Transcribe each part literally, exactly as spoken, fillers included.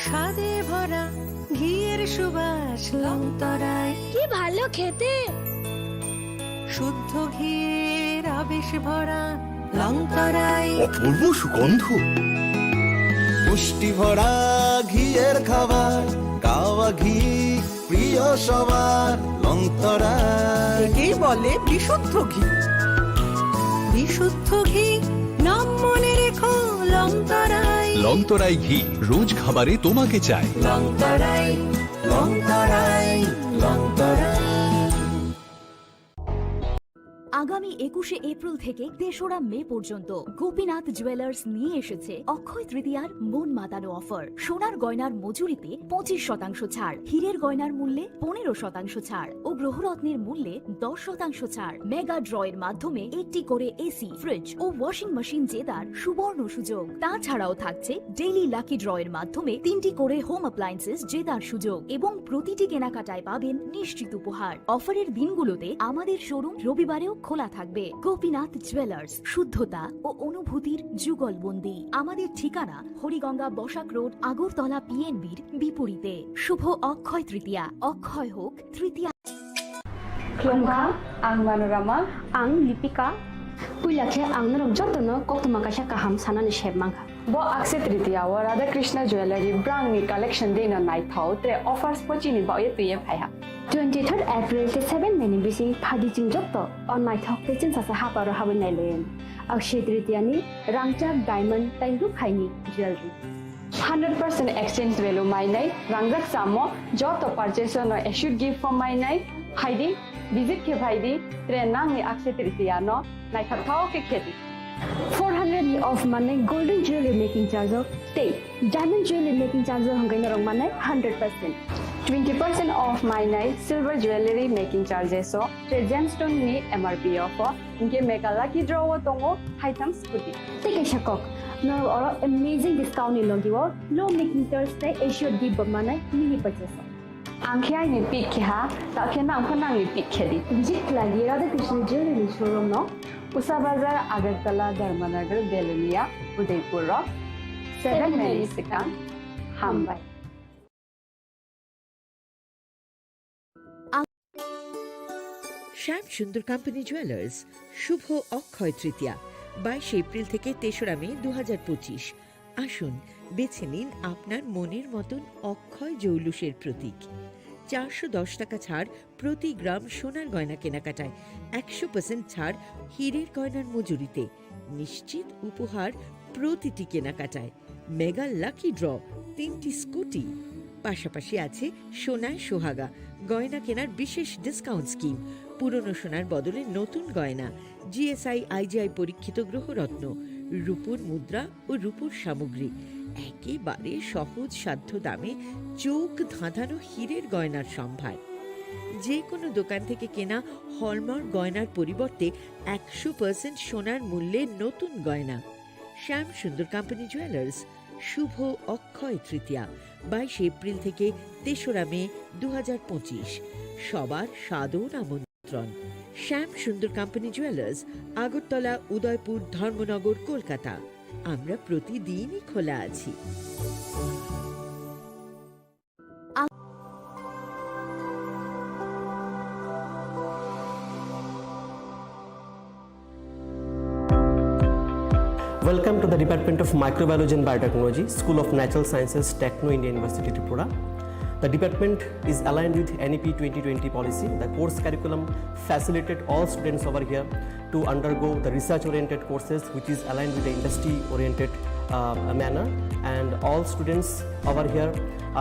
স্বাদে ভরা ঘিয়ের সুবাস লংতরাই। কি ভালো খেতে! শুদ্ধ ঘিয়ের আবেশ ভরা লংতরাই। অপূর্ব সুগন্ধ। পুষ্টি ভরা ঘিয়ের খাবার, কাওয়া ঘি প্রিয় সবার, লংতরাই। একেই বলে বিশুদ্ধ ঘি। বিশুদ্ধ ঘি, নাম মনে রেখো, লংতরাই। লংতরাই ঘি, রোজ খাবারে তোমাকে চাই। লংতরাই, লংতরাই, লংতরাই। আগামী একুশে এপ্রিল থেকে তেসরা মে পর্যন্ত গোপীনাথ জুয়েলার্স নিয়ে এসেছে অক্ষয় তৃতীয়ার মন মাতানো অফার। সোনার গয়নার মজুরিতে পঁচিশ শতাংশ ছাড়, হীরের গয়নার মূল্যে পনেরো শতাংশ ছাড় ও গ্রহরত্নের মূল্যে দশ শতাংশ ছাড়। মেগা ড্র এর মাধ্যমে একটি করে এসি, ফ্রিজ ও ওয়াশিং মেশিন জেতার সুবর্ণ সুযোগ। তাছাড়াও থাকছে ডেইলি লাকি ড্র এর মাধ্যমে তিনটি করে হোম অ্যাপ্লায়েন্সেস জেতার সুযোগ এবং প্রতিটি কেনাকাটায় পাবেন নিশ্চিত উপহার। অফারের দিনগুলোতে আমাদের শোরুম রবিবারেও খোলা থাকবে। গোপীনাথ জুয়েলার্স, শুদ্ধতা ও অনুভূতির যুগলবন্দি। আমাদের ঠিকানা হরিগঙ্গা বসাক রোড, আগরতলা পিএনবির বিপরীতে। শুভ অক্ষয় তৃতীয়া, অক্ষয় হোক তৃতীয়া। Khulumkha, ang Manorama. Ang Lipika. Puila khe ang norok jotono koktwma kaisa kaham sanani sep mankha. Bo Akshaya Tritiya o Radha Krishna Jewellery brangni collection dino naithok tre offers bo chini bagwi twiwi phaiha. Twenty-third April tei seven May ni bising phadi chwng joto o naithok tei chwngsacha haparo habwi nailayan. Akshaya Tritiya ni rangchak, diamond tei rukhaini jewellery. Hundred percent exchange value mainai, rangjak chamo joto purchase no assured gift form mainai, phaidi, visit khe phaidi, tre nangni Akshaya Tritiya no naithok thok khe khedi. Four hundred ni off manai golden jewelry making charge o tei diamond jewelry making charge o hwnkhai norok manai hundred percent. Twenty percent off mainai silver jewelry making charges o tre gemstone ni M R P off o, hinkhe mega lucky draw o tongo haitham scooty. Tei kaisa kok, norok oro amazing discount ni logi o low making charge tei assured gift bo manai mini purchase o. Ang khe aini pick khe ha, ta khe nang pho nangni pick khe di. Visit khlai di Radha Krishna Jewellery showroom no. Usa Bazar, Agartala, Dharmanagar, Belonia, Udaipur rok. Seven May ni swkang. Hambai. Shyam Sundar Company Jewelers, শুভ অক্ষয় তৃতীয়া, বাইশে এপ্রিল থেকে তেসরা মে দু হাজার পঁচিশ। আসুন, বেছে নিন আপনার মনের মতন অক্ষয় জৌলুসের প্রতীক। চারশো দশ টাকা ছাড় প্রতি গ্রাম সোনার গয়না কেনাকাটায়, একশো পার্সেন্ট ছাড় হীরের গয়নার মজুরিতে, নিশ্চিত উপহার প্রতিটি কেনাকাটায়, মেগা লাকি ড্র, তিনটি স্কুটি। পাশাপাশি আছে সোনায় সোহাগা, গয়না কেনার বিশেষ ডিসকাউন্ট স্কিম, পুরনো সোনার বদলে নতুন গয়না, G S I I G I পরীক্ষিত গ্রহরত্ন, রূপোর মুদ্রা ও রূপোর সামগ্রী, একেবারে সহজ সাধ্য দামে চোখ ধাঁধানো হীরের গয়নার সম্ভার। যে কোনো দোকান থেকে কেনা হলমার্ক গয়নার পরিবর্তে একশো পার্সেন্ট সোনার মূল্যে নতুন গয়না। শ্যাম সুন্দর কোম্পানি জুয়েলার্স, শুভ অক্ষয় তৃতীয়া, বাইশে এপ্রিল থেকে তেসরা মে দু হাজার পঁচিশ। সবার সাদর আমন্ত্রণ। শ্যাম সুন্দর কোম্পানি জুয়েলার্স, আগরতলা, উদয়পুর, ধর্মনগর, কলকাতা। আমরা প্রতিদিনই খোলা আছি। Welcome to the Department of Microbiology and Biotechnology, School of Natural Sciences, Techno India University, Tripura. The department is aligned with N E P twenty twenty policy. The course curriculum facilitate all students over here to undergo the research-oriented courses, which is aligned with the industry-oriented, uh, manner. And all students over here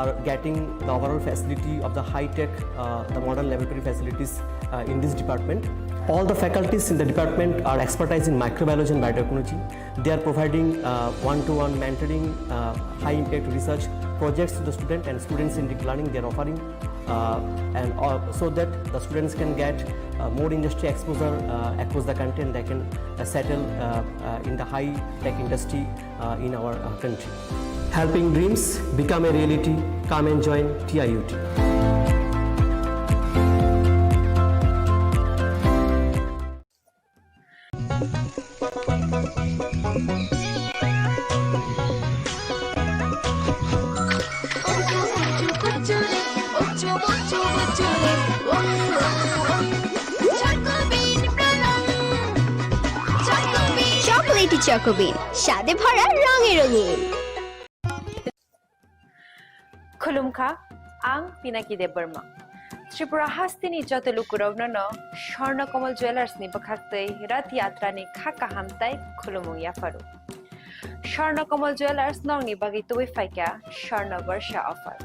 are getting the overall facility of the high-tech, uh, the modern laboratory facilities, uh, in this department. All the faculties in the department are expertise in microbiology and biotechnology. They are providing, uh, one-to-one mentoring, uh, high-impact research projects to the student and students-centric learning they are offering, uh, and, uh, so that the students can get, uh, more industry exposure, uh, across the country, and they can, uh, settle, uh, uh, in the high-tech industry, uh, in our, uh, country. Helping dreams become a reality. Come and join T I U T. Chocobin, sade bhora rangi rangi. Khulumkha, ang Pinaki Debbarma. Tripura hasteni joto lukurokno no Swarna Kamal Jewellers ni bwkhaktwi Rath Yatra ni kha kaham tai khulumung yapharu. Swarna Kamal Jewellers nokni bagwi tubui phaikha Swarna Barsha offer.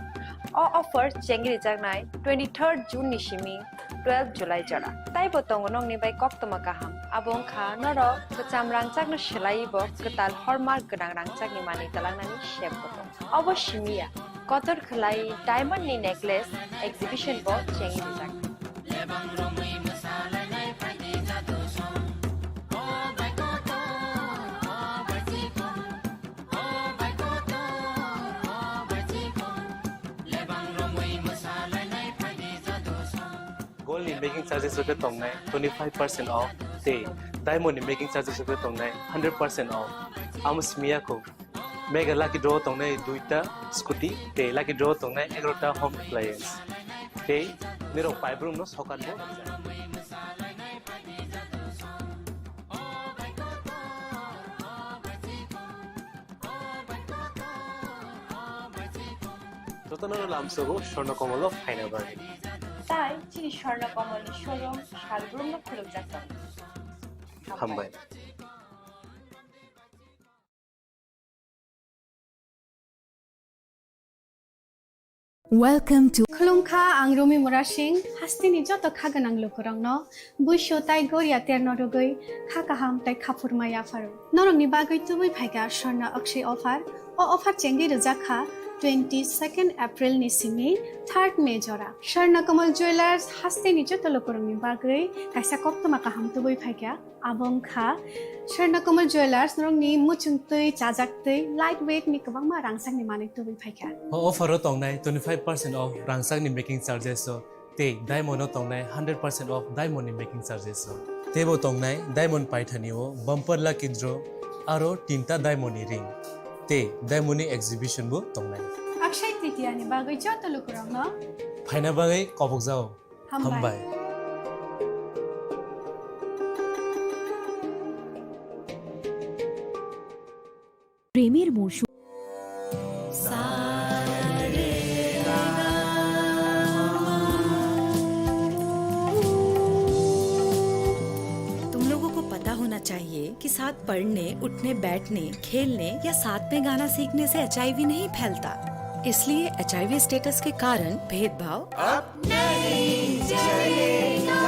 O offer chengri jaknai twenty-third June ni simi twelve July jora. Taibo tongo nokni bai koktwma kaham. Abo wngkha norok kwcham rangchakno swlaiwi bo kwtal hallmark gwnang rangchakni manwi twlangnani sep bo tongo. Obo simi ya, kotor khwlai diamond ni necklace exhibition bo chengwi rijak. Gold ni making charges rok khe tongnai twenty five percent off tei diamond ni making charges rok khe tongnai hundred percent off. Amo simi ya kho. Mega lucky draw tongnai duita scooty tei lucky draw tongnai egarota home appliance. Tei nirok paibrumno sokat bo rwjak. Jotono lamsogo Swarna Kamal o phaina bagwi. Tai chini Swarna Kamal ni showroom salbrumno khulumjak tongo. Hambai. Welcome to Khulumkha, ang Rumi Murasing, hasteni joto kha gwnang lukurokno buisu tai goria terno rwgwi kha kaham tai khaphurma yapharu. Norokni bagwi tubui phaikha Swarna Akshay offer. O offer chengwi rwjak kha twenty-second April ni simi third May jora. Swarna Kamal Jewellers hasteni joto lukurokni bagwi kaisa koktwma kaham tubui phaikha. Abo wngkha Swarna Kamal Jewellers, norokni muchungtwi, chajaktwi, light weight ni kwbangma rangchakni manwi tubui phaikha. O offer o tongnai twenty five percent off rangchakni making charges o tei diamond o tongnai hundred percent off diamond ni making charges o. Teibo tongnai diamond paithani o bumper lucky draw aro tinta diamond ni ring tei diamond ni exhibition bo tongnai. Akshay Tritiya ni bagwi joto lukurokno phaina bagwi kobokjao. Hambai. Hambai. প্রেমের মরশুম। तुम लोगों को पता होना चाहिए कि साथ पढ़ने, उठने, बैठने, खेलने या साथ में गाना सीखने से एचआईवी नहीं फैलता। इसलिए एचआईवी स्टेटस के कारण भेदभाव अब नहीं चलेगा।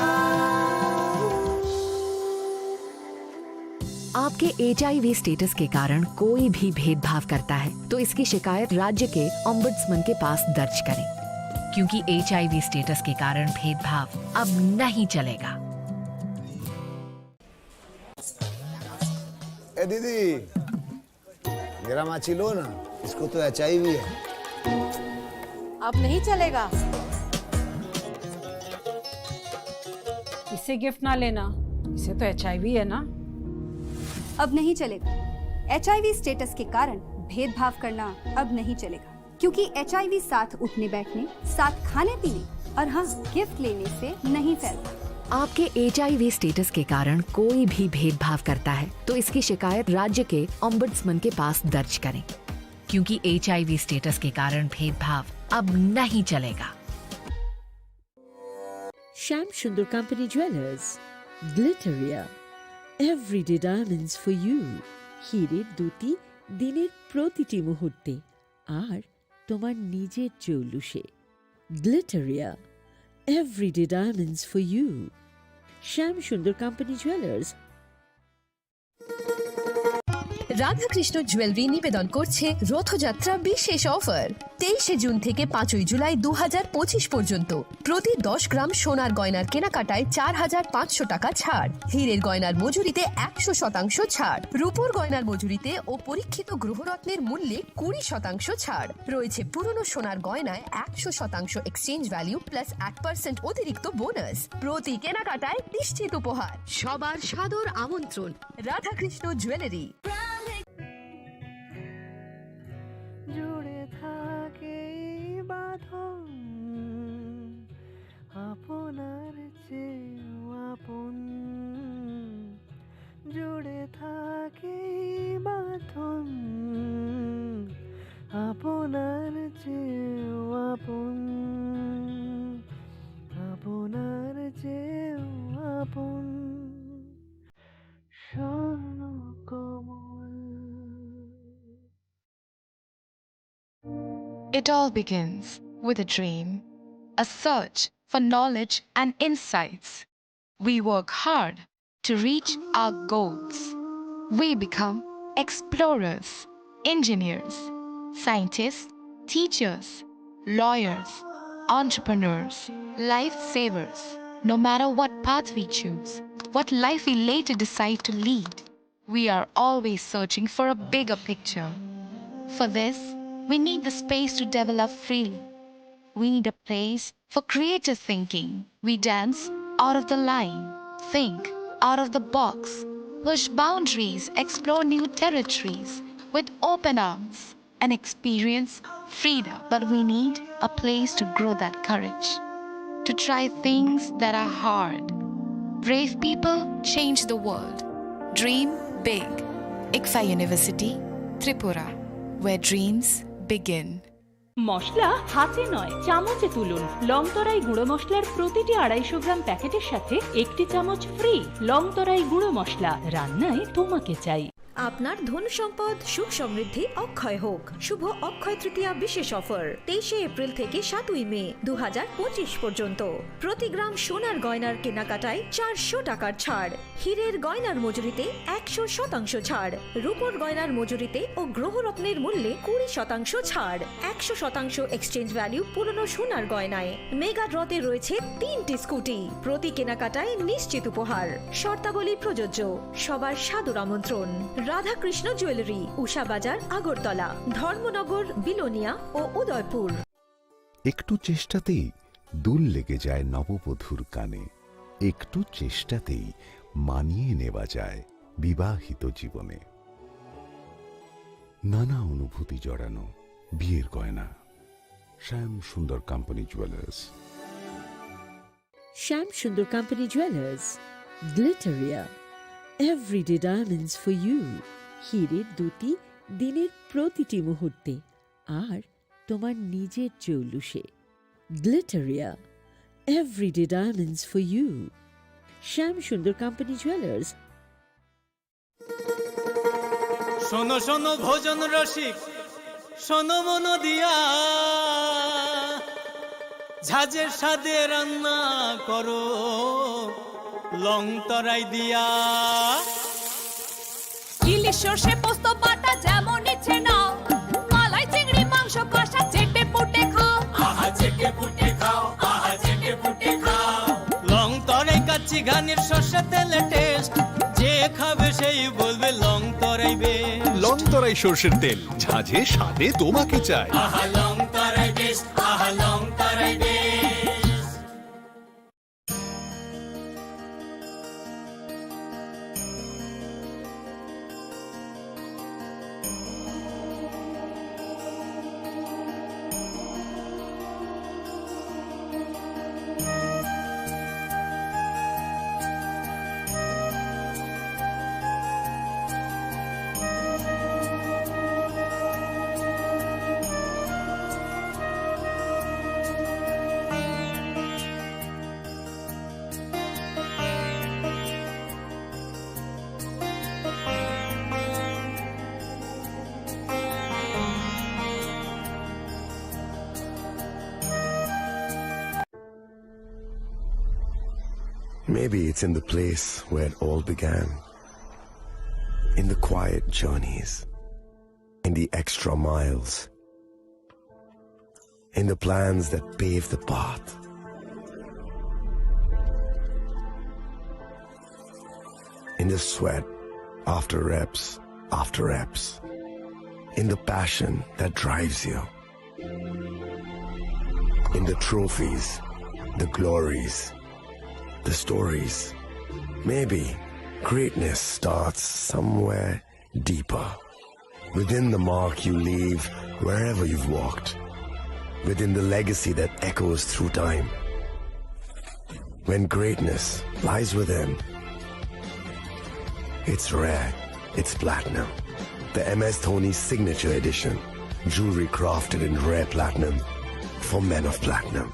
आपके एचआईवी स्टेटस के कारण कोई भी भेदभाव करता है, तो इसकी शिकायत राज्य के ओम्बड्समैन के पास दर्ज करें, क्योंकि एचआईवी स्टेटस के कारण भेदभाव अब नहीं चलेगा। ए दीदी, मेरा माची लो ना, इसको तो एचआईवी है। अब नहीं चलेगा। इसे गिफ्ट ना लेना, इसे तो एचआईवी है ना। अब नहीं चलेगा। एचआईवी स्टेटस के कारण भेदभाव करना अब नहीं चलेगा, क्योंकि एचआईवी साथ उठने बैठने, साथ खाने पीने और हाँ, गिफ्ट लेने से नहीं फैलता। आपके एचआईवी स्टेटस के कारण कोई भी भेदभाव करता है, तो इसकी शिकायत राज्य के ओम्बड्समैन के पास दर्ज करें, क्योंकि एचआईवी स्टेटस के कारण भेदभाव अब नहीं चलेगा। Shyam Sundar company jewellers, Glitteria, everyday diamonds for you. হীরের দ্যুতি দিনের প্রতিটি মুহূর্তে, আর তোমার নিজের জৌলুসে। Glitteria, everyday diamonds for you. Shyam Sundar company jewellers. Radhakrishna জুয়েলারি নিবেদন করছে রথযাত্রা বিশেষ অফার। তেইশে জুন থেকে পাঁচই জুলাই দু হাজার পঁচিশ পর্যন্ত প্রতি দশ গ্রাম সোনার গয়নার কেনাকাটায় চার হাজার পাঁচশো টাকা ছাড়, হীরের গয়নার মজুরিতে একশো শতাংশ ছাড়, রূপোর গয়নার মজুরিতে ও পরীক্ষিত গ্রহরত্নের মূল্যে কুড়ি শতাংশ ছাড়। রয়েছে পুরনো সোনার গয়নায় একশো শতাংশ এক্সচেঞ্জ ভ্যালু প্লাস এক পার্সেন্ট অতিরিক্ত বোনাস। প্রতি কেনাকাটায় নিশ্চিত উপহার। সবার সাদর আমন্ত্রণ। রাধাকৃষ্ণ জুয়েলারি। জুড়ে থাকে এই বাঁধন, আপনার চেয়েও আপন। জুড়ে থাকে It all begins with a dream, a search for knowledge and insights. We work hard to reach our goals. We become explorers, engineers, scientists, teachers, lawyers, entrepreneurs, lifesavers. No matter what path we choose, what life we later decide to lead, we are always searching for a bigger picture. For this, we need the space to develop freely. We need a place for creative thinking. We dance out of the line, think out of the box, push boundaries, explore new territories with open arms, and experience freedom. But we need a place to grow that courage, to try things that are hard. Brave people change the world. Dream big. ICFAI University, Tripura, where dreams begin. মশলা হাতে নয়, চামচে তুলুন। লংতরাই গুঁড়ো মশলার প্রতিটি আড়াইশো গ্রাম প্যাকেটের সাথে একটি চামচ ফ্রি। লংতরাই গুঁড়ো মশলা, রান্নায় তোমাকে চাই। আপনার ধন সম্পদ, সুখ সমৃদ্ধি অক্ষয় হোক। শুভ অক্ষয় তৃতীয়া বিশেষ অফার, তেইশে এপ্রিল থেকে সাতই মে দু হাজার পঁচিশ পর্যন্ত। প্রতি গ্রাম সোনার গয়নার কেনাকাটায় চারশো টাকার ছাড়, হীরের গয়নার মজুরিতে একশো শতাংশ ছাড়, রূপোর গয়নার মজুরিতে ও গ্রহরত্নের মূল্যে কুড়ি শতাংশ ছাড়, একশো শতাংশ এক্সচেঞ্জ ভ্যালু পুরনো সোনার গয়নায়। মেগা ড্রতে রয়েছে তিনটি স্কুটি, প্রতি কেনাকাটায় নিশ্চিত উপহার। শর্তাবলী প্রযোজ্য। সবার সাদর আমন্ত্রণ। রাধাকৃষ্ণ জুয়েলারি, উষা বাজার, আগরতলা, ধর্মনগর, বিলোনিয়া ও উদয়পুর। একটু চেষ্টাতেই দুল লেগে যায় নববধূর কানে। একটু চেষ্টাতেই মানিয়ে নেওয়া যায় বিবাহিত জীবনে। নানা অনুভূতি জড়ানো বিয়ের গয়না। শ্যাম Sundar company jewellers. Shyam Sundar Company Jewelers, Glitteria, everyday diamonds for you. হীরের দ্যুতি দিনের প্রতিটি মুহূর্তে, আর তোমার নিজের জৌলুসে। Glitteria, everyday diamonds for you. Shyam Sundar Company Jewelers. শোনো শোনো ভোজন রসিক, শোনো মন দিয়া, ঝাঁঝের স্বাদে রান্না করো লং তরাই দিয়া। ইলিশ সর্ষে পোস্ত বাটা যেমন ইচ্ছে নাও, মালাই চিংড়ি মাংস কষা চেটে পুটে খাও। আহা চেটে পুটে খাও, আহা চেটে পুটে খাও। লং তরাই কাচ্চি ঘানির সর্ষে তেলে টেস্ট, যে খাবে সেই বলবে লং তরাই বেস্ট। লং তরাই সর্ষের তেল, ঝাঁঝে স্বাদে তোমাকে চাই। আহা লং তরাই বেস্ট, আহা লং তরাই best. Maybe it's in the place where it all began. In the quiet journeys, in the extra miles, in the plans that pave the path, in the sweat after reps after reps, in the passion that drives you, in the trophies, the glories, the stories. Maybe greatness starts somewhere deeper. Within the mark you leave wherever you've walked. Within the legacy that echoes through time. When greatness lies within, it's rare, it's platinum. The M S Dhoni Signature Edition. Jewelry crafted in rare platinum for men of platinum.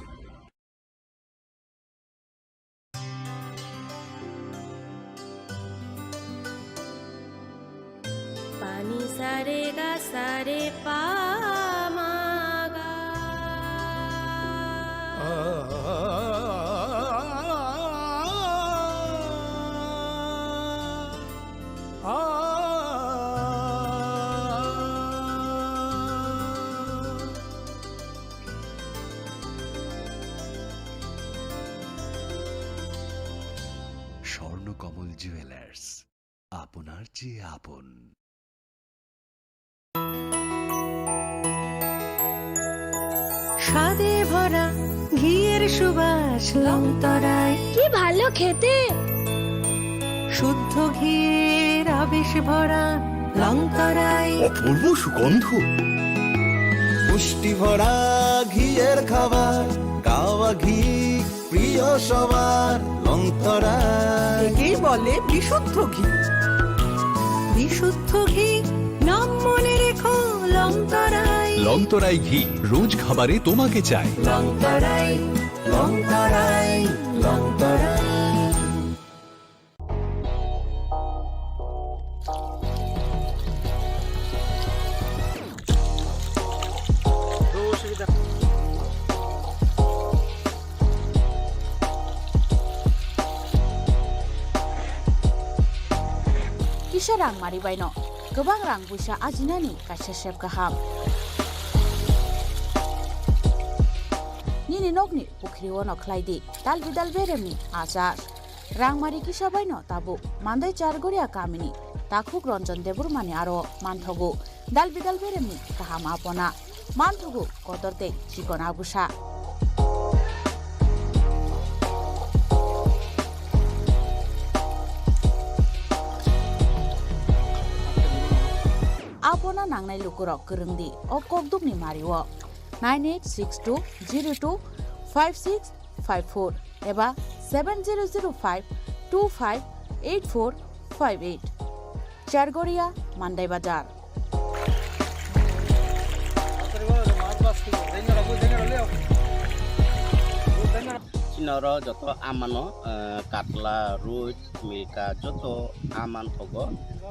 Pani sa re ga sa re pa ma ga. Swarnakamal jewellers, আপনার চেয়ে আপন। স্বাদে ভরা ঘিয়ের সুবাস লংতরাই। কি ভালো খেতে! শুদ্ধ ঘিয়ের আবেশ ভরা লংতরাই। অপূর্ব সুগন্ধ। পুষ্টি ভরা ঘিয়ের খাবার, কাওয়া ঘি প্রিয় সবার, লংতরাই। একেই বলে বিশুদ্ধ ঘি। বিশুদ্ধ ঘি, নাম মনে রেখো, লংতরাই। লংতরাই ঘি, রোজ খাবারে তোমাকে চাই। লংতরাই, লংতরাই, লংতরাই। Kisa rang mari baino kwbang rang puisa ajinani kaisa sep kaham. Nini nokni pukhri-o no khlai di dal bidal beremni achar. Rangmari kisa baino tabuk Mandai Chargoria kamini takhuk Ranjan Debbarmani aro manthogo dal bidal beremni kaham apona, manthogo kotor tei chikon agusa. Apona nangnai lukurok kwrwng di o kokdukni mario. Nine eight six two zero two five six five four eba seven zero zero five two five eight four five eight. Chargoria, Mandai Bazar. Chini oro joto amano, eh, katla, rui, milka, joto aman thogo.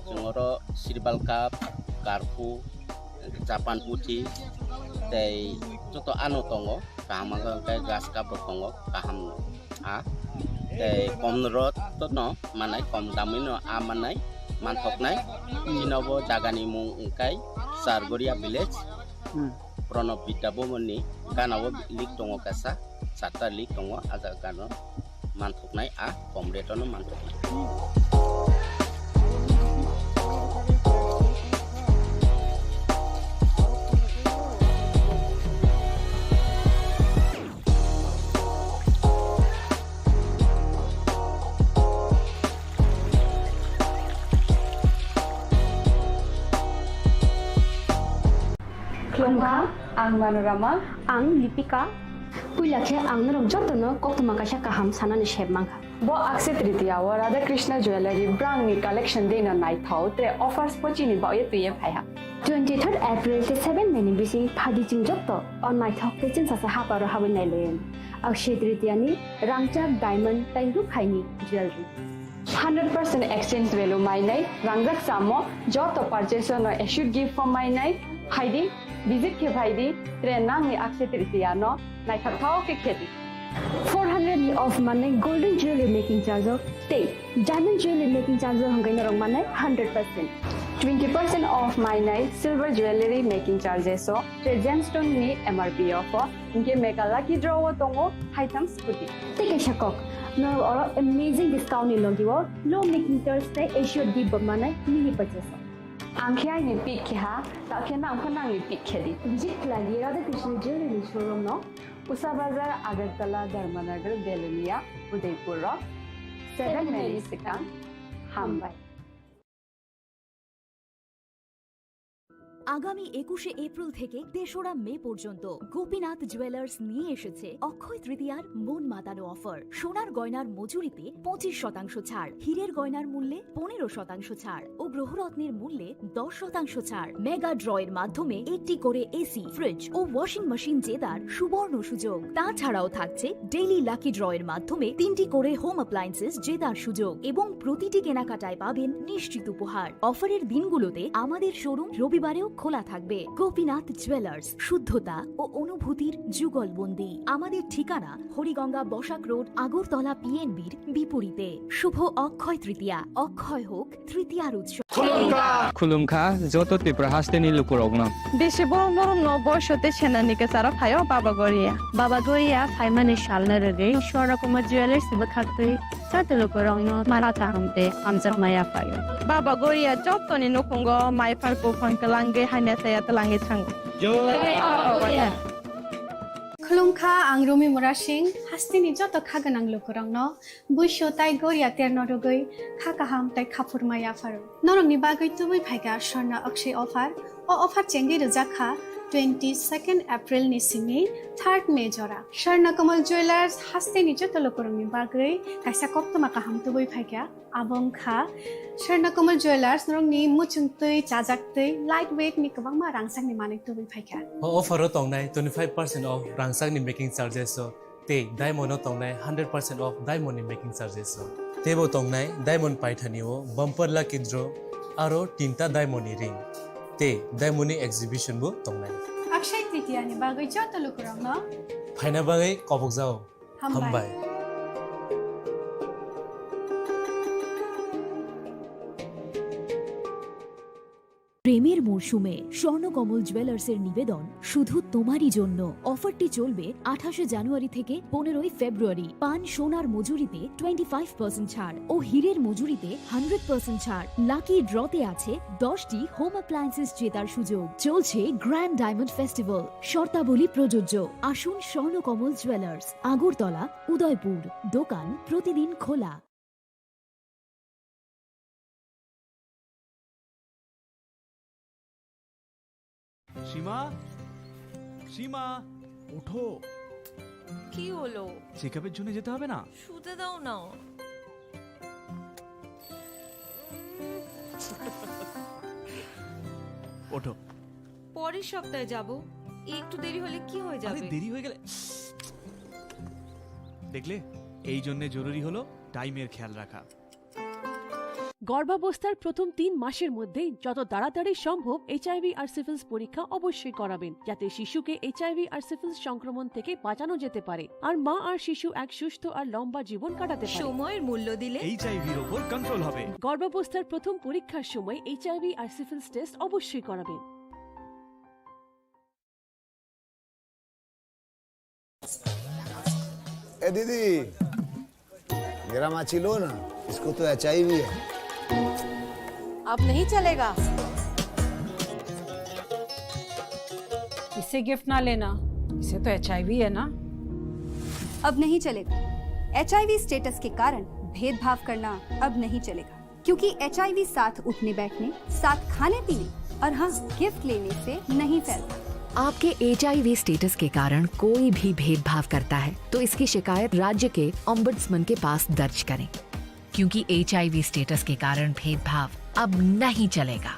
Chwng oro sirbal cup, karphu, Japan puthi tei joto ano tongo, kaham wngkha hwnkhe grass cup rok tongo, kaham no a tei kom rot no manai, kom damwi no a manai, manthoknai. Chini bo jagani mung wngkha Chargoria village. Hmm. Pranab Vidya Bhavan ni gana o lik tongo kaisa, charta lik tongo, a jaga gana o manthoknai, a kom rate o no manthoknai. Khulumkha, ang Manorama. Ang Lipika. Puila khe ang norok jotono koktwma kaisa kaham sanani sep mankha. Bo Akshay Tritiya o Radha Krishna Jewellery brangni collection deno naithok tre offers pochini baoye twiye phaiha. Twenty-third April tei seven May ni bising phadi chwng jotto o naithok tei chwngsasa haparo habwi nailayan. Akshay Tritiya ni rangchak, diamond tei rukhaini jewellery. Hundred percent exchange value mainai, rangjak samo joto purchase no assured gift form mainai, phaidi, visit khe phaidi, tre nangni Akshay Tritiya no naithok thao khe khedi. Four hundred ni off manai golden jewelry making charge o tei diamond jewelry making charge o hwnkhai norok manai hundred percent. Twenty percent off mainai silver jewelry making charges o tre gemstone ni M R P off o. Hinkhe mega lucky draw o tongo haitham scooty. Tei kaisa kok, norok oro amazing discount ni logi o low making charge tei assured gift bo manai mini purchase o. Ang khe aini pick khe ha, ta khe nang pha nangni pick khe di. Visit khlai di Radha Krishna Jewelry ni showroom no, Usa Bazar, Agartala, Dharmanagar, Belonia, Udaipur o seven May ni swkang. Hambai. আগামী একুশে এপ্রিল থেকে তেসরা মে পর্যন্ত গোপীনাথ জুয়েলার্স নিয়ে এসেছে অক্ষয় তৃতীয়ার মন মাতানো অফার। সোনার গয়নার মজুরিতে পঁচিশ শতাংশ ছাড়, হীরের গয়নার মূল্যে পনেরো শতাংশ ছাড় ও গ্রহরত্নের মূল্যে দশ শতাংশ ছাড়। মেগা ড্রয়ের মাধ্যমে একটি করে এসি, ফ্রিজ ও ওয়াশিং মেশিন জেতার সুবর্ণ সুযোগ। তাছাড়াও থাকছে ডেইলি লাকি ড্রয়ের মাধ্যমে তিনটি করে হোম অ্যাপ্লায়েন্সেস জেতার সুযোগ এবং প্রতিটি কেনাকাটায় পাবেন নিশ্চিত উপহার। অফারের দিনগুলোতে আমাদের শোরুম রবিবারেও খোলা থাকবে গোপীনাথ জুয়েলার্স, শুদ্ধতা ও অনুভূতির যুগলবন্দি। আমাদের ঠিকানা হরিগঙ্গা বসাক রোড, আগরতলা পিএনবির বিপরীতে। শুভ অক্ষয় তৃতীয়া, অক্ষয় হোক তৃতীয়ার উৎসব। Khulumkha joto Tripura hasteni lukurokno. Bisi borom borom no boisote senani kwcharo phaio Baba Goria. Baba Goria phaimani salno rwgwi Swarna Kumar Jewellers bwkhaktwi joto lukurokno mara kaham tei hamjakma yaphaio. Baba Goria jotoni nukhungo mai phar buphang twlangwi hamya chaya twlangwi thango. Khulumkha, ang Rumi Murasing, hasteni joto kha gwnang lukurokno. Buisu tai goria terno rwgwi kha kaham tai khaphurma yapharo. Norokni bagwi tubui phaikha Swarna Akshay offer. O offer chengwi rwjak kha twenty second April ni simi third May jora. Swarna Kamal Jewellers hasteni joto lukurokni bagwi kaisa koktwma kaham tubui phaikha. Abo wngkha Swarna Kamal Jewellers norokni muchungtwi, chajaktwi, light weight ni kwbangma rangchakni manwi tubui phaikha. O offer o tongnai twenty five percent off rangchakni making charges o. Tei diamond o tongnai hundred percent off diamond ni making charges o. Teibo tongnai diamond paithani o bumper lucky draw aro tinta diamond ni ring. Tei diamond ni exhibition bo tongnai. Akshay Tritiya ni bagwi joto lukurokno phaina bagwi kobokjao. Hambai. Hambai. প্রেমের মরশুমে স্বর্ণকমল জুয়েলার্সের নিবেদন শুধু তোমারই জন্য। অফারটি চলবে আঠাশে জানুয়ারি থেকে পনেরোই ফেব্রুয়ারি। পান সোনার মজুরিতে টোয়েন্টি ফাইভ পার্সেন্ট ছাড় ও হীরের মজুরিতে হান্ড্রেড পার্সেন্ট ছাড়। লাকি ড্রতে আছে দশটি হোম অ্যাপ্লায়েন্সেস জেতার সুযোগ। চলছে গ্র্যান্ড ডায়মন্ড ফেস্টিভ্যাল, শর্তাবলী প্রযোজ্য। আসুন স্বর্ণকমল জুয়েলার্স, আগরতলা, উদয়পুর। দোকান প্রতিদিন খোলা। সীমা, সীমা, ওঠো। কি হলো? চেকআপের জন্য যেতে হবে না? শুতে দাও না। ওঠো। পরের সপ্তাহে যাব। একটু দেরি হলে কি হয়ে আরে, যাবে? দেরি হয়ে গেলে, দেখলে, এই জন্য জরুরি হলো টাইমের খেয়াল রাখা। গর্ভাবস্থার প্রথম তিন মাসের মধ্যেই যত তাড়াতাড়ি সম্ভব এইচআইভি আর সিফিলিস পরীক্ষা অবশ্যই করাবেন, যাতে শিশুকে এইচআইভি আর সিফিলিস সংক্রমণ থেকে বাঁচানো যেতে পারে আর মা আর শিশু এক সুস্থ আর লম্বা জীবন কাটাতে পারে। সময়ের মূল্য দিলে এইচআইভির ওপর কন্ট্রোল হবে। গর্ভাবস্থার প্রথম পরীক্ষার সময় এইচআইভি আর সিফিলিস টেস্ট অবশ্যই করাবেন। ए दीदी, मेरा माची लो ना, इसको तो एचआईवी है। अब नहीं चलेगा। इसे गिफ्ट ना लेना, इसे तो एचआईवी है ना। अब नहीं चलेगा। एचआईवी स्टेटस के कारण भेदभाव करना अब नहीं चलेगा। क्योंकि एचआईवी साथ उठने बैठने, साथ खाने पीने और हाँ, गिफ्ट लेने से नहीं फैलता। आपके एचआईवी स्टेटस के कारण कोई भी भेदभाव करता है, तो इसकी शिकायत राज्य के ओम्बड्समैन के पास दर्ज करें, क्योंकि एचआईवी स्टेटस के कारण भेदभाव अब नहीं चलेगा।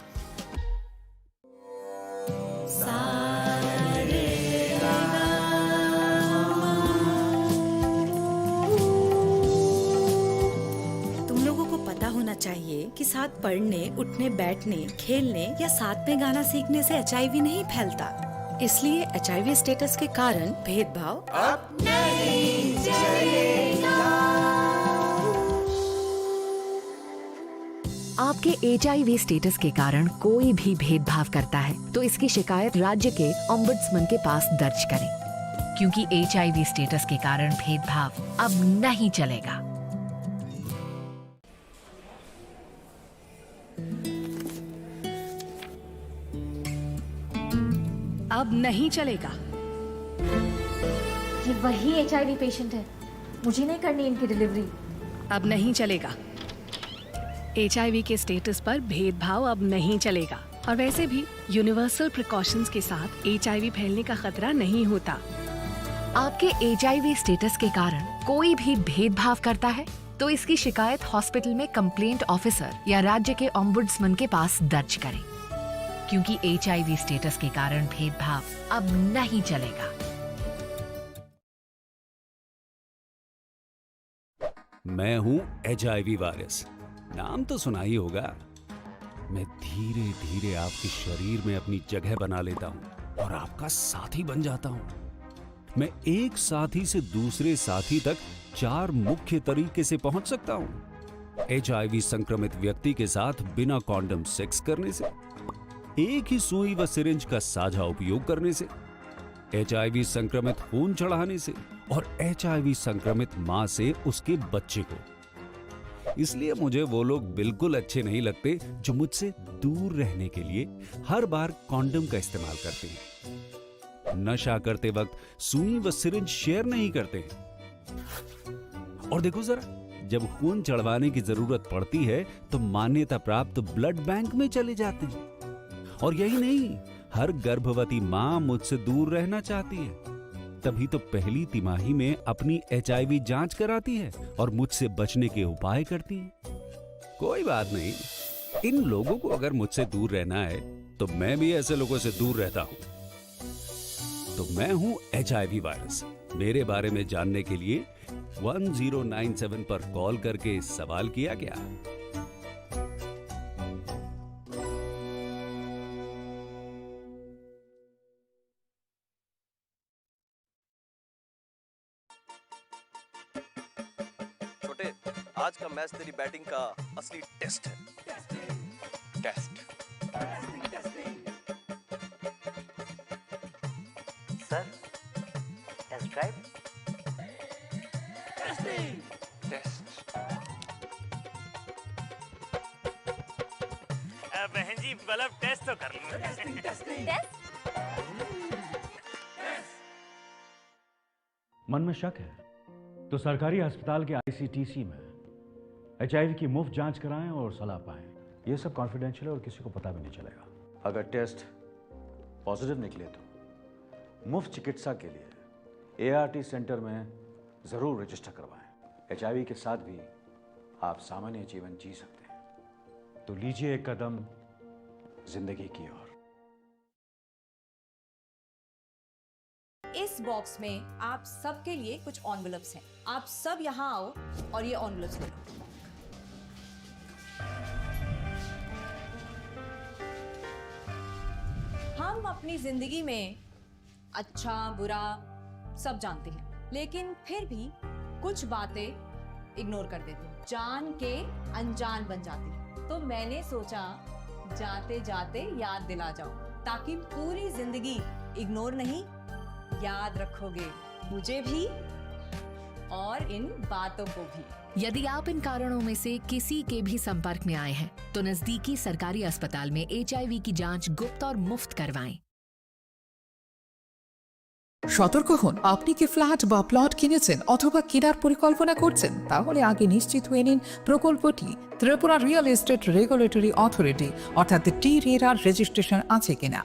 तुम लोगों को पता होना चाहिए कि साथ पढ़ने, उठने, बैठने, खेलने या साथ में गाना सीखने से एचआईवी नहीं फैलता। इसलिए एचआईवी स्टेटस के कारण भेदभाव अब नहीं चलेगा। आपके एचआईवी स्टेटस के कारण कोई भी भेदभाव करता है, तो इसकी शिकायत राज्य के ओम्बड्समैन के पास दर्ज करें, क्योंकि एचआईवी स्टेटस के कारण भेदभाव अब नहीं चलेगा। अब नहीं चलेगा। ये वही एचआईवी पेशेंट है, मुझे नहीं करनी इनकी डिलीवरी। अब नहीं चलेगा। एचआईवी के स्टेटस पर भेदभाव अब नहीं चलेगा। और वैसे भी यूनिवर्सल प्रिकॉशंस के साथ एचआईवी फैलने का खतरा नहीं होता। आपके एचआईवी स्टेटस के कारण कोई भी भेदभाव करता है, तो इसकी शिकायत हॉस्पिटल में कंप्लेंट ऑफिसर या राज्य के ओम्बुड्समैन के पास दर्ज करें, क्योंकि एचआईवी स्टेटस के कारण भेदभाव अब नहीं चलेगा। मैं हूं एचआईवी वायरस, नाम तो सुना ही होगा। मैं धीरे धीरे आपके शरीर में अपनी जगह बना लेता हूं और आपका साथी बन जाता हूं। मैं एक साथी से दूसरे साथी तक चार मुख्य तरीके से पहुंच सकता हूं। एचआईवी संक्रमित व्यक्ति के साथ बिना कॉन्डम सेक्स करने से, एक ही सुई व सिरिंज का साझा उपयोग करने से, एचआईवी संक्रमित खून चढ़ाने से और एचआईवी संक्रमित मां से उसके बच्चे को। इसलिए मुझे वो लोग बिल्कुल अच्छे नहीं लगते जो मुझसे दूर रहने के लिए हर बार कॉन्डम का इस्तेमाल करते हैं, नशा करते वक्त सुई व सिरिंज शेयर नहीं करते हैं। और देखो जरा, जब खून चढ़वाने की जरूरत पड़ती है तो मान्यता प्राप्त ब्लड बैंक में चले जाते हैं। और यही नहीं, हर गर्भवती मां मुझसे दूर रहना चाहती है, तभी तो पहली तिमाही में अपनी एचआईवी जांच कराती है और मुझसे बचने के उपाय करती है। कोई बात नहीं, इन लोगों को अगर मुझसे दूर रहना है तो मैं भी ऐसे लोगों से दूर रहता हूं। तो मैं हूं एचआईवी वायरस। मेरे बारे में जानने के लिए वन ज़ीरो नाइन सेवन पर कॉल करके सवाल किया क्या? छोटे, आज का मैच तेरी बैटिंग का असली टेस्ट है। Test. Sir, test drive. Test. Uh, बहन जी, मतलब टेस्ट तो कर लूं। टेस्ट? मन में शक है तो सरकारी अस्पताल के आईसीटीसी में एचआईवी की मुफ्त जांच कराएं और सलाह पाएं। ये सब कॉन्फिडेंशियल है और किसी को पता भी नहीं चलेगा। अगर टेस्ट पॉजिटिव निकले तो मुफ्त चिकित्सा के लिए एआरटी सेंटर में जरूर रजिस्टर करवाएं। एचआईवी के साथ भी आप सामान्य जीवन जी सकते हैं। तो लीजिए एक कदम जिंदगी की ओर। इस बॉक्स में आप सबके लिए कुछ एनवेलप्स हैं। आप सब यहाँ आओ और ये एनवेलप्स ले लो। हम अपनी जिंदगी में अच्छा, बुरा सब जानते हैं, लेकिन फिर भी कुछ बातें इग्नोर कर देते हैं, जान के अनजान बन जाते हैं। तो मैंने सोचा, जाते जाते याद दिला जाऊं, ताकि पूरी जिंदगी इग्नोर नहीं, याद रखोगे मुझे भी और इन बातों को भी। यदि आप इन कारणों में से किसी के भी संपर्क में आए हैं, तो नजदीकी सरकारी अस्पताल में एचआईवी की जांच गुप्त और मुफ्त करवाएं। সতর্ক হন, আপনি কি ফ্ল্যাট বা প্লট কিনেছেন অথবা কেনার পরিকল্পনা করছেন? তাহলে আগে নিশ্চিত হয়ে নিন প্রকল্পটি Tripura real estate regulatory authority অর্থাৎ টি রেরার রেজিস্ট্রেশন আছে কিনা।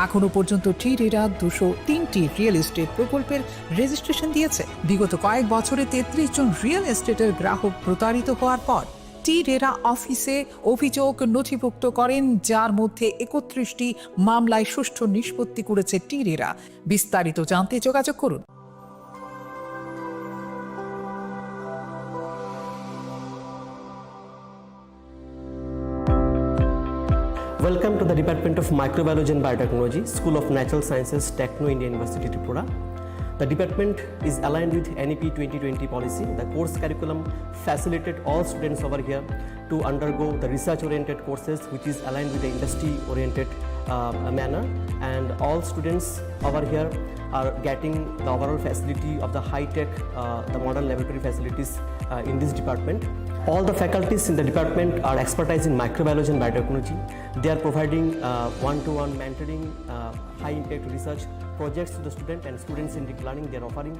এখনও পর্যন্ত টি রেরা দুশো তিনটি রিয়েল এস্টেট প্রকল্পের রেজিস্ট্রেশন দিয়েছে। বিগত কয়েক বছরে তেত্রিশ জন রিয়েল এস্টেটের গ্রাহক প্রতারিত হওয়ার পর টি রেরা অফিসে অভিযোগ নথিভুক্ত করেন, যার মধ্যে একত্রিশটি মামলায় সুষ্ঠু নিষ্পত্তি করেছে টি রেরা। বিস্তারিত জানতে যোগাযোগ করুন। Welcome to the Department of Microbiology and Biotechnology, School of Natural Sciences, Techno India University, Tripura. The department is aligned with N E P twenty twenty policy. The course curriculum facilitated all students over here to undergo the research-oriented courses, which is aligned with the industry-oriented, uh, manner. And all students over here are getting the overall facility of the high-tech, uh, the modern laboratory facilities, uh, in this department. All the faculties in the department are expertise in microbiology and biotechnology. They are providing, uh, one-to-one mentoring, uh, high-impact research projects to the student and students in deep learning. They are offering,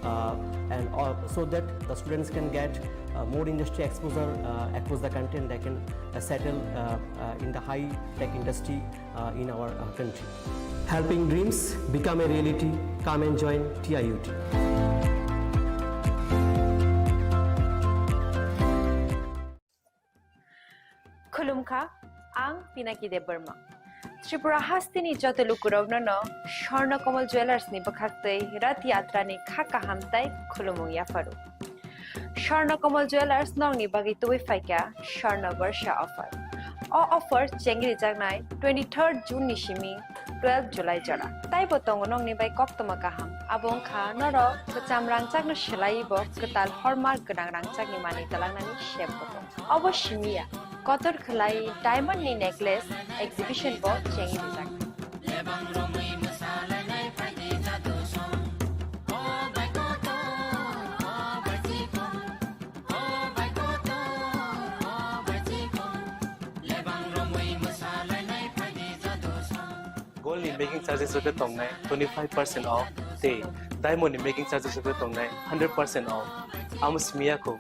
uh, and, uh, so that the students can get, uh, more industry exposure, uh, across the country, and they can, uh, settle, uh, uh, in the high-tech industry, uh, in our, uh, country. Helping dreams become a reality. Come and join T I U T. Khulumkha, ang Pinaki Debbarma. Tripura hasteni joto lukurokno no Swarna Kamal Jewellers ni bwkhaktwi Rath Yatra ni kha kaham tai khulumung yapharu. Swarna Kamal Jewellers nokni bagwi tubui phaikha Swarna Barsha offer. O offer chengri jaknai twenty-third June ni simi twelve July jora. Taibo tongo nokni bai koktoma kaham. Abo wngkha norok kwcham rangchakno swlaiwi bo kwtal hallmark gwnang rangchakni manwi twlangnani sep bo tongo. Obo simi ya, kotor khwlai diamond ni necklace exhibition bo chengri rijak. Gold ni making charges rok tongnai twenty five percent off, tei diamond ni making charges rok tongnai hundred percent off. Amo simi ya kho.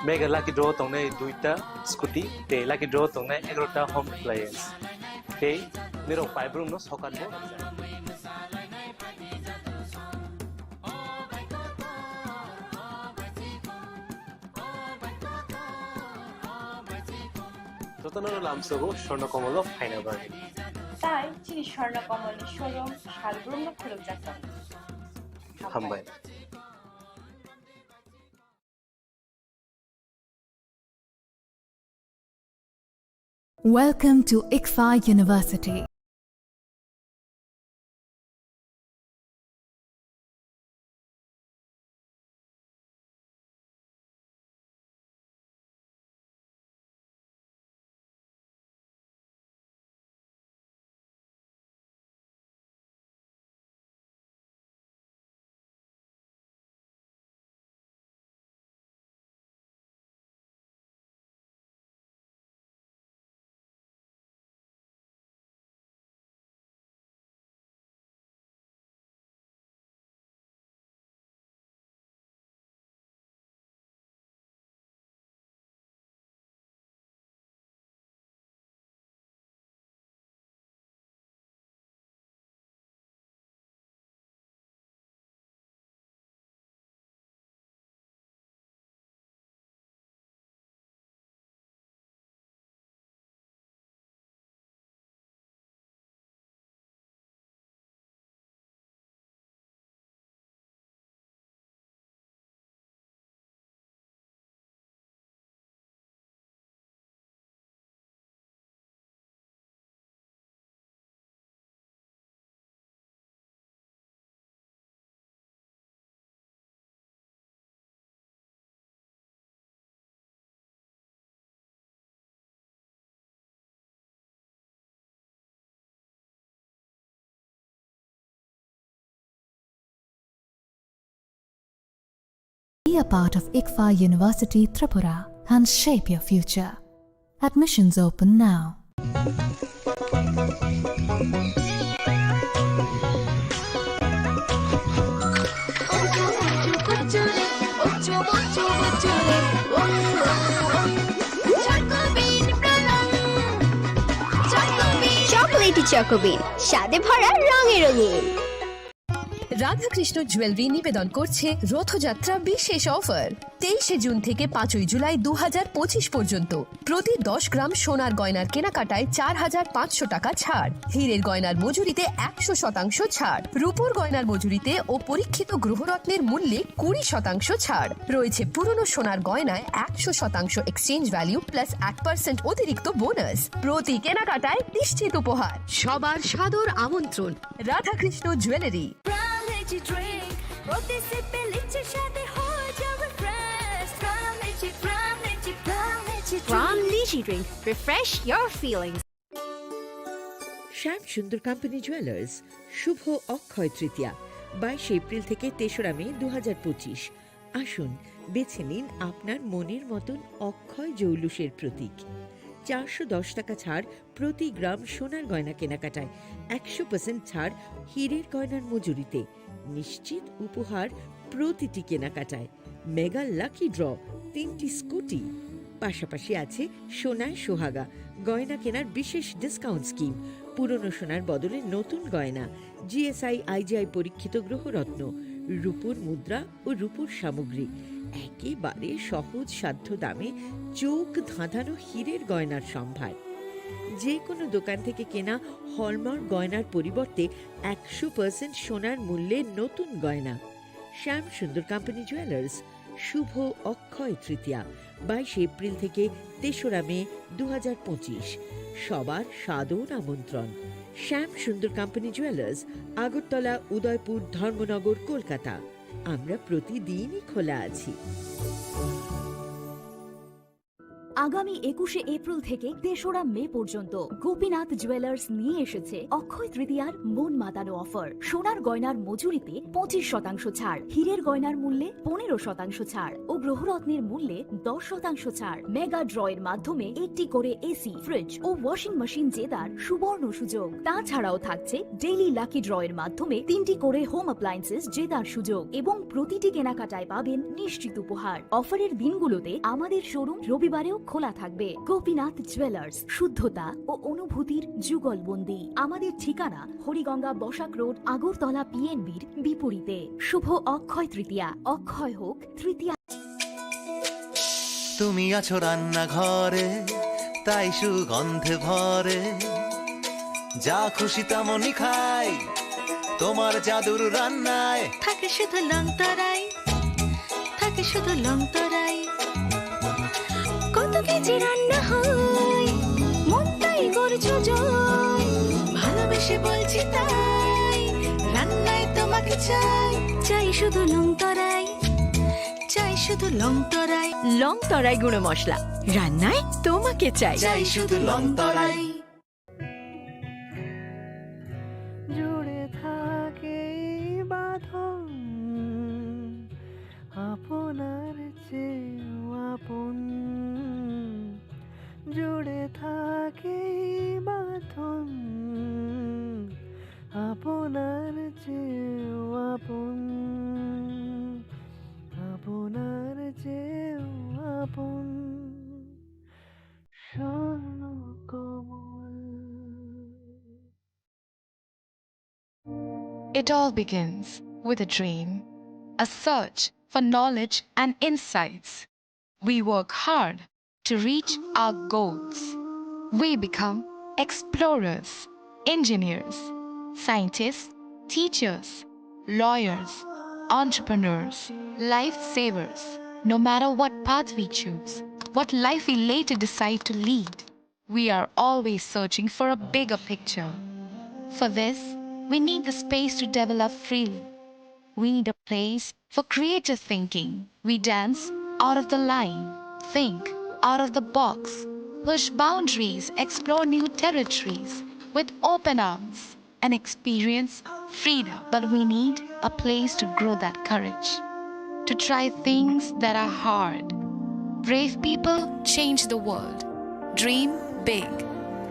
Mega lucky draw tongnai duita scooty, tei lucky draw tongnai egarota home appliance. Tei nirok paibrumno sokan bo. Jotono lamsogo Swarna Komolo phaina bagwi. Tai chini Swarna Komolni showroom salbrumno khulukjak tongo. Hambai. Welcome to ICFAI University. Be a part of ICFAI University Tripura and shape your future. Admissions open now. Chocolatey চকোবিন, স্বাদে ভরা, রঙে রঙিন। রাধাকৃষ্ণ জুয়েলারি নিবেদন করছে রথযাত্রা বিশেষ অফার। তেইশে জুন থেকে পাঁচই জুলাই দু হাজার পঁচিশ পর্যন্ত প্রতি দশ গ্রাম সোনার গয়নার কেনাকাটায় চার হাজার পাঁচশো টাকা ছাড়, হীরের গয়নার মজুরিতে একশো শতাংশ ছাড়, রূপোর গয়নার মজুরিতে ও পরীক্ষিত গ্রহরত্নের মূল্যে কুড়ি শতাংশ ছাড়। রয়েছে পুরনো সোনার গয়নায় একশো শতাংশ এক্সচেঞ্জ ভ্যালু প্লাস এক পার্সেন্ট অতিরিক্ত বোনাস। প্রতি কেনাকাটায় নিশ্চিত উপহার। সবার সাদর আমন্ত্রণ Radhakrishna jewellery. Pram Lychee Drink, প্রতি সিপে লিচি স্বাদে হয়ে যাবে fresh. Pram Lychee, Pram Lychee, Pram Lychee Drink। Pram Lychee Drink, refresh your feelings। Shyam Sundar company jewellers, শুভ অক্ষয় তৃতীয়া, বাইশে এপ্রিল থেকে তেসরা মে দু হাজার পঁচিশ। আসুন, বেছে নিন আপনার মনের মতন অক্ষয় জৌলুসের প্রতীক। চারশো দশ টাকা ছাড় প্রতি গ্রাম সোনার গয়না কেনাকাটায়, একশো পার্সেন্ট ছাড় হীরের গয়নার মজুরিতে, নিশ্চিত উপহার প্রতিটি কেনাকাটায়, মেগা লাকি ড্র, তিনটি স্কুটি, পাশাপাশি আছে সোনায় সোহাগা, গয়না কেনার বিশেষ ডিসকাউন্ট স্কিম, পুরনো সোনার বদলে নতুন গয়না, জিএসআই আইজিআই পরীক্ষিত গ্রহরত্ন, রূপোর মুদ্রা ও রূপোর সামগ্রী, একেবারে সহজ সাধ্য দামে চোখ ধাঁধানো হীরের গয়নার সম্ভার। যে কোনো দোকান থেকে কেনা হলমার্ক গয়নার পরিবর্তে একশো পার্সেন্ট সোনার মূল্যে নতুন গয়না। শ্যাম সুন্দর কোম্পানি জুয়েলার্স, শুভ অক্ষয় তৃতীয়া, বাইশে এপ্রিল থেকে তেসরা মে দু হাজার পঁচিশ। সবার সাদর আমন্ত্রণ। শ্যাম সুন্দর কোম্পানি জুয়েলার্স, আগরতলা, উদয়পুর, ধর্মনগর, কলকাতা। আমরা প্রতিদিনই খোলা আছি। আগামী একুশে এপ্রিল থেকে তেসরা মে পর্যন্ত গোপীনাথ জুয়েলার্স নিয়ে এসেছে অক্ষয় তৃতীয়ার মন মাতানো অফার। সোনার গয়নার মজুরিতে পঁচিশ শতাংশ ছাড়, হীরের গয়নার মূল্যে পনেরো শতাংশ ছাড় ও গ্রহরত্নের মূল্যে দশ শতাংশ ছাড়। মেগা ড্র এর মাধ্যমে একটি করে এসি, ফ্রিজ ও ওয়াশিং মেশিন জেতার সুবর্ণ সুযোগ। তাছাড়াও থাকছে ডেইলি লাকি ড্র এর মাধ্যমে তিনটি করে হোম অ্যাপ্লায়েন্সেস জেতার সুযোগ এবং প্রতিটি কেনাকাটায় পাবেন নিশ্চিত উপহার। অফারের দিনগুলোতে আমাদের শোরুম রবিবারেও খোলা থাকবে। গোপীনাথ জুয়েলার্স, শুদ্ধতা ও অনুভূতির যুগলবন্দি। আমাদের ঠিকানা হরিগঙ্গা বসাক রোড, আগরতলা পিএনবির বিপরীতে। শুভ অক্ষয় তৃতীয়া, অক্ষয় হোক তৃতীয়া। তুমি আছো রান্নাঘরে, তাই সুগন্ধে ভরে। যা খুশি তেমনই খাই, তোমার জাদুর রান্নায়। থাকে শুধু লংতরাই, থাকে শুধু লংতরাই। কত কেজি রান্না হয়, মনটাই করছো জয়। ভালোবেসে বলছি তাই, রান্নায় তোমাকে চাই। চাই শুধু লংতরাই, চাই শুধু লংতরাই। লংতরাই গুঁড়ো মশলা, রান্নায় তোমাকে চাই। চাই শুধু লংতরাই। জুড়ে থাকে এই বাঁধন, আপনার চেয়েও আপন। জুড়ে থাকে এই বাঁধন, আপনার চেয়েও আপন, আপনার চেয়েও আপন। Swarnakamal. It all begins with a dream, a search for knowledge and insights. We work hard to reach our goals. We become explorers, engineers, scientists, teachers, lawyers, entrepreneurs, lifesavers. No matter what path we choose, what life we later decide to lead, we are always searching for a bigger picture. For this, we need the space to develop freely. We need a place for creative thinking. We dance out of the line, think out of the box, push boundaries, explore new territories with open arms and experience freedom. But we need a place to grow that courage, to try things that are hard. Brave people change the world. Dream big.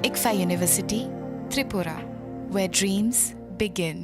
ICFAI University, Tripura, where dreams begin.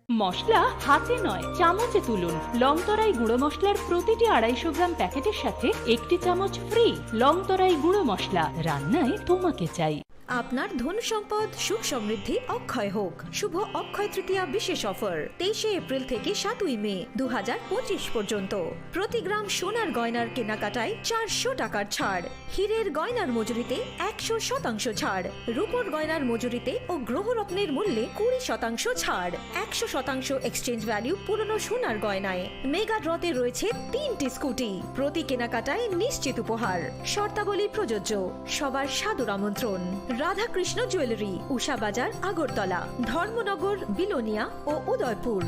মশলা হাতে নয়, চামচে তুলুন। লংতরাই গুঁড়ো মশলার প্রতিটি আড়াইশো গ্রাম প্যাকেটের সাথে একটি চামচ ফ্রি। লংতরাই গুঁড়ো মশলা, রান্নায় তোমাকে চাই। আপনার ধন সম্পদ, সুখ সমৃদ্ধি অক্ষয় হোক। শুভ অক্ষয় তৃতীয়া বিশেষ অফার, তেইশে এপ্রিল থেকে সাতই মে দু হাজার পঁচিশ পর্যন্ত। প্রতি গ্রাম সোনার গয়নার কেনাকাটায় চারশো টাকার ছাড়। হীরের গয়নার মজুরিতে একশো শতাংশ ছাড়, রূপোর গয়নার মজুরিতে ও গ্রহরত্নের মূল্যে কুড়ি শতাংশ ছাড়, একশো শতাংশ এক্সচেঞ্জ ভ্যালু পুরনো সোনার গয়নায়। মেগা ড্রতে রয়েছে তিনটি স্কুটি, প্রতি কেনাকাটায় নিশ্চিত উপহার। শর্তাবলী প্রযোজ্য। সবার সাদর আমন্ত্রণ। রাধাকৃষ্ণ জুয়েলারি, উষা বাজার, আগরতলা, ধর্মনগর, বিলোনিয়া ও উদয়পুর।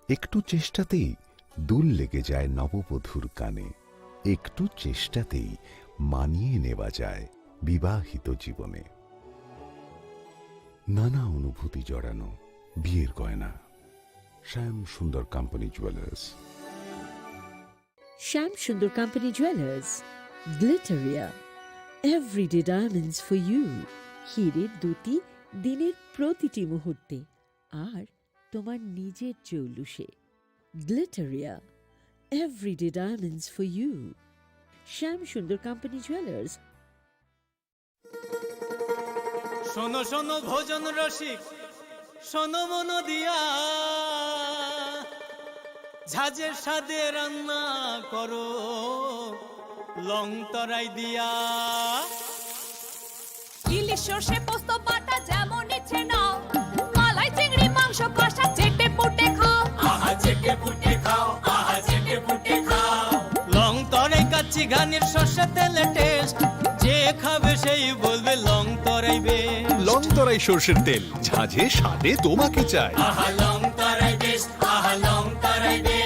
একটু চেষ্টাতেই দুল লেগে যায় নববধূর কানে। একটু চেষ্টাতেই মানিয়ে নেওয়া যায় বিবাহিত জীবনে। নানা অনুভূতি জড়ানো বিয়ের গয়না। শ্যাম Sundar company jewellers. Shyam Sundar company jewellers, Glitteria, everyday diamonds for you. হীরের দ্যুতি দিনের প্রতিটি মুহূর্তে, আর তোমার নিজের জৌলুসে। Glitteria, everyday diamonds for you. Shyam Sundar company jewellers. শোনো শোনো ভোজন রসিক, শোনো মন দিয়া, ঝাঁঝের স্বাদে রান্না করো লং তরাই দিয়া। ইলিশ সর্ষে পোস্ত বাটা যেমন ইচ্ছে নাও, মালাই চিংড়ি মাংস কষা চেটে পুটে খাও। আহা চেটে পুটে খাও, আহা চেটে পুটে খাও। গানের সর্ষে তেলে টেস্ট, যে খাবে সেই বলবে লং তরাই বেশ। লং তরাই সর্ষের তেল, ঝাঁঝে স্বাদে তোমাকে চাই। আহা, লং তরাই বেশ, আহা, লং তরাই বেশ।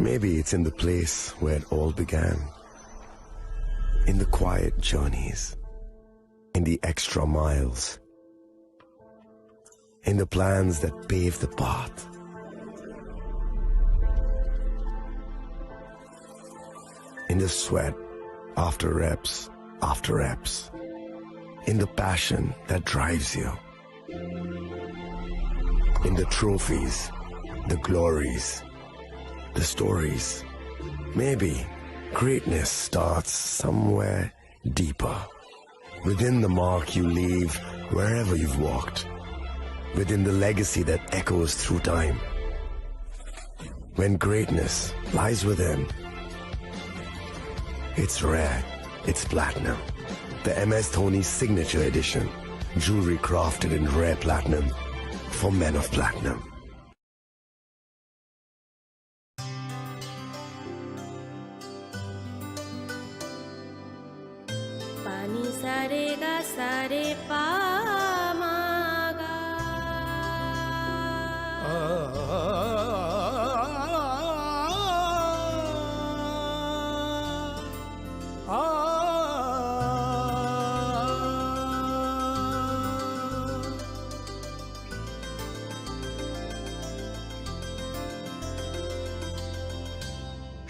Maybe it's in the place where it all began. In the quiet journeys, in the extra miles, in the plans that pave the path, in the sweat after reps after reps, in the passion that drives you, in the trophies, the glories, the stories. Maybe greatness starts somewhere deeper. Within the mark you leave wherever you've walked. Within the legacy that echoes through time. When greatness lies within, it's rare, it's platinum. The M S Dhoni Signature Edition. Jewelry crafted in rare platinum for men of platinum. Pani sare ga sare pa ma ga.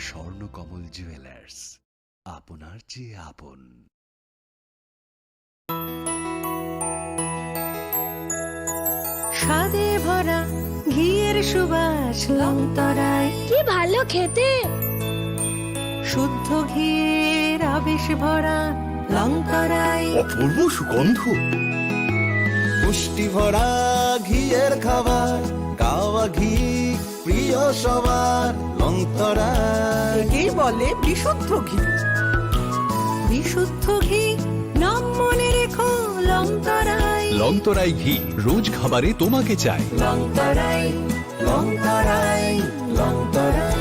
Swarnakamal jewellers, আপনার চেয়ে আপন। স্বাদে ভরা ঘিয়ের সুবাস লং তরাই। কি ভালো খেতে! শুদ্ধ ঘিয়ের আবেশ ভরা লং তরাই। অপূর্ব সুগন্ধ। পুষ্টি ভরা ঘিয়ের খাবার, গাওয়া ঘি প্রিয় সবার, লং তরাই। একেই বলে বিশুদ্ধ ঘি। বিশুদ্ধ ঘি, নাম মনে রেখো, লং তরাই। লং তরাই ঘি, রোজ খাবারে তোমাকে চাই। লং তরাই, লং তরাই, লং তরাই।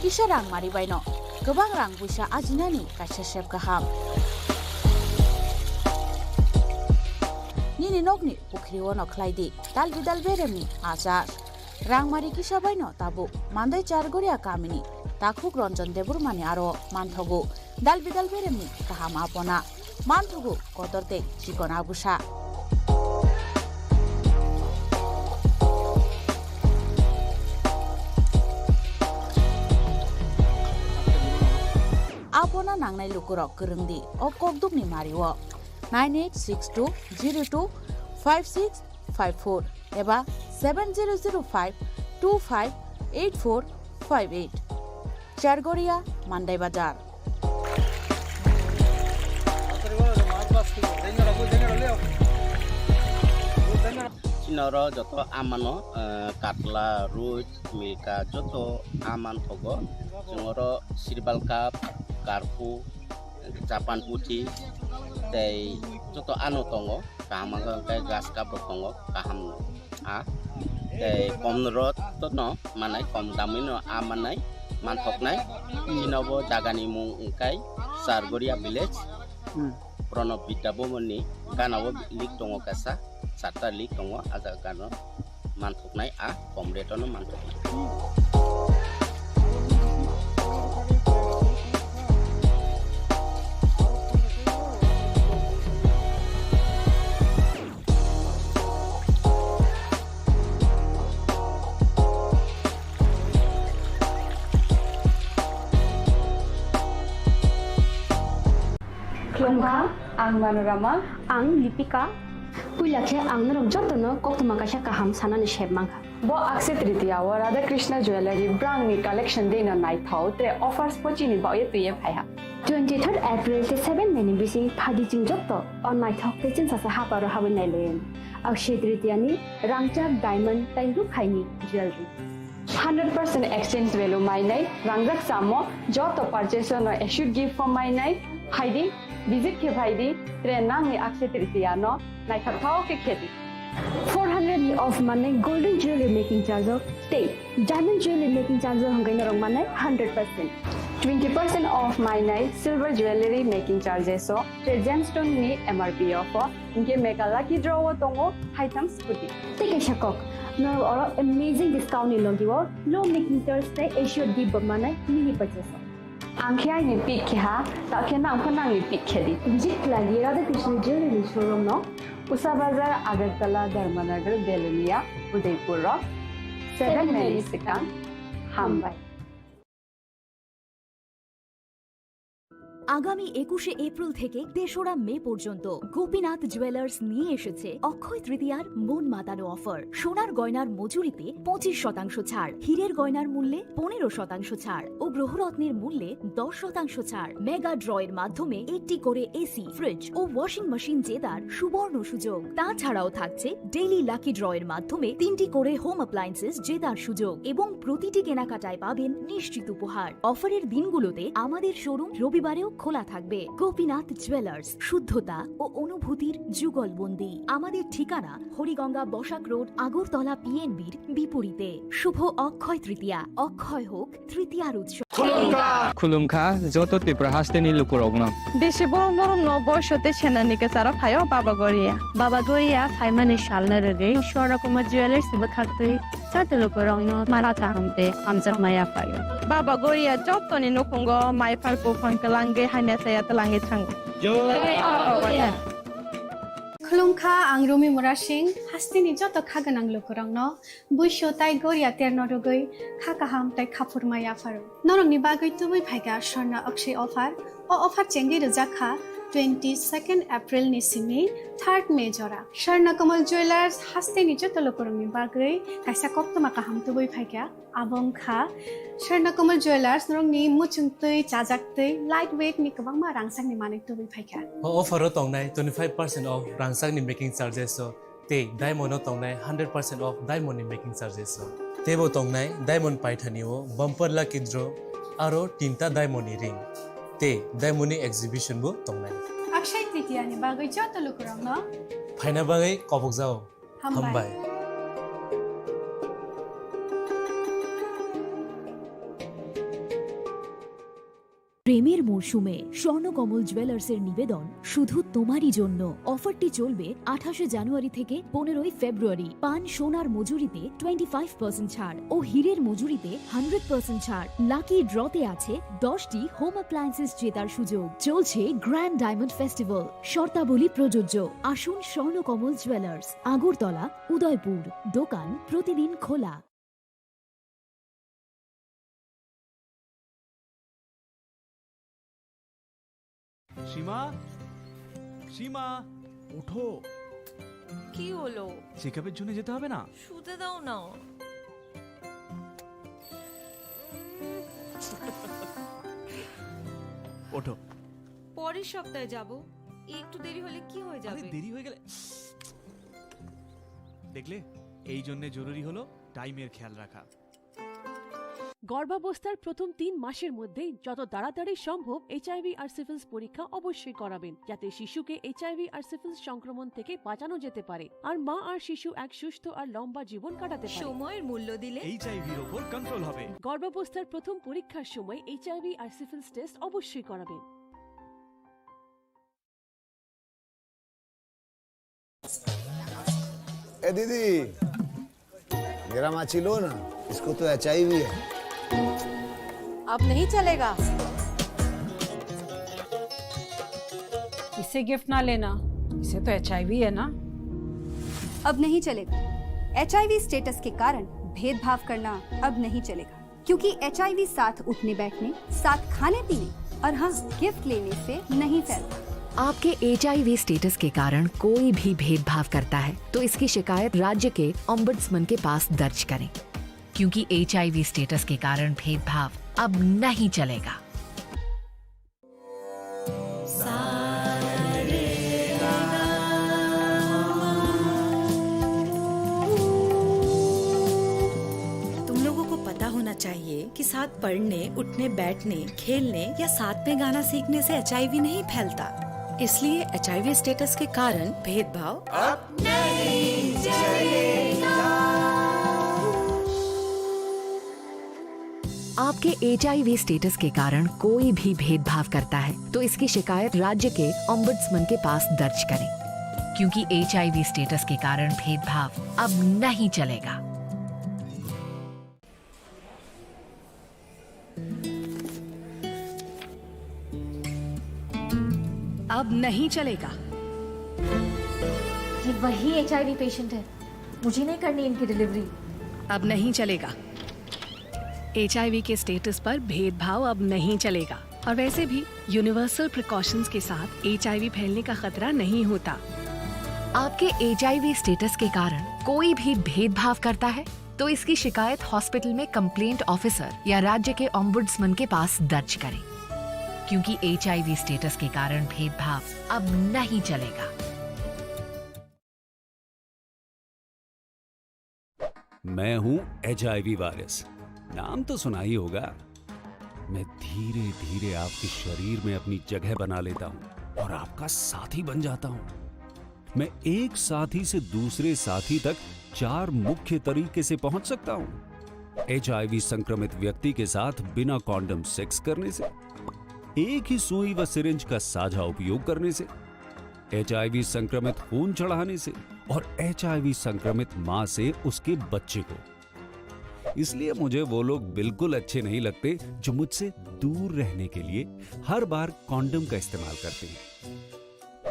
Kisa rang mari baino kwbang rang puisa ajinani kaisa sep kaham. Nini nokni pukhri-o no khlai di dal bidal beremni achar. Rangmari kisa baino tabuk Mandai Chargoria kamini takhuk Ranjan Debbarmani aro manthogo dal bidal beremni kaham apona, manthogo kotor tei chikon agusa. Apona nangnai lukurok kwrwng di o kokdukni mario nine eight six two zero two five six five four eba seven zero zero five two five eight four five eight. Chargoria, Mandai Bazar. Chini oro joto amano, eh, katla, rui, milka, joto aman thogo. Chwng oro sirbal cup, karpu, Japan puthi tei joto ano tongo, kaham wngkha hwnkhe grass cup rok tongo, kaham no a tei kom rok no manai, kom damwi no a manai, manthoknai. Chini bo jaga ni mung wngkha Chargoria village, Hmm. Pranab Vidya Bhavan ni gana o lik tongo kaisa, charta lik tongo, a jaga gana o. manthoknai, a kom rate-o no manthoknai. Khulumkha, ang Manorama. Ang Lipika. Puila khe ang norok jotono koktwma kaisa kaham sanani sep mankha. Bo Akshaya Tritiya o Radha Krishna Jewellery brangni collection dino naithok tre offers pochini baoye twiye phaiha. Twenty-third April tei seven May ni bising phadi chwng joto o naithok tei chwngsasa haparo habwi nailaiyani. Akshaya Tritiya ni rangchak diamond tei rukhaini jewellery. Hundred percent exchange value mainai rangjak chamo joto purchase no assured gift form mainai phaidi, visit khe phaidi, tre nangni Akshaya Tritiya no naithok thao khe khedi. Four hundred ni off manai golden jewelry making charge o tei diamond jewelry making charge o hwnkhe norok manai hundred percent. Twenty percent off mainai silver jewelry making charges o tei gemstone ni M R P o pho hwnkhe mega lucky draw o tongo haitham scooty. Tei kaisa kok, norok oro amazing discount ni logi o low making charge tei assured gift bo manai mini purchase o. Ang khe aini pick khe ha, ta khe nang pho nangni pick khe di. Visit khlai di Radha Krishna Jewelry showroom no, Usa Bazar, Agartala, Dharmanagar, Belonia, Udaipur rok. Seven May ni swkang. Hambai. আগামী একুশে এপ্রিল থেকে তেসরা মে পর্যন্ত গোপীনাথ জুয়েলার্স নিয়ে এসেছে অক্ষয় তৃতীয়ার মন মাতানো অফার। সোনার গয়নার মজুরিতে পঁচিশ শতাংশ ছাড়, হীরের গয়নার মূল্যে পনেরো শতাংশ ছাড় ও গ্রহরত্নের মূল্যে দশ শতাংশ ছাড়। মেগা ড্রয়ের মাধ্যমে একটি করে এসি, ফ্রিজ ও ওয়াশিং মেশিন জেতার সুবর্ণ সুযোগ। তাছাড়াও থাকছে ডেইলি লাকি ড্রয়ের মাধ্যমে তিনটি করে হোম অ্যাপ্লায়েন্সেস জেতার সুযোগ এবং প্রতিটি কেনাকাটায় পাবেন নিশ্চিত উপহার। অফারের দিনগুলোতে আমাদের শোরুম রবিবারেও খোলা থাকবে। গোপীনাথ জুয়েলার্স, শুদ্ধতা ও অনুভূতির যুগলবন্দি। আমাদের ঠিকানা হরিগঙ্গা বসাক রোড, আগরতলা পিএনবির বিপরীতে। শুভ অক্ষয় তৃতীয়া, অক্ষয় হোক তৃতীয়ার উৎসব। Khulumkha, joto Tripura hasteni lukurokno. Bisi borom borom no boiso tei senani kwcharo phaio Baba Goria. Baba Goria phaimani salno rwgwi Swarna Kumar Jewellers bwkhaktwi joto lukurokno mara kaham tei hamjakma yaphaio. Baba Goria jotoni nukhungo mai phar buphang twlangwi hamya chaya twlangwi thango. Khulumkha, ang Rumi Murasing, hasteni joto kha gwnang lukurokno buisu tai goria terno rwgwi kha kaham tai khaphurma yapharo. Norokni bagwi tubui phaikha Swarna Akshay offer. O offer chengwi rwjak kha twenty second April ni simi third May jora. Swarna Kamal Jewellers hasteni joto lukurokni bagwi kaisa koktwma kaham tubui phaikha. Abo wngkha Swarna Kamal Jewellers, norokni muchungtwi, chajaktwi, light weight ni kwbangma rangchakni manwi tubui phaikha. O offer o tongnai twenty five percent off rangchakni making charges o tei diamond o tongnai hundred percent off diamond ni making charges o. Teibo tongnai diamond paithani o bumper lucky draw aro tinta diamond ni ring tei diamond ni exhibition bo tongnai. Akshay Tritiya ni bagwi joto lukurokno phaina bagwi kobokjao. Hambai. Hambai. প্রেমের মরশুমে স্বর্ণকমল জুয়েলার্সের নিবেদন শুধু তোমারই জন্য। অফারটি চলবে আঠাশে জানুয়ারি থেকে পনেরোই ফেব্রুয়ারি। পান সোনার মজুরিতে টোয়েন্টি ফাইভ পার্সেন্ট ছাড় ও হীরের মজুরিতে হান্ড্রেড পার্সেন্ট ছাড়। লাকি ড্রতে আছে দশটি হোম অ্যাপ্লায়েন্সেস জেতার সুযোগ। চলছে গ্র্যান্ড ডায়মন্ড ফেস্টিভ্যাল, শর্তাবলী প্রযোজ্য। আসুন স্বর্ণকমল জুয়েলার্স, আগরতলা, উদয়পুর। দোকান প্রতিদিন খোলা। সীমা, সীমা, ওঠো। কি হলো? চেকআপের জন্য যেতে হবে না? শুতে দাও না। ওঠো। পরের সপ্তাহে যাব। একটু দেরি হলে কি হয়ে আরে, যাবে? দেরি হয়ে গেলে, দেখলে, এই জন্য জরুরি হলো টাইমের খেয়াল রাখা। গর্ভাবস্থার প্রথম তিন মাসের মধ্যেই যত তাড়াতাড়ি সম্ভব এইচআইভি আর সিফিলিস পরীক্ষা অবশ্যই করাবেন, যাতে শিশুকে এইচআইভি আর সিফিলিস সংক্রমণ থেকে বাঁচানো যেতে পারে, আর মা আর শিশু এক সুস্থ আর লম্বা জীবন কাটাতে পারে। সময়ের মূল্য দিলে এইচআইভির ওপর কন্ট্রোল হবে। গর্ভাবস্থার প্রথম পরীক্ষার সময় এইচআইভি আর সিফিলিস টেস্ট অবশ্যই করাবেন। এ দিদি, मेरा माची लो ना, इसको तो एचआईवी है। अब नहीं चलेगा। इसे गिफ्ट ना लेना, इसे तो एचआईवी है ना। अब नहीं चलेगा। एचआईवी स्टेटस के कारण भेदभाव करना अब नहीं चलेगा, क्योंकि एचआईवी साथ उठने बैठने, साथ खाने पीने और हाँ, गिफ्ट लेने से नहीं फैलता। आपके एचआईवी स्टेटस के कारण कोई भी भेदभाव करता है, तो इसकी शिकायत राज्य के ओम्बड्समैन के पास दर्ज करें, क्योंकि एचआईवी स्टेटस के कारण भेदभाव अब नहीं चलेगा। तुम लोगों को पता होना चाहिए कि साथ पढ़ने, उठने, बैठने, खेलने या साथ में गाना सीखने से एचआईवी नहीं फैलता। इसलिए एचआईवी स्टेटस के कारण भेदभाव अब नहीं चलेगा। आपके एचआईवी स्टेटस के कारण कोई भी भेदभाव करता है, तो इसकी शिकायत राज्य के ओम्बड्समैन के पास दर्ज करें, क्योंकि एचआईवी स्टेटस के कारण भेदभाव अब नहीं चलेगा। अब नहीं चलेगा। ये वही एचआईवी पेशेंट है, मुझे नहीं करनी इनकी डिलीवरी। अब नहीं चलेगा। एचआईवी के स्टेटस पर भेदभाव अब नहीं चलेगा। और वैसे भी यूनिवर्सल प्रिकॉशंस के साथ एचआईवी फैलने का खतरा नहीं होता। आपके एचआईवी स्टेटस के कारण कोई भी भेदभाव करता है, तो इसकी शिकायत हॉस्पिटल में कंप्लेंट ऑफिसर या राज्य के ओम्बड्समैन के पास दर्ज करें, क्योंकि एचआईवी स्टेटस के कारण भेदभाव अब नहीं चलेगा। मैं हूं एचआईवी वायरस, नाम तो सुना ही होगा। मैं धीरे धीरे आपके शरीर में अपनी जगह बना लेता हूं और आपका साथी बन जाता हूं। मैं एक साथी से दूसरे साथी तक चार मुख्य तरीके से पहुंच सकता हूं। एचआईवी संक्रमित व्यक्ति के साथ बिना कॉन्डम सेक्स करने से, एक ही सुई व सिरिंज का साझा उपयोग करने से, एचआईवी संक्रमित खून चढ़ाने से और एचआईवी संक्रमित मां से उसके बच्चे को। इसलिए मुझे वो लोग बिल्कुल अच्छे नहीं लगते जो मुझसे दूर रहने के लिए हर बार कॉन्डम का इस्तेमाल करते हैं,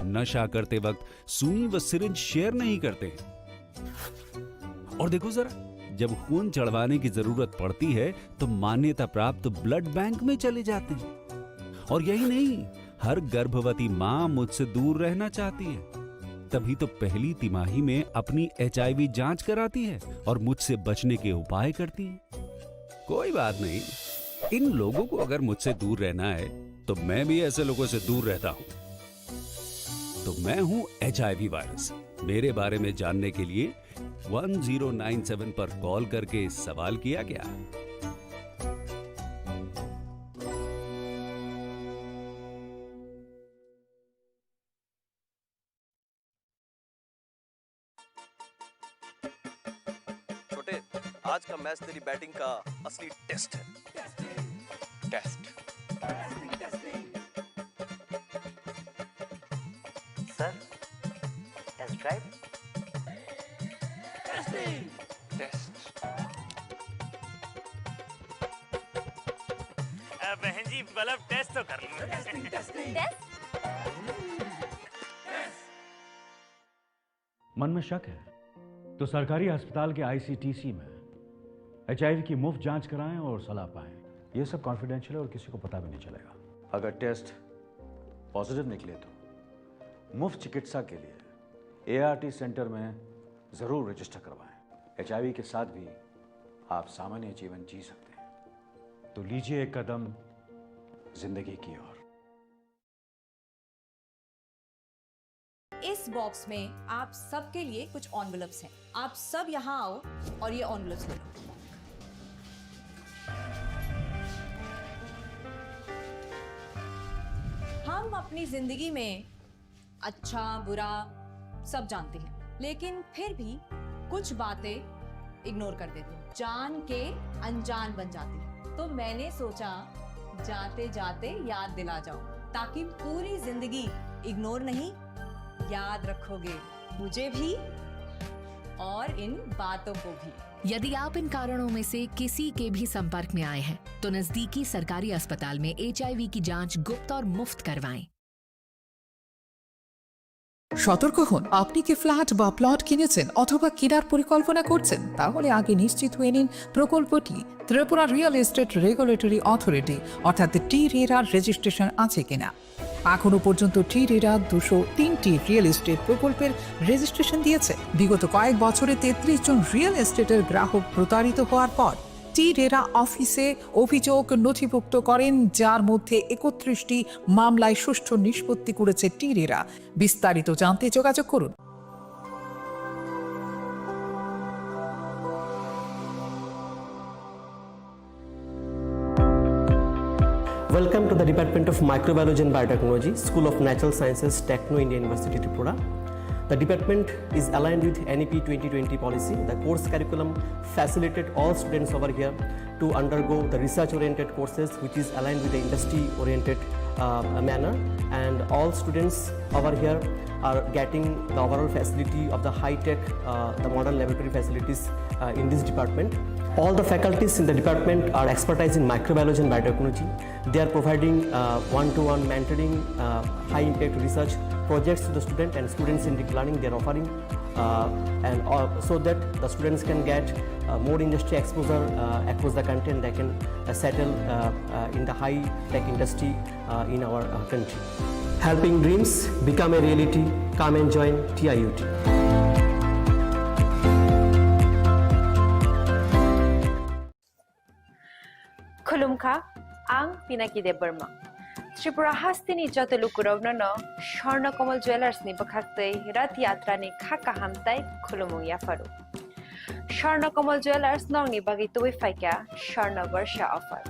नशा करते वक्त सुई व सिरिंज शेयर नहीं करते हैं। और देखो जरा, जब खून चढ़वाने की जरूरत पड़ती है तो मान्यता प्राप्त ब्लड बैंक में चले जाते हैं। और यही नहीं, हर गर्भवती मां मुझसे दूर रहना चाहती है, तभी तो पहली तिमाही में अपनी एचआईवी जांच कराती है और मुझसे बचने के उपाय करती है। कोई बात नहीं, इन लोगों को अगर मुझसे दूर रहना है तो मैं भी ऐसे लोगों से दूर रहता हूं। तो मैं हूं एचआईवी वायरस। मेरे बारे में जानने के लिए वन ज़ीरो नाइन सेवन पर कॉल करके सवाल किया क्या? छोटे, आज का मैच तेरी बैटिंग का असली टेस्ट है। Test. Sir, test drive. Test. Uh, बहन जी, मतलब, टेस्ट तो कर लो। टेस्ट? मन में शक है तो सरकारी अस्पताल के आईसीटीसी में एचआईवी की मुफ्त जांच कराएं और सलाह पाएं। ये सब कॉन्फिडेंशियल है और किसी को पता भी नहीं चलेगा। अगर टेस्ट पॉजिटिव निकले तो मुफ्त चिकित्सा के लिए एआरटी सेंटर में जरूर रजिस्टर करवाएं। एचआईवी के साथ भी आप सामान्य जीवन जी सकते हैं। तो लीजिए एक कदम जिंदगी की ओर। इस बॉक्स में आप सबके लिए कुछ एनवेलप्स हैं। आप सब यहाँ आओ और ये एनवेलप्स ले लो। हम अपनी जिंदगी में अच्छा, बुरा सब जानते हैं, लेकिन फिर भी कुछ बातें इग्नोर कर देते हैं, जान के अनजान बन जाती है। तो मैंने सोचा, जाते जाते याद दिला जाओ, ताकि पूरी जिंदगी इग्नोर नहीं, याद रखोगे मुझे भी और इन बातों को भी। यदि आप इन कारणों में से किसी के भी संपर्क में आए हैं, तो नजदीकी सरकारी अस्पताल में एचआईवी की जांच गुप्त और मुफ्त करवाएं। সতর্ক হন, আপনি কি ফ্ল্যাট বা প্লট কিনেছেন অথবা কেনার পরিকল্পনা করছেন? তাহলে আগে নিশ্চিত হয়ে নিন প্রকল্পটি। Tripura real estate regulatory authority অর্থাৎ টি রেরার রেজিস্ট্রেশন আছে কিনা। এখনো পর্যন্ত টি রেরা দুশো তিনটি রিয়েল এস্টেট প্রকল্পের রেজিস্ট্রেশন দিয়েছে। বিগত কয়েক বছরে তেত্রিশ জন রিয়েল এস্টেটের গ্রাহক প্রতারিত হওয়ার পর টি রেরা অফিসে অভিযোগ নথিভুক্ত করেন, যার মধ্যে একত্রিশটি মামলায় সুষ্ঠু নিষ্পত্তি করেছে টি রেরা। বিস্তারিত জানতে যোগাযোগ করুন। Welcome to the Department of Microbiology and Biotechnology, School of Natural Sciences, Techno India University, Tripura. The department is aligned with N E P twenty twenty policy. The course curriculum facilitate all students over here to undergo the research-oriented courses, which is aligned with the industry-oriented, uh, manner. And all students over here are getting the overall facility of the high-tech, uh, the modern laboratory facilities, uh, in this department. All the faculties in the department are expertise in microbiology and biotechnology. They are providing, uh, one-to-one mentoring, uh, high-impact research projects to the student and students-centric learning they are offering. Uh, and, uh, so that the students can get, uh, more industry exposure, uh, across the country, and they can, uh, settle, uh, uh, in the high-tech industry, uh, in our, uh, country. Helping dreams become a reality. Come and join T I U T. Khulumkha, ang Pinaki Debbarma. Tripura hasteni joto lukurokno no Swarna Kamal Jewellers ni bwkhaktwi Rath Yatra ni kha kaham tai khulumung yapharu. Swarna Kamal Jewellers nokni bagwi tubui phaikha Swarna Barsha offer.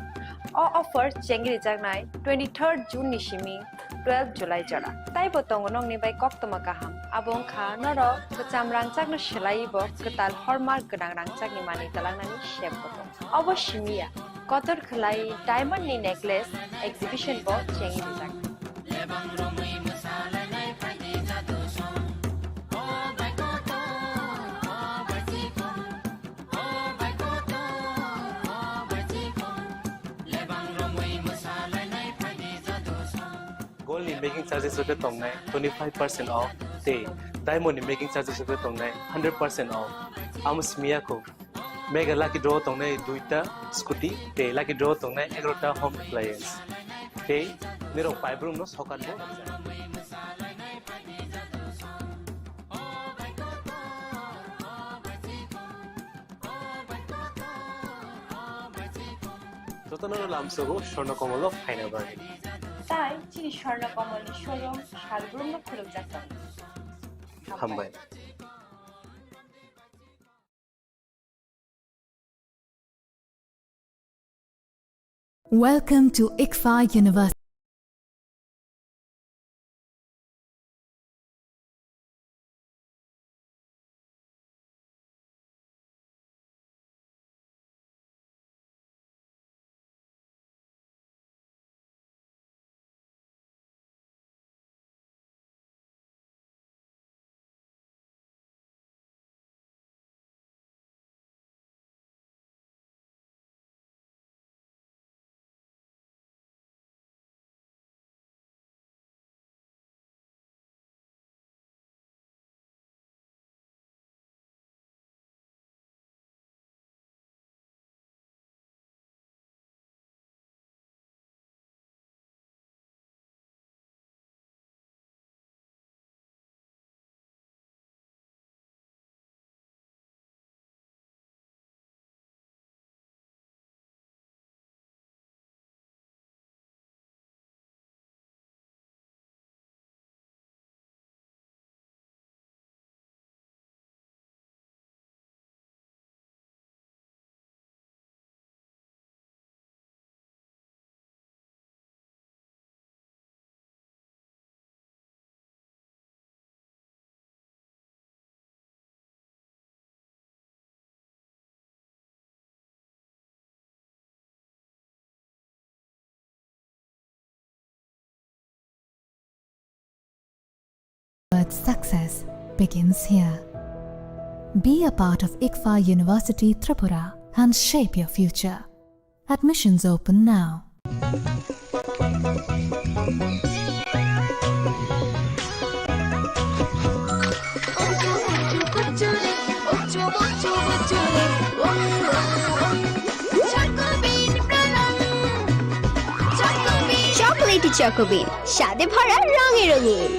O offer chengrijaknai twenty-third June ni simi twelve July jora. Taibo tongo nokni bai koktwma kaham. Abo wngkha norok kwcham rangchakno swlaiwi bo kwtal hallmark gwnang rangchakni manwi twlangnani sep bo tongo. Obo simi ya, kotor khwlai diamond ni necklace exhibition bo chengwi rijak. Gold ni making charges rok khe tongnai twenty five percent off tei diamond ni making charges rok khe tongnai hundred percent off. Amo simi ya kho. Mega lucky draw tongnai duita scooty tei lucky draw tongnai egarota home appliance. Tei nirok paibrum no sokan bo. Jotono lamsogo Swarna Kamal o phaina bagwi. Tai chini Swarna Kamal ni showroom salbrum no khulukjak tongo. Hambai. Welcome to ICFAI University. But success begins here. Be a part of ICFAI University Tripura and shape your future. Admissions open now. Chocolatey চকোবিন, স্বাদে ভরা, রঙে রঙিন।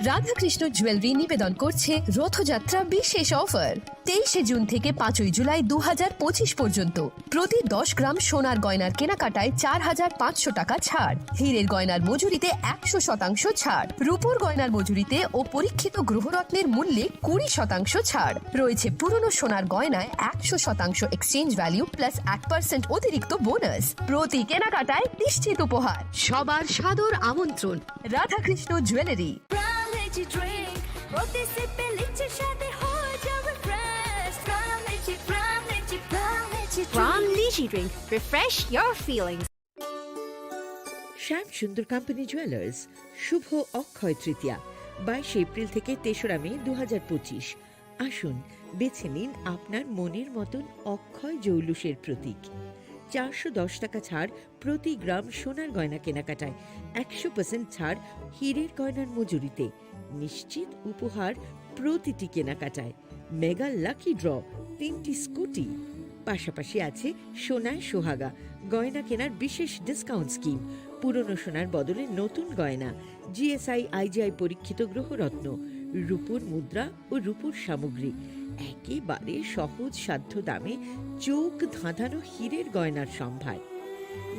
রাধাকৃষ্ণ জুয়েলারি নিবেদন করছে রথযাত্রা বিশেষ অফার। তেইশে জুন থেকে পাঁচই জুলাই দু হাজার পঁচিশ পর্যন্ত প্রতি দশ গ্রাম সোনার গয়নার কেনাকাটায় চার হাজার পাঁচশো টাকা ছাড়, হীরের গয়নার মজুরিতে একশো শতাংশ ছাড়, রূপোর গয়নার মজুরিতে ও পরীক্ষিত গ্রহরত্নের মূল্যে কুড়ি শতাংশ ছাড়। রয়েছে পুরনো সোনার গয়নায় একশো শতাংশ এক্সচেঞ্জ ভ্যালু প্লাস এক পার্সেন্ট অতিরিক্ত বোনাস। প্রতি কেনাকাটায় নিশ্চিত উপহার। সবার সাদর আমন্ত্রণ রাধাকৃষ্ণ জুয়েলারি। প্রাণ লিচি ড্রিঙ্ক, প্রতি সিপে লিচির স্বাদে হয়ে যাবে ফ্রেশ। প্রাণ লিচি, প্রাণ লিচি, প্রাণ লিচি drink. Refresh your feelings. Shyam Sundar company jewellers, শুভ অক্ষয় তৃতীয়া, বাইশে এপ্রিল থেকে তেসরা মে দু হাজার পঁচিশ। আসুন, বেছে নিন আপনার মনের মতন অক্ষয় জৌলুসের প্রতীক। চারশো দশ টাকা ছাড় প্রতি গ্রাম সোনার গয়না কেনাকাটায়, একশো পার্সেন্ট ছাড় হীরের গয়নার মজুরিতে, নিশ্চিত উপহার প্রতিটি কেনাকাটায়, মেগা লাকি ড্র, তিনটি স্কুটি। পাশাপাশি আছে সোনায় সোহাগা, গয়না কেনার বিশেষ ডিসকাউন্ট স্কিম, পুরনো সোনার বদলে নতুন গয়না, জিএসআই আইজিআই পরীক্ষিত গ্রহরত্ন, রূপোর মুদ্রা ও রূপোর সামগ্রী, একেবারে সহজ সাধ্য দামে চোখ ধাঁধানো হীরের গয়নার সম্ভার।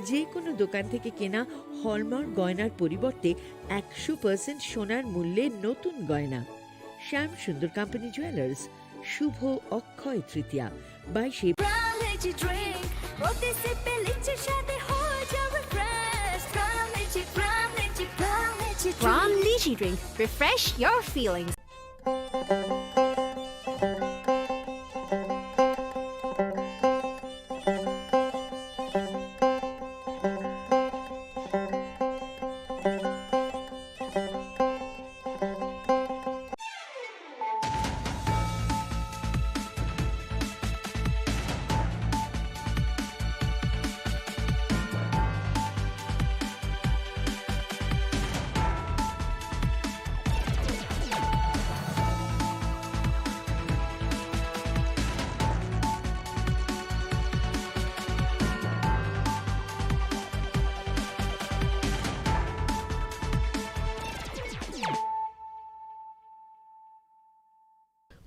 যে কোনো দোকান থেকে কেনা হলমার্ক গয়নার পরিবর্তে একশো পার্সেন্ট সোনার মূল্যে নতুন গয়না। শ্যাম সুন্দর কোম্পানি জুয়েলার্স, শুভ অক্ষয় তৃতীয়া, বাইশে প্রাণ লিচি ড্রিঙ্ক, প্রতি সিপে লিচির স্বাদে হয়ে যাবে ফ্রেশ। প্রাণ লিচি, প্রাণ লিচি, প্রাণ লিচি, প্রাণ লিচি drink. Refresh your feelings.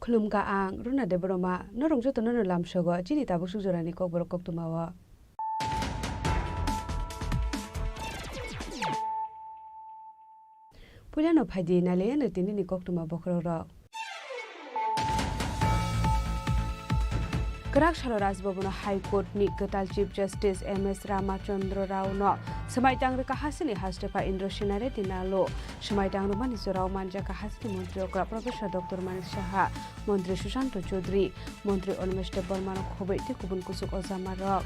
Khulumkha ang Runa Debbarma, norok jotono no lamsogo chini tabuk suk jorani kokborok koktwmao. Puilano phaidi nailaiyano tinini koktwma bokhorokrok. Kwrak salo Raj Bhavan-o High Court-ni kwtal Chief Justice M S Ramachandra Rao-no swmai tang rwkha hasteni hastepha Indra Sena Reddy Nallo. Swmai tang rwmani jorao manjakha hasteni montri okra Professor Doctor Manik Saha, montri Sushanta Chowdhury, montri Animesh Debbarma-no khobwi tei kubun kuchuk ojamarok.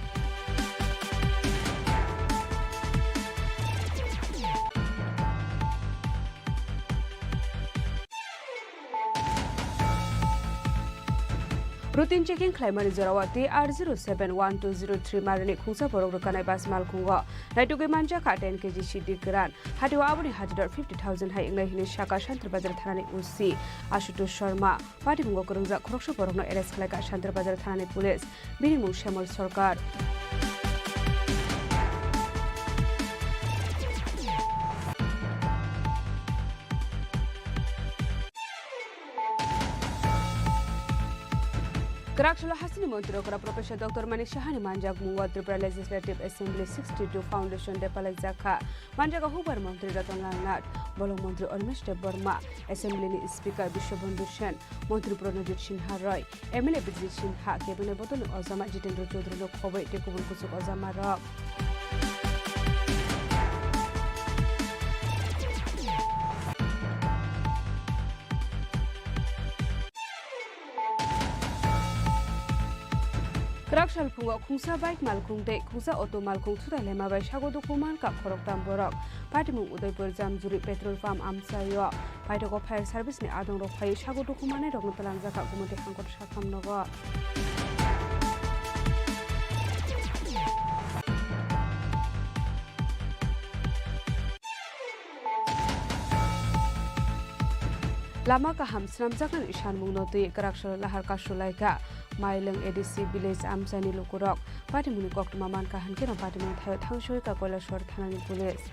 Routine checking khlaimani jorao T R zero seven one two zero three marini khungsa borok rwkanai bus malkhungo naitugwi manjakha ten K G sidi kwran. Hatio aboni hajador fifty thousand hai wngnai hwnwi sakha Santir Bazar thanani O C Ashutosh Sharma. Patimungo kwrwngjak khoroksa borokno arrest khlaikha Santir Bazar thanani police. Bini mung Shyamol Sarkar. Kwrak salo hasteni montri okra Professor Doctor Manik Sahani manjak mungo Tripura Legislative Assembly sixty-two Foundation Day palaijakha. Manjago hubar montri Ratan Lal Nath, bolong montri Animesh Debbarma, Assembly ni Speaker Biswabandhu Sen, montri Pranajit Sinha Roy, M L A Bijit Sinha, cabinet bodolni ojama Jitendra Chaudhary no khobwi tei kubun kuchuk ojamarok. Kwrak salphungo khungsa bike malkhung tei khungsa auto malkhung thutai laima bai sago dukhu mankha khoroktham borok. Patimung Udaipur Jamjuri petrol pump amchaio. Paithago fire service ni adongrok phaiwi sago dukhu mannairokno twlangjakha Gumoti Hangkot sakhamnogo. Lama kaham swnamjaknani sanmungno twi kwraksalo lahar kasu laikha. Mailwng A D C village amchaini lukurok patimungni koktwma mankha, hinkhe no patimungni thaio thangsuikha Kailasor thanani police.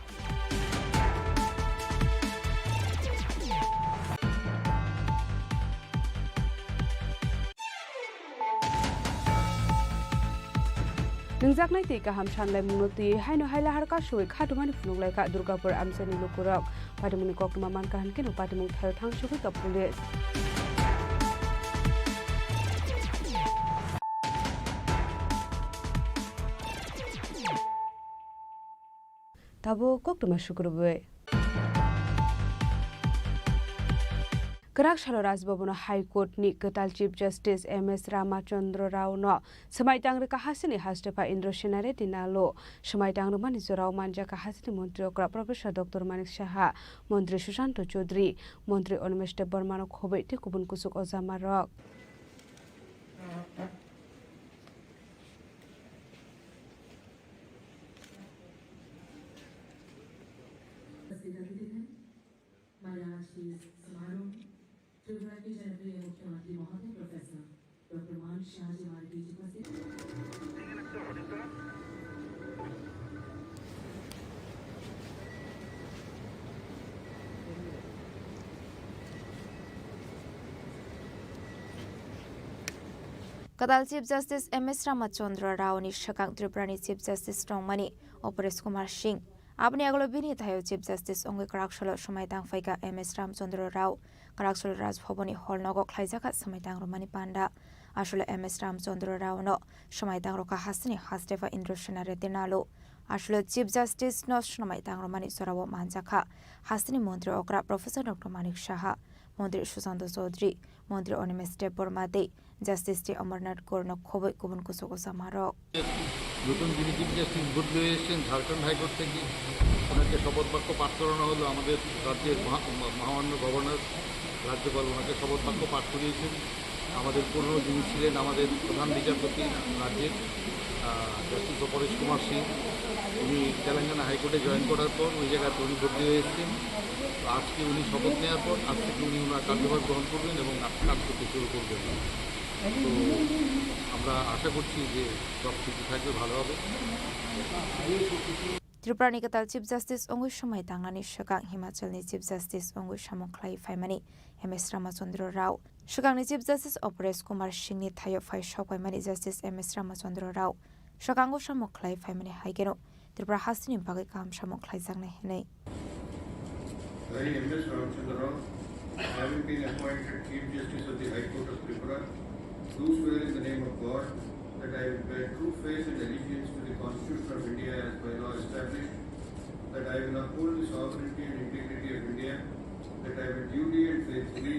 Nungjaknai twi kaham sanlaimungno twi haino hai lahar kasui khatumani phunuk laikha Durgapur amchaini lukurok. Patimungni koktwma mankha hinkhe no patimung thaio thangsugwi ka police. Tabuk koktwma sukrubwi. Kwrak salo Raj Bhavan o High Court ni kwtal Chief Justice M S Ramachandra Rao no swmai tang rwkha hasteni hastepha Indra Sena Reddy Nalu. Swmai tang rwmani jorao manjakha hasteni montri okra Professor Doctor Manik Saha, montri Sushanta Chowdhury, montri Animesh Debbarma no khobwi tei kubun kuchuk ojama rok. माननीय श्री समारोह त्रिपुरा के जनप्रिय मुख्यमंत्री महोदय professor doctor Manik साहा जी हमारे बीच उपस्थित। Kwtal Chief Justice M S Ramachandra Rao ni swkang Tripura ni Chief Justice tongmani Aparesh Kumar Singh. Aboni agalo bini thaio Chief Justice wngwi kwraksalo swmai tangphaikha M S Ramachandra Rao. Kwraksalo Raj Bhavan ni hall nogo khlaijakha swmai tangrwmani panda. Aswle M S Ramachandra Rao no swmai tangrwkha hasteni hastepha Indra Sena Reddy Nalu. Aswle Chief Justice no swmai tangrwmani jorao manjakha hasteni montri okra Professor Doctor Manik Saha, montri Sushanta Chowdhury, montri Animesh Debbarma tei Justice T Amarnath Kaur no khobwi kubun kuchuk ojama rok. নতুন যিনি chief justice বদলি হয়ে এসেছেন ঝাড়খণ্ড হাইকোর্ট থেকে, ওনাকে শপথ বাক্য পাঠ করানো হলো। আমাদের রাজ্যের মহা-, মহামান্য গভর্নর, রাজ্যপাল ওনাকে শপথ বাক্য পাঠ করিয়েছেন। আমাদের পুরনো যিনি ছিলেন আমাদের প্রধান বিচারপতি রাজ্যের, আহ, জাস্টিস অপরেশ কুমার সিং, উনি তেলেঙ্গানা হাইকোর্টে জয়েন করার পর ওই জায়গাতে উনি বদলি হয়ে এসেছেন। তো আজকে উনি শপথ নেওয়ার পর আজ থেকে উনি ওনার কার্যভার গ্রহণ করবেন এবং কাজ করতে শুরু করবেন। তো আমরা আশা করছি যে সব কিছু থাকবে, ভালো হবে। Tripura ni kwtal Chief Justice wngwi swmai tangnani swkang Himachal ni Chief Justice wngwi samung khlai phaimani M S Ramachandra Rao. Swkangni Chief Justice Aparesh Kumar Singh ni thaio phai sok paimani Justice M S Ramachandra Rao. Swkango samung khlai phaimani hai kheno Tripura hasteni bagwi kaham samung khlaijaknai hwnwi. I, M S Ramachandra Rao, having been appointed Chief Justice of the High Court of Tripura, do swear in the name of God that I will bear true faith and allegiance to the Constitution of India as by law established, that I will uphold the sovereignty and integrity of India, that I will duly and faithfully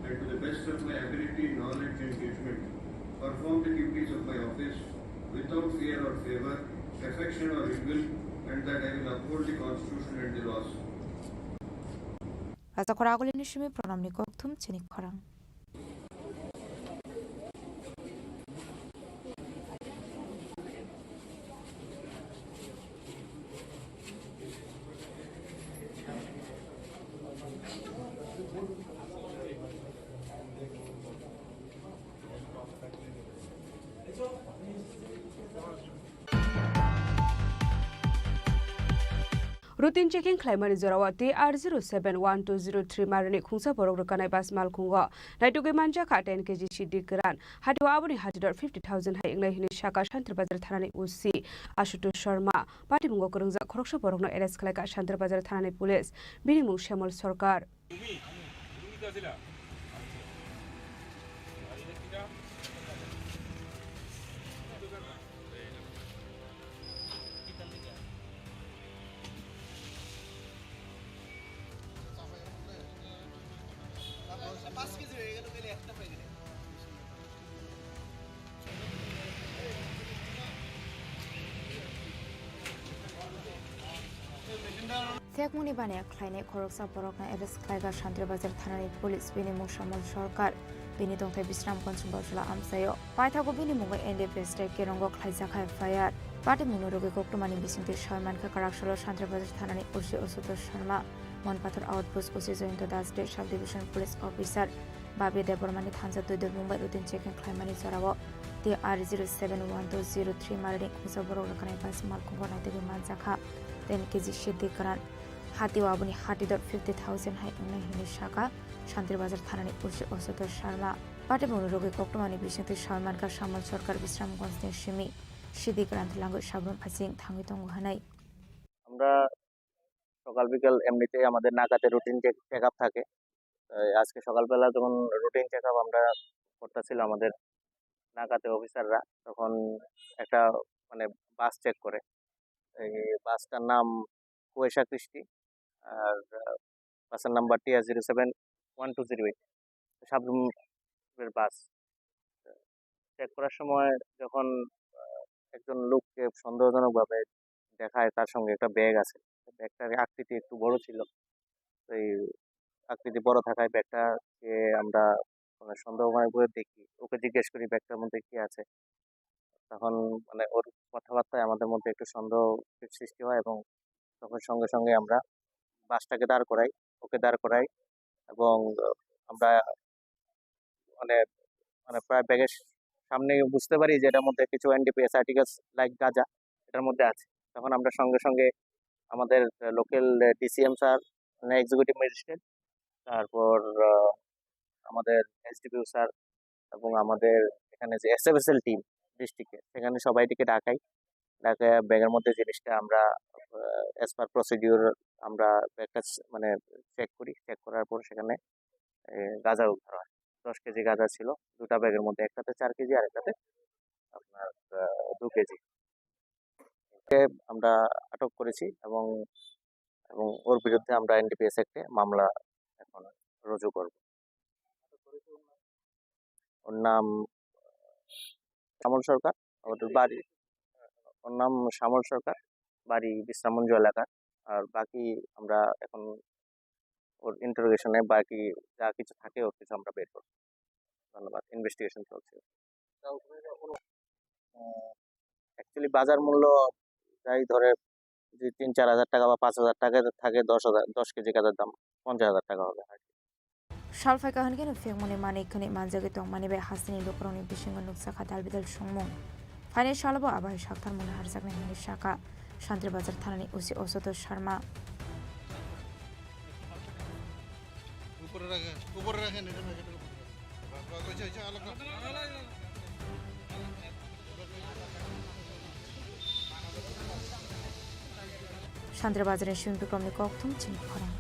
and to the best of my ability, knowledge and judgment perform the duties of my office without fear or favor, affection or ill will, and that I will uphold the Constitution and the laws. Raja Khoragulini simi pranamni kokthum chini khorang. Routine checking khlaimani jorao T R zero seven one two zero three marini khungsa borok rwkanai bus malkhungo naitugwi manjakha ten K G sidi kwran. Hatio aboni hatidor fifty thousand hai wngnai hwnwi sakha Shantir Bazar thanani O C Ashutosh Sharma. Patimungo kwrwngjak khoroksa borokno arrest khlaikha Shantir Bazar thanani police. Bini mung Shyamol Sarkar. পাঁচ কেজি হয়ে গেল, তাহলে একটা হয়ে গেলে। Tekmoni baniya khlainai khoroksa borokno arrest khlaikha Santri Bazar thanani police, bini mung Samol Sarkar, bini tongthai Bisramganj Bojla amchaio. Paithago bini mungo N D P S tei Kerongo khlaijak F I R. Patimungno rwgwi koktwmani bisingtwi sawi mankha Kwraksalo Santri Bazar thanani O C Ashutosh Sharma, Monpathar Outpost O C Jayanta Das tei Sub Division Police Officer Babya Debbarmani thansa twi dubung bai routine checking khlaimani jorao T R zero seven one two zero three marani kungsa borok rwkhanai bus malkhungo naitugwi manjakha ten K G Siddhi Karan. Hatio aboni hati dor fifty thousand hai wngnai hwnwi sakha Santri Bazar thanani O C Ashutosh Sharma. Patimungno rwgwi koktwmani bisingtwi sawi mankha Samol Sarkar Bisramganjni simi Siddhi Karan twlangwi sabrum phasing thangwi tongo hwnwi. আমরা সকাল বিকাল এমনিতেই আমাদের নাকাতে routine check up থাকে। এই আজকে সকালবেলা যখন রুটিন চেক আপ আমরা করতেছিল আমাদের নাকাতে অফিসাররা, তখন একটা মানে বাস চেক করে। এই বাসটার নাম কুয়েশা কৃষ্টি, আর আহ, বাসের number T R zero seven one two zero eight, সাবরুমের বাস। চেক করার সময় যখন আহ, একজন লোককে সন্দেহজনকভাবে দেখায়, তার সঙ্গে একটা ব্যাগ আছে। ব্যাগটার আকৃতি একটু বড় ছিল। এই আকৃতি বড় থাকায় ব্যাগটাকে আমরা মানে সন্দেহ মনে করে দেখি, ওকে জিজ্ঞেস করি ব্যাগটার মধ্যে কি আছে। তখন মানে ওর কথাবার্তায় আমাদের মধ্যে একটু সন্দেহ সৃষ্টি হয় এবং তখন সঙ্গে সঙ্গে আমরা বাসটাকে দাঁড় করাই, ওকে দাঁড় করাই এবং আমরা মানে, মানে প্রায় ব্যাগের সামনে বুঝতে পারি যে এটার মধ্যে কিছু N D P S articles like গাঁজা এটার মধ্যে আছে। তখন আমরা সঙ্গে সঙ্গে আমাদের local D C M sir, মানে এক্সিকিউটিভ ম্যাজিস্ট্রেট, তারপর আহ, আমাদের S D P O sir এবং আমাদের এখানে যে S F S L team ডিস্ট্রিক্টে, সেখানে সবাইটিকে ডাকাই। ডাকে ব্যাগের মধ্যে জিনিসটা আমরা অ্যাজ পার প্রসিডিউর আমরা ব্যাগটা মানে চেক করি। চেক করার পর সেখানে এ, গাঁজা উদ্ধার হয়। দশ কেজি গাঁজা ছিল দুটা ব্যাগের মধ্যে, একটাতে চার কেজি আর একটাতে আপনার আহ, দু কেজি। ওকে আমরা আটক করেছি এবং এবং ওর বিরুদ্ধে আমরা এনডিপিএস অ্যাক্টে মামলা এখন রুজু করব। ওর নাম শ্যামল সরকার, ওর বাড়ি, ওর নাম শ্যামল সরকার, বাড়ি বিশ্রামগঞ্জ এলাকার। আর বাকি আমরা এখন ওর ইন্টারোগেশনে বাকি যা কিছু থাকে ওর কিছু আমরা বের করব। ধন্যবাদ। ইনভেস্টিগেশন চলছে। অ্যাকচুয়ালি বাজার মূল্য যাই ধরে যদি তিন চার হাজার টাকা বা পাঁচ হাজার টাকা থাকে, দশ হাজার, দশ কেজি গাঁজার দাম পঞ্চাশ হাজার টাকা হবে। Salphai kaham khe no phiyokmani manwi khwnwi manjagwi tongmani bai hasteni lukurokni bisingo nukjakha dalbidal songmung. Phainai salo bo abo hai saktharmungni harjaknai hwnwi sakha Santri Bazar thanani O C Ashutosh Sharma. উপরে রাখেন, উপরে রাখেন, এটা রাখেন, এটা উপরে রাখেন। Santri Bazarni simi bikromni kokthum chini khorang.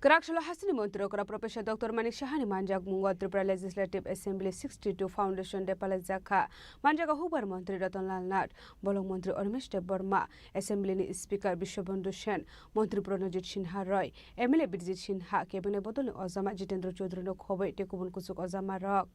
Kwraksalo hasteni montri okra Professor Doctor Manik Sahani manjakmungo Tripura Legislative Assembly sixty-two Foundation Day palaijakha. Manjago hukbar montri Ratan Lal Nath, bolong montri Animesh Debbarma, Assembly ni Speaker Biswabandhu Sen, montri Pranajit Sinha Roy, M L A Bijit Sinha, cabinet bodolni ojama Jitendra Chaudhary no khobwi tei kubun kuchuk ojama rok.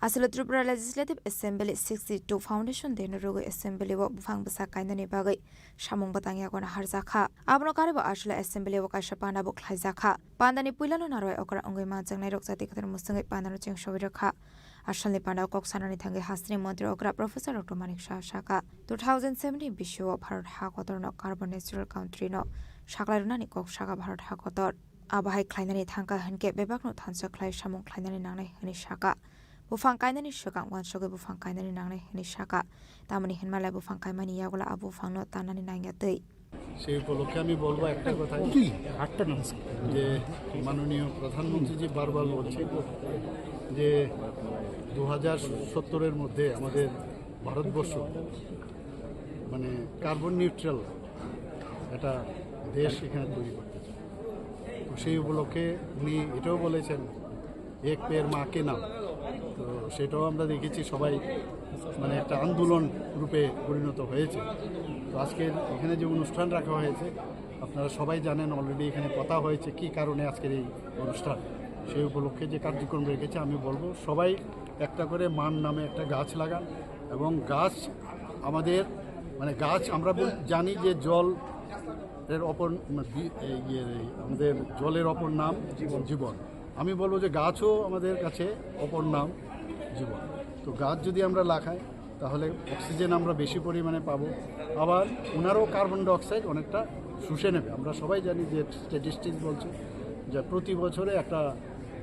Aswk Tripura Legislative Assembly sixty-two Foundation Day no rwgwi Assembly o buphang bwsa kainani bagwi samung bwtang yago no harjakha. Abono karwi bo aswk Assembly o kaisa panda bo khlaijakha. Panda ni puila no narwai okra wngwi manjaknai rok jati kwtal mwswngwi panda no cheng sogwi rwkha. Asalni panda o kok sanani thangwi hasteni montri okra Professor Doctor Manik Saha sakha, two thousand seventeen bisio Bharat ha kotor no carbon neutral country no saklai rwnani kok sakha Bharat ha kotor. Abo hai khlainani thangkha hinkhe bebakno thansa khlai samung khlainani nangnai hwnwi sakha. Buphang kainani swkang uansugwi buphang kainani nangnai hwnwi sakha. Tamoni hinmalai buphang kaimani yagulo a buphangno tanani nangya twi. সেই উপলক্ষে আমি বলবো একটাই কথা, কি? আটটা নাম আছে। যে মাননীয় প্রধানমন্ত্রী যে বারবার বলছে যে দু হাজার সত্তরের মধ্যে আমাদের ভারতবর্ষ মানে কার্বন নিউট্রাল একটা দেশ এখানে তৈরি করতে চায়। তো সেই উপলক্ষে উনি এটাও বলেছেন, এক পেড় মা কে নাম। তো সেটাও আমরা দেখেছি, সবাই মানে একটা আন্দোলন রূপে পরিণত হয়েছে। তো আজকে এখানে যে অনুষ্ঠান রাখা হয়েছে, আপনারা সবাই জানেন, অলরেডি এখানে কথা হয়েছে কি কারণে আজকের এই অনুষ্ঠান। সেই উপলক্ষে যে কার্যক্রম রেখেছে, আমি বলবো সবাই একটা করে মার নামে একটা গাছ লাগান। এবং গাছ আমাদের, মানে, গাছ আমরা বল-, জানি যে জল এর অপর, মানে, বি-, এই, ইয়ে, এই আমাদের জলের অপর নাম জীবন। আমি বলবো যে গাছও আমাদের কাছে অপর নাম জীবন। তো গাছ যদি আমরা লাগাই, তাহলে অক্সিজেন আমরা বেশি পরিমাণে পাবো। আবার ওনারও কার্বন ডাইঅক্সাইড অনেকটা শুষে নেবে। আমরা সবাই জানি যে স্ট্যাটিস্টিক্স বলছে যে প্রতি বছরে একটা,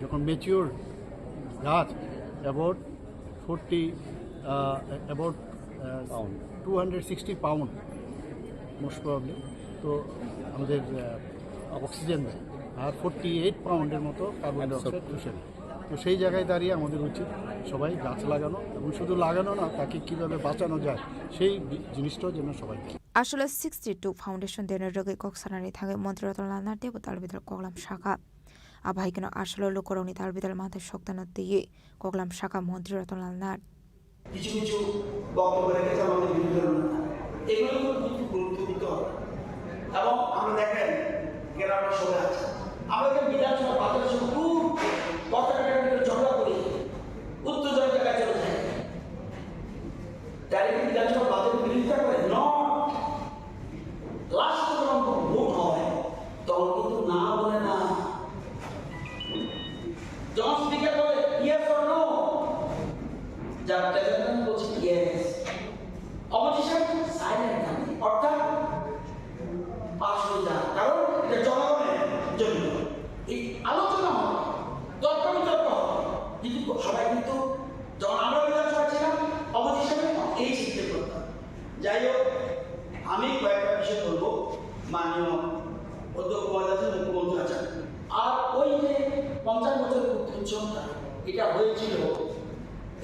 যখন ম্যাচিওর গাছ, about forty, about two hundred sixty pound most probably, তো আমাদের অক্সিজেন দেয়। আর ফোরটি এইট পাউন্ডের মতো কার্বন ডাইঅক্সাইড শুষে নেয়। তো সেই জায়গায় দাঁড়িয়ে আমাদের উচিত সবাই গাছ লাগানো, এবং শুধু লাগানো না, তাকে কীভাবে বাঁচানো যায়, সেই বি-, জিনিসটাও যেন সবাই দেখে। Aswk sixty two foundation day ni rwgwi kok sanani thangwi Montri Ratan Lal Nath teibo dalbidal koklam sakha. Abo hai kheno aswk lukurokni dalbidal manthai soktano twiwi koklam sakha Montri Ratan Lal Nath. কিছু কিছু বক্তব্য রেখেছে আমাদের বিরুদ্ধে। এগুলো কিন্তু খুব গুরুত্ব দিতে হবে। এবং আমরা দেখেন, এখানে আমরা সবাই আছি, আমরা যে বিধানসভা বাজারে শুধু খুব কথা কাটাকাটি করে ঝগড়া করি, উত্তেজনা জায়গায় চলে যায়। ডাইরেক্ট বিধানসভা বাজারে বিরোধিতা করে, নট লাস্ট যখন ভোট হয়, তখন কিন্তু না বলে না। যখন স্পিকার বলে, "Yes or no?" যার প্রেজেন্ট বলছে, "Yes।" অপোজিশন সাইলেন্ট থাকে, অর্থাৎ পাশ হয়ে যায়, কারণ এটা জনগণের জন্য। এই আলোচনা হবে, তর্ক বিতর্ক হবে, কিন্তু সবাই কিন্তু, যখন আমরা বিধানসভা ছিলাম, অপোজিশনে এই চিন্তা করতাম। যাই হোক, আমি কয়েকটা বিষয় বলবো। মাননীয় অধ্যক্ষ মহোদয় আছেন, মুখ্যমন্ত্রী আছেন, আর ওই যে পঞ্চাশ বছর পূর্তি উৎসবটা, এটা হয়েছিল,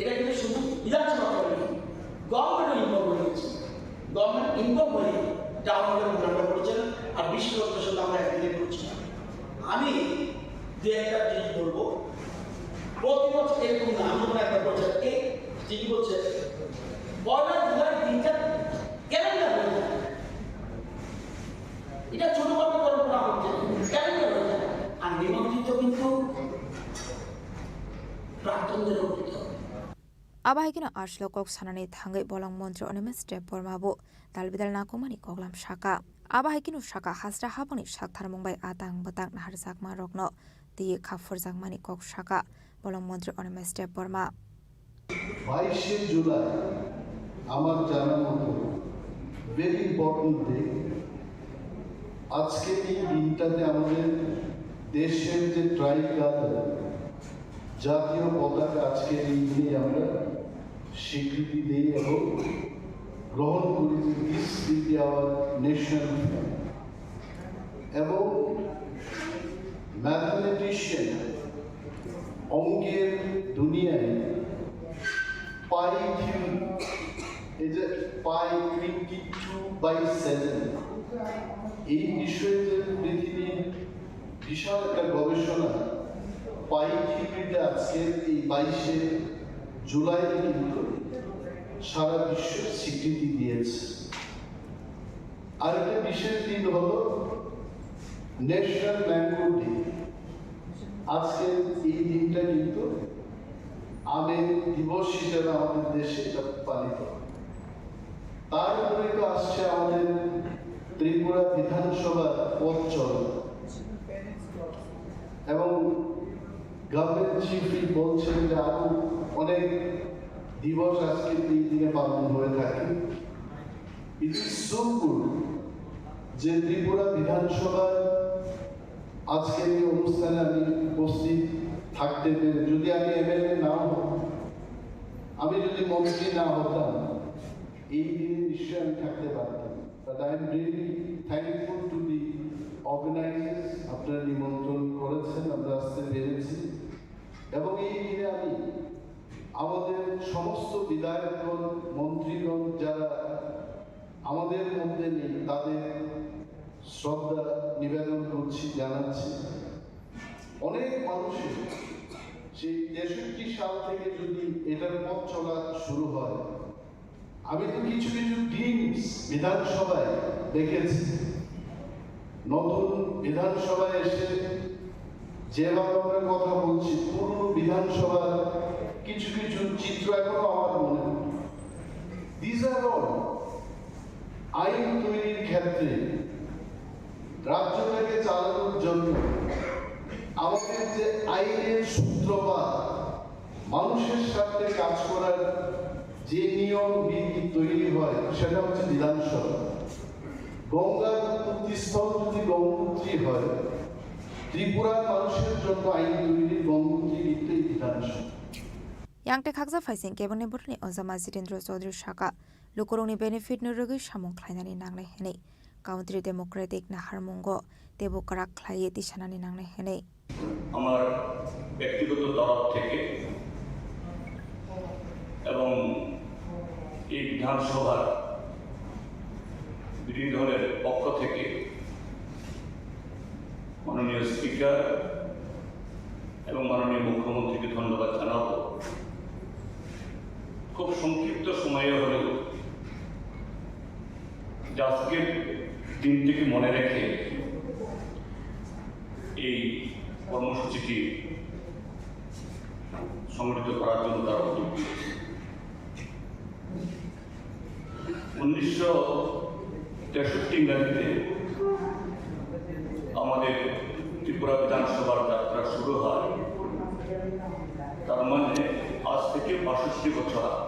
এটা কিন্তু শুধু বিধানসভা করেনি, গভর্নমেন্টও ইনভলভ হয়ে গেছে। গভর্নমেন্ট ইনভলভ হয়ে টাউন হলে প্রোগ্রামটা করেছেন, আর বিশ বছর আমরা একদিনে করেছি। আমি দু একটা জিনিস বলবো। প্রতি বছর এরকম না, আমি যখন একবার বলছি, এই ঠিকই বলছে, পয়লা জুলাই দিনটা ক্যালেন্ডার হয়ে যায়। এটা ছোটখাটো কল্পনা হচ্ছে, ক্যালেন্ডার হয়ে যায়। আর নিমন্ত্রিত কিন্তু প্রাক্তনদেরও করতে হবে। Abo hai kheno aswk kok sanani thangwi bolong montri Animesh Debbarma bo dalbidal nangkukmani koklam sakha. Abo hai kheno sakha, hasra habangni saktharmung bai atang bwtang naharjakma rokno twiwi kha phurjakmani kok sakha bolong montri Animesh Debbarma. বাইশে জুলাই আমার জানা মতো very important day. আজকে এই দিনটাতে আমাদের দেশের যে ট্রাইকালার, জাতীয় পতাকা, আজকে এই দিনে আমরা স্বীকৃতি দেই এবং গ্রহণ করি যে this will be our national flag। এবং ম্যাথমেটিশিয়ান, অঙ্কের দুনিয়ায় পাই থিওরি, এই যে পাই টোয়েন্টি টু বাই সেভেন, এই বিষয়ে যে পৃথিবীর বিশাল একটা গবেষণা, পাই থিওরিটা আজকে এই বাইশে জুলাই কিন্তু সারা বিশ্ব স্বীকৃতি দিয়েছে। আরেকটা বিশেষ দিন হলো ন্যাশনাল ম্যাঙ্গো ডে। আজকে এই দিনটা কিন্তু আমের দিবস হিসেবে আমাদের দেশে এটা পালিত হয়। তার উপরে তো আসছে আমাদের ত্রিপুরা বিধানসভার পথ চলা এবং গভর্নমেন্ট চিফই বলছেন যে আরো অনেক দিবস আজকে এই দিনে পালন হয়ে থাকে। It is so good যে ত্রিপুরা বিধানসভার আজকের এই অনুষ্ঠানে আমি উপস্থিত থাকতে পেরে, যদি আমি এমএলএ নাও হতাম, আমি যদি মন্ত্রী না হতাম, এই দিনে নিশ্চয়ই আমি থাকতে পারতাম। But I am really thankful to the organizers, আপনারা নিমন্ত্রণ করেছেন, আমরা আসতে পেরেছি। এবং এই দিনে আমি আমাদের সমস্ত বিধায়কগণ, মন্ত্রীগণ যারা আমাদের মধ্যে নেই, তাদের শ্রদ্ধা নিবেদন করছি, জানাচ্ছি। অনেক মানুষের সেই তেষট্টি সাল থেকে যদি এটার পথ চলা শুরু হয়, আমি তো কিছু কিছু গ্লিম্পস বিধানসভায় দেখেছি। নতুন বিধানসভায় এসে যেভাবে আমরা কথা বলছি, পুরনো বিধানসভার কিছু কিছু চিত্র এখনো আমার মনে পড়ে। These are all আইন তৈরির ক্ষেত্রে রাজ্যটাকে চালানোর জন্য আমাদের যে আইনের সূত্রপাত, মানুষের স্বার্থে কাজ করার যে নিয়ম নীতি তৈরি হয়, সেটা হচ্ছে বিধানসভা। গঙ্গার উৎপত্তিস্থল যদি গঙ্গোত্রী হয়, ত্রিপুরার মানুষের জন্য আইন তৈরির গঙ্গোত্রী কিন্তু এই বিধানসভা। Yang tei khaksa phaising keboni borokni ojama Jitendra Chaudhary saka, lukurokni benefit no rwgwi samung khlainani nangnai hwnwi, Country Democratic naharmungo teibo kwrak khlaiwi tisanani nangnai hwnwi. আমার ব্যক্তিগত তরফ থেকে এবং এই বিধানসভার বিরোধী দলের পক্ষ থেকে মাননীয় স্পিকার এবং মাননীয় মুখ্যমন্ত্রীকে ধন্যবাদ জানাবো। খুব সংক্ষিপ্ত সময়ে হলেও যে আজকের দিনটিকে মনে রেখে এই কর্মসূচিটি সংগঠিত করার জন্য তারা উদ্যোগ নিয়েছে। উনিশশো তেষট্টি ইংরাজিতে আমাদের ত্রিপুরা বিধানসভার যাত্রা শুরু হয়, তার মানে আজ থেকে বাষট্টি বছর আগে।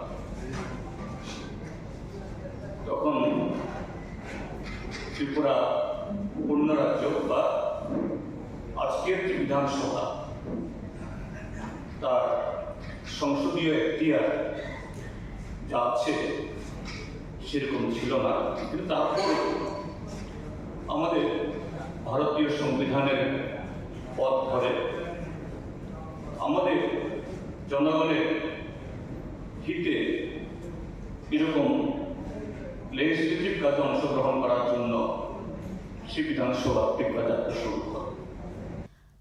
তখন ত্রিপুরা পূর্ণ রাজ্য বা আজকের যে বিধানসভা, তার সংসদীয় এখতিয়ার যা আছে সেরকম ছিল না, কিন্তু তারপর আমাদের ভারতীয় সংবিধানের পথ ধরে আমাদের জনগণের হিতে এরকম লেজিসলেটিভ কাজে অংশগ্রহণ করার জন্য সেই বিধানসভা ত্রিপুরা যাত্রা শুরু করে।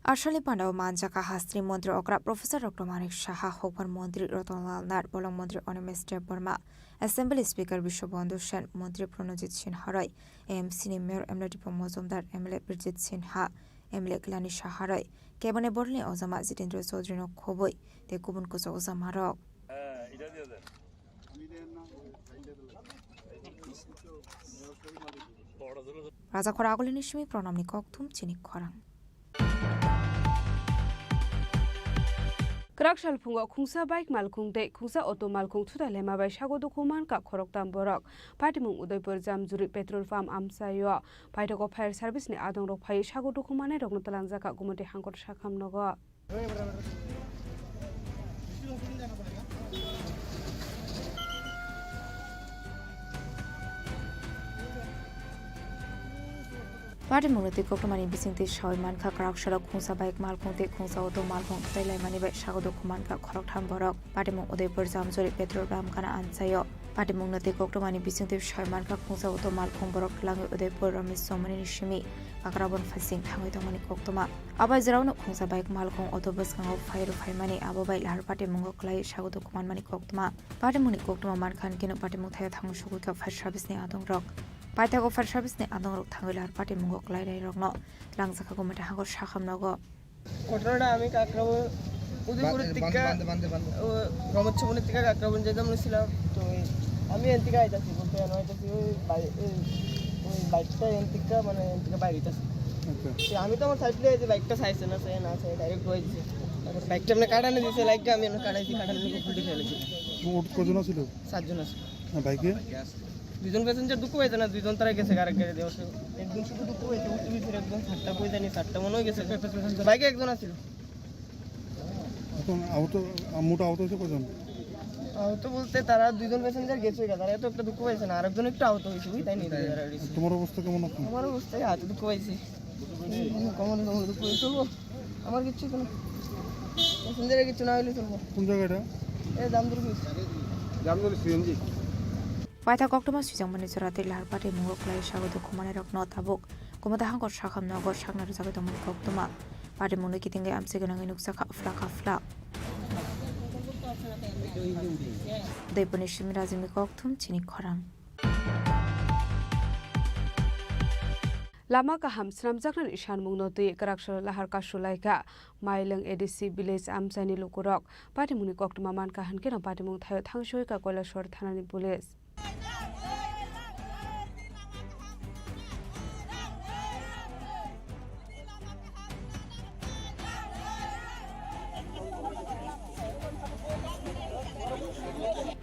Asalni pandao manjak kha hasteni montri okra Professor Doctor Manik Saha, hokbar montri Ratan Lal Nath, bolong montri Animesh Debbarma, Assembly Speaker Biswabandhu Sen, montri Pranojit Sinha Roy, A M C ni Mayor M L A Dipok Mojumdar, M L A Birjit Sinha, M L A Kalyani Saha Roy, keboni borokni ojama Jitendra Chaudhary no khobwi tei kubun kwchak ojama rok. Rajakhor agulini simi pranamni kokthum chini khorang. Kwrak salphungo khungsa bike malkhung tei khungsa auto malkhung thutai lema bai sago dukhu mankha khoroktham borok. Patimung Udaipur Jamjuri petrol pump amchaio paithago fire service ni adongrok phaiwi sago dukhu manai rokno twlangjakha Gumoti Hangkor Sakham nogo. Patimungno twi koktwmani bisingtwi sawi mankha, kwrak sorok khungsa bike malkhung tei khungsa auto malkhung thutai laimani bai sago dukhu mankha khoroktham borok. Patimung Udaipur Jamjuri petrol pump gana amchaio. Patimungno twi koktwmani bisingtwi sawi mankha, khungsa auto malkhung borok twlangwi Udaipur Ramesh Chowmani ni simi Kakrabon phaising thangwi tongmani koktwma. Abo jora uno khungsa bike malkhung auto bwskango phai rw phaimani, abo bai lahar patimungo kwlai sago dukhu manmani koktwma. Patimungni koktwma mankha hwnkhe no patimung thaio thangwi sogwi kha fire service ni adongrok. Paithago fire service ni adongrok thangwi lahar patimungo kwlainairokno twlangjakha Gumoti Hangkor Sakham nogo. ঘটনাটা আমি কাকরাবন, উদয়পুরের বান্দে, দিকটা, বান্দে, বান্দে, বান্দে। ও, রমচ্ছবনের দিকে কাকরাবন যেতাম বলেছিলাম। তো ওই আমি এন দিকে আইতাছি, বলতে এন আইতাছি, ওই বাই-, ওই, ওই বাইকটা এন দিকটা, মানে, এন দিকে বাইরে আইতাছি। আচ্ছা। তো আমি তো আমার সাইড দিয়ে যে বাইকটা চাইছে না, চাই না, চাই ডাইরেক্ট বয়ে দিছে। তারপর বাইকটা এমনি কাটানো দিছে, লাইটটা আমি এমনি কাটাইছি, কাটানোর উপর উল্টে ফেলেছি। মোট কজন আছিল? সাতজন আছিল। আর বাইকে? দুজন প্যাসেঞ্জার দুঃখ পাইছে না, দুইজন তারা গেছে আরেক গাড়ি দিয়ে। একজন শুধু দুঃখ পাইছে, উঠতে পিছনে একজন, সাতটা কই জানি, সাতটা মনে হয় গেছে। বাইকে একজন আছিল। এখন আহত, মোট আহত হয়েছে কজন? আহত বলতে তারা দুইজন প্যাসেঞ্জার গেছে, তারা এত একটা দুঃখ পাইছে না, আরেকজন একটু আহত হয়েছে, বুঝলি, তাই নিয়ে তারা রয়েছে। তোমার অবস্থা কেমন এখন? আমার অবস্থায় হাতে দুঃখ পাইছি। কেমন কেমন দুঃখ পাইছে? আমার কিচ্ছু তো না। প্যাসেঞ্জারের কিচ্ছু না হইলে চলবো। কোন জায়গাটা? এ, জামদুল ব্রিজ। জামদুল CNG. Paitha koktwma swijangmani jora tei lahar patimungo kwlai sago dukhu manai rokno tabuk Gumoti Hangkor Sakham nogo sakna rwjagwi tongmani koktwma. Patimungno kitingwi amchai gwnangwi nukjakha phla kha phla. Deboni simi rajini kokthum chini khorang. Lama kaham swnamjaknani sanmungno twi kwraksalo lahar kasu laikha Mailwng A D C village amchaini lukurok. Patimungni koktwma mankha hwnkhe no patimung thaio thangsoi kha Koilashahar thanani police.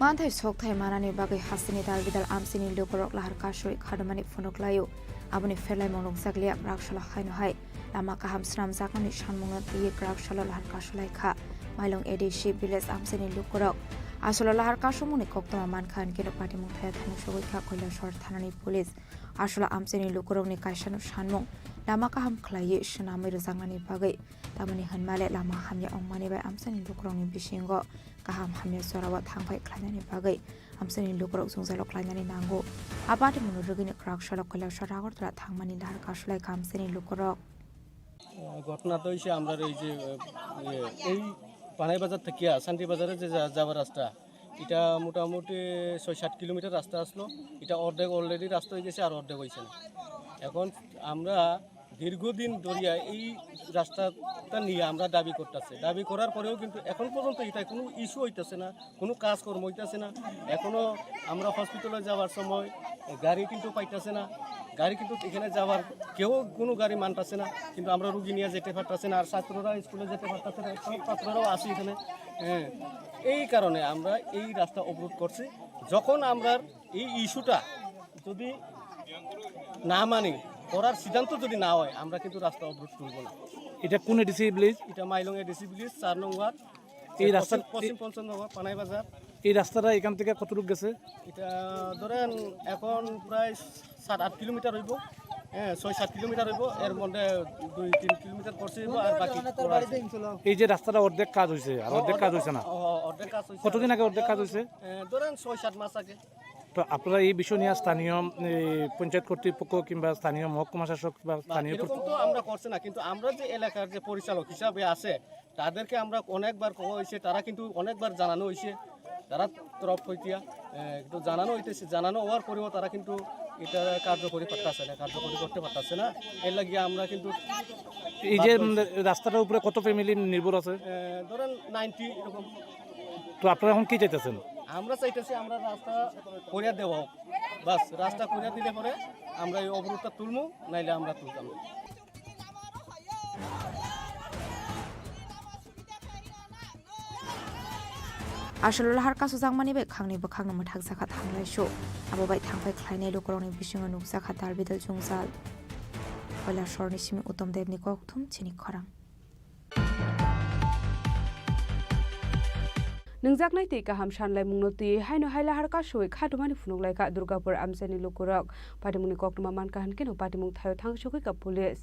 Manthai sokthai manani bagwi hasteni dalbidal amchaini lukurok lahar kasui khadomani phunuk laio. Aboni pherlaimung nukjakliya bwraksalo haino hai lama kaham swnamjaknani sanmungno twiwi bwraksalo lahar kasu laikha Mailwng A D C village amchaini lukurok. Asolo lahar kasumungni koktwma mankha hwnkhe patimung thaio thangsogwi kha Koilashahar thanani police. Asolo amchaini lukurokni kaisano sanmung lama kaham khlaiwi swnamwi rwjaknani bagwi, tamoni hwnmale lama hamya wngmani bai amchaini lukurokni bisingo kaham hamya jorao thangphai khlainani bagwi amchaini lukurok jwngjalo khlainani nango. A patimungno rwgwino kwraksalo Koilashahar Agartala thangmani lahar kasu laikha amchaini lukurok. ঘটনা তো হয়েছে আমরা এই যে, এ, এই পানাই বাজার থেকে শান্তি বাজারে যে যা-, যাওয়ার রাস্তা, এটা মোটামুটি ছয় সাত কিলোমিটার রাস্তা আসলো। এটা অর্ধেক already রাস্তা হয়ে গেছে, আর অর্ধেক হয়েছে না। এখন আমরা দীর্ঘদিন ধরিয়া এই রাস্তাটা নিয়ে আমরা দাবি করতেছি। দাবি করার পরেও কিন্তু এখন পর্যন্ত এটা কোনো ইস্যু হইতেছে না, কোনো কাজকর্ম হইতেছে না। এখনো আমরা হসপিটালে যাওয়ার সময় গাড়ি কিন্তু পাইতেছে না, গাড়ি কিন্তু এখানে যাওয়ার কেউ কোনো গাড়ি মানতেছে না, কিন্তু আমরা রুগী নিয়ে যেতে পারতেছি না। আর ছাত্ররা স্কুলে যেতে পারতেছে না, সব ছাত্ররাও আসি এখানে। হ্যাঁ, এই কারণে আমরা এই রাস্তা অবরোধ করছি। যখন আমরা এই ইস্যুটা যদি না মানি, করার সিদ্ধান্ত যদি না হয়, আমরা কিন্তু রাস্তা অবরোধ তুলব না। এটা কোন এডিসি ভিলেজ? এটা মাইলং এডিসি ভিলেজ, চার নং ওয়ার্ড। এই রাস্তার পশ্চিম, পশ্চিম পঞ্চনগর, পানাই বাজার। এই রাস্তাটা এখান থেকে কতটুকু গেছে? এটা ধরেন এখন প্রায় সাত আট কিলোমিটার হইব। হ্যাঁ, ছয় সাত কিলোমিটার হইব। এর মধ্যে দুই তিন কিলোমিটার করছে হইব, আর বাকি করা আছে। এই যে রাস্তাটা অর্ধেক কাজ হয়েছে, আর অর্ধেক কাজ হয়েছে না? অ, অর্ধেক কাজ হয়েছে। কতদিন আগে অর্ধেক কাজ হয়েছে? এ, ধরেন ছয় সাত মাস আগে। তো আপনারা এই বিষয় নিয়ে স্থানীয়, এই, পঞ্চায়েত কর্তৃপক্ষ কিংবা স্থানীয় মহকুমা শাসক বা না, স্থানীয় এরকম তো আমরা করছে না, কিন্তু আমরা যে এলাকার যে পরিচালক হিসাবে আছে, তাদেরকে আমরা অনেকবার কওয়া হয়েছে, তারা কিন্তু অনেকবার জানানো হয়েছে, তারা তরফ হইতিয়া, এ, কিন্তু জানানো হইতেছে, জানানো হওয়ার পরেও তারা কিন্তু এটা কার্যকরী করতেছে না, কার্যকরী করতে পারতেছে না। এর লাগিয়ে আমরা কিন্তু এই যে, বাধ্য হইছি। উম, রাস্তাটার উপরে কত ফ্যামিলি নির্ভর আছে? এ, ধরেন নাইনটি এরকম। তো আপনারা এখন কি চাইতেছেন? আমরা চাইতেছি আমরা রাস্তা করিয়া দেওয়া হোক, বাস রাস্তা করিয়া দিলে পরে আমরা এই অবরোধটা তুলমু, নাইলে আমরা তুলতাম না। Asolo lahar kasu jakmani bai khangni bwkhakno mwthakjakha thanglaisu. Abo bai thangphai khlainai lukurokni bisingo nukjakha dalbidal jwngjal. Koilashahar ni simi Uttam Deb ni kokthum chini khorang. Nungjaknai twi kaham sanlaimungno twiwi haino hai lahar kasui khatumani phunuk laikha Durgapur amchaini lukurok. Patimungni koktwma mankha hwnkhe no patimung thaio thangsogwi kha police.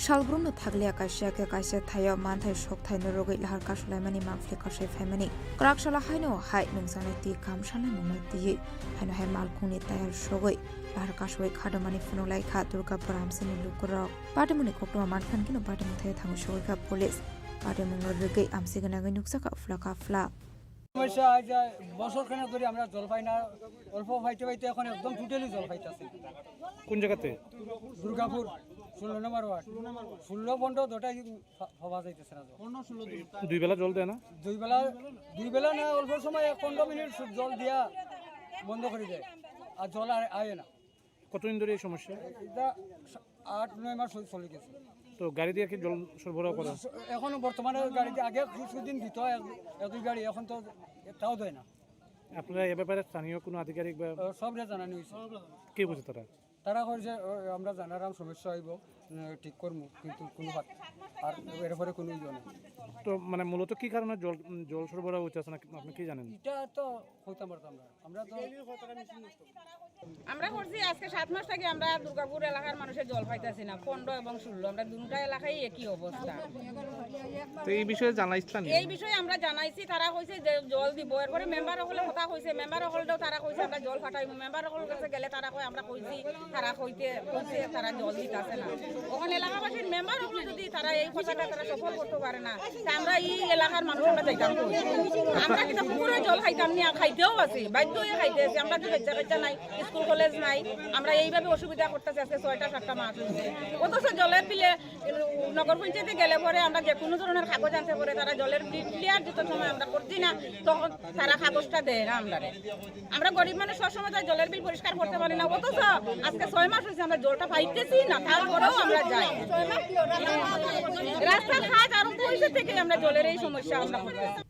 Salbrumno thakliya kaisa khe kaisa thaio manthai sokthai norogwi lahar kasulaimani mangpili kasai phaimani. Kwraksalo haino hai nungjaknai twi kaham sanlaimungno twiwi haino hai malkhungni tayar sogwi lahar kasui khadomani phunuk lai kha Durgapur amchaini lukurok. Patimungni koktwma mankha hwnkhe no patimung thaio thangwi sogwi kha police. Patimungno rwgwi amchai gwnangwi nukjakha phla kaphla. সমস্যা হয় যে বছর খানেক ধরে আমরা জল পাই না, অল্প পাইতে পাইতে এখন একদম টোটালি জল পাইতেছি না। কোন জায়গাতে? দুর্গাপুর, ষোলো নম্বর ওয়ার্ড। ষোলো পনেরো দুটাই পা-, পাওয়া যাইতেছে না জল। দুই বেলা জল দেয় না? দুই বেলা, দুই বেলা না, অল্প সময় এক পনেরো মিনিট শুধু জল দিয়া বন্ধ করে দেয়, আর জল আর আয় না। কতদিন ধরে এই সমস্যা? এটা আট নয় মাস হয়ে চলে গেছে। তো গাড়ি দিয়ে কি জল সরবরাহ করা? এখনো বর্তমানে গাড়িতে আগে কিছুদিন দিত, এক, এক দুই গাড়ি, এখন তো তাও দেয় না। আপনারা এ ব্যাপারে স্থানীয় কোনো আধিকারিক বা আহ, সবরে জানানো হয়েছে। কি বলছে তারা? তারা কইছে, "ও, আমরা জানারাম সমস্যা হইব, উম, ঠিক করমু, কিন্তু কোনো বাত-, আর এর পরে কোনো ইয়ে নেই।" তো মানে মূলত কি কারণে জল, উম, জল সরবরাহ হচ্ছে না, আপনি কি জানেন? এটা তো হইতাম পারতাম না। আমরা তো আমরা করছি আজকে সাত মাস থেকে আমরা দুর্গাপুর এলাকার মানুষের জল পাইতেছি না, পনেরো এবং ষোলো, আমরা দুটা এলাকায় একই অবস্থা। তো এই বিষয়ে জানাইছিলেন? এই বিষয়ে আমরা জানাইছি, তারা কইছে যে জল দিব। এরপরে মেম্বার হকলে কথা কইছে, মেম্বার হকলটাও তারা কইছে আমরা জল ফাটাইবো। মেম্বার হকল কাছে গেলে তারা কয় আমরা কইছি, তারা কইতে কইছে তারা জল দিতাছে না। ওখানে এলাকাবাসীর মেম্বার হকলে যদি তারা এই কথাটা তারা সফল করতে পারে না, তা আমরা এই এলাকার মানুষ আমরা যাইতাম কই? আমরা কিন্তু পুকুরে জল খাইতাম না, খাইতেও আছি, বাধ্য হয়ে খাইতে আছি। আমরা তো বাচ্চা কাচ্চা নাই, স্কুল কলেজ নাই, আমরা এইভাবে অসুবিধা করতেছি। আজকে ছয়টা সাতটা মাস হয়েছে, অথচ জলের বিলে নগর পঞ্চায়েতে গেলে পরে আমরা যে কোনো ধরনের কাগজ আনতে পরে তারা জলের বিল ক্লিয়ার যত সময় আমরা করছি না, তখন তারা কাগজটা দেয় না আমরারে। আমরা গরিব মানুষ, সবসময় তাই জলের বিল পরিষ্কার করতে পারি না, অথচ আজকে ছয় মাস হয়েছে আমরা জলটা পাইতেছি না, তারপরেও আমরা যাই। রাস্তাঘাট আরো পয়সা থেকে আমরা জলের এই সমস্যা আমরা করতেছি।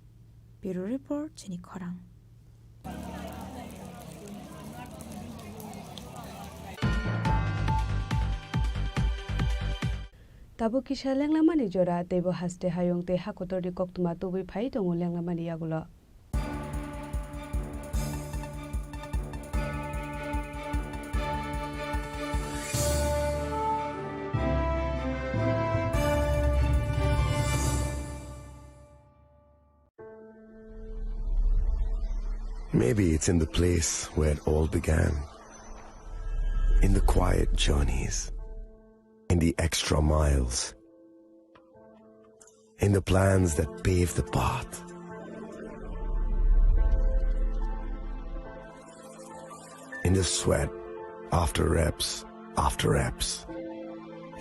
Bureau Report, Chini Khorang. Tabuk kisa lenglamani jora, teibo haste hayung tei hakotorni koktwma tubui phai tongo lenglamani yagulo. Maybe it's in the place where it all began. In the quiet journeys, in the extra miles, in the plans that pave the path, in the sweat after reps after reps,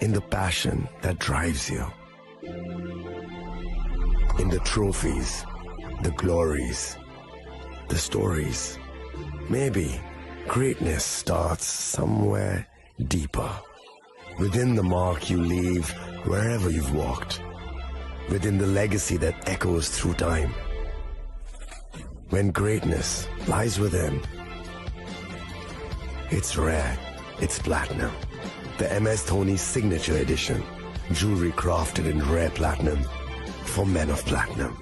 in the passion that drives you. In the trophies, the glories, the stories. Maybe greatness starts somewhere deeper. Within the mark you leave wherever you've walked. Within the legacy that echoes through time. When greatness lies within, it's rare, it's platinum. The M S Dhoni Signature Edition. Jewelry crafted in rare platinum for men of platinum.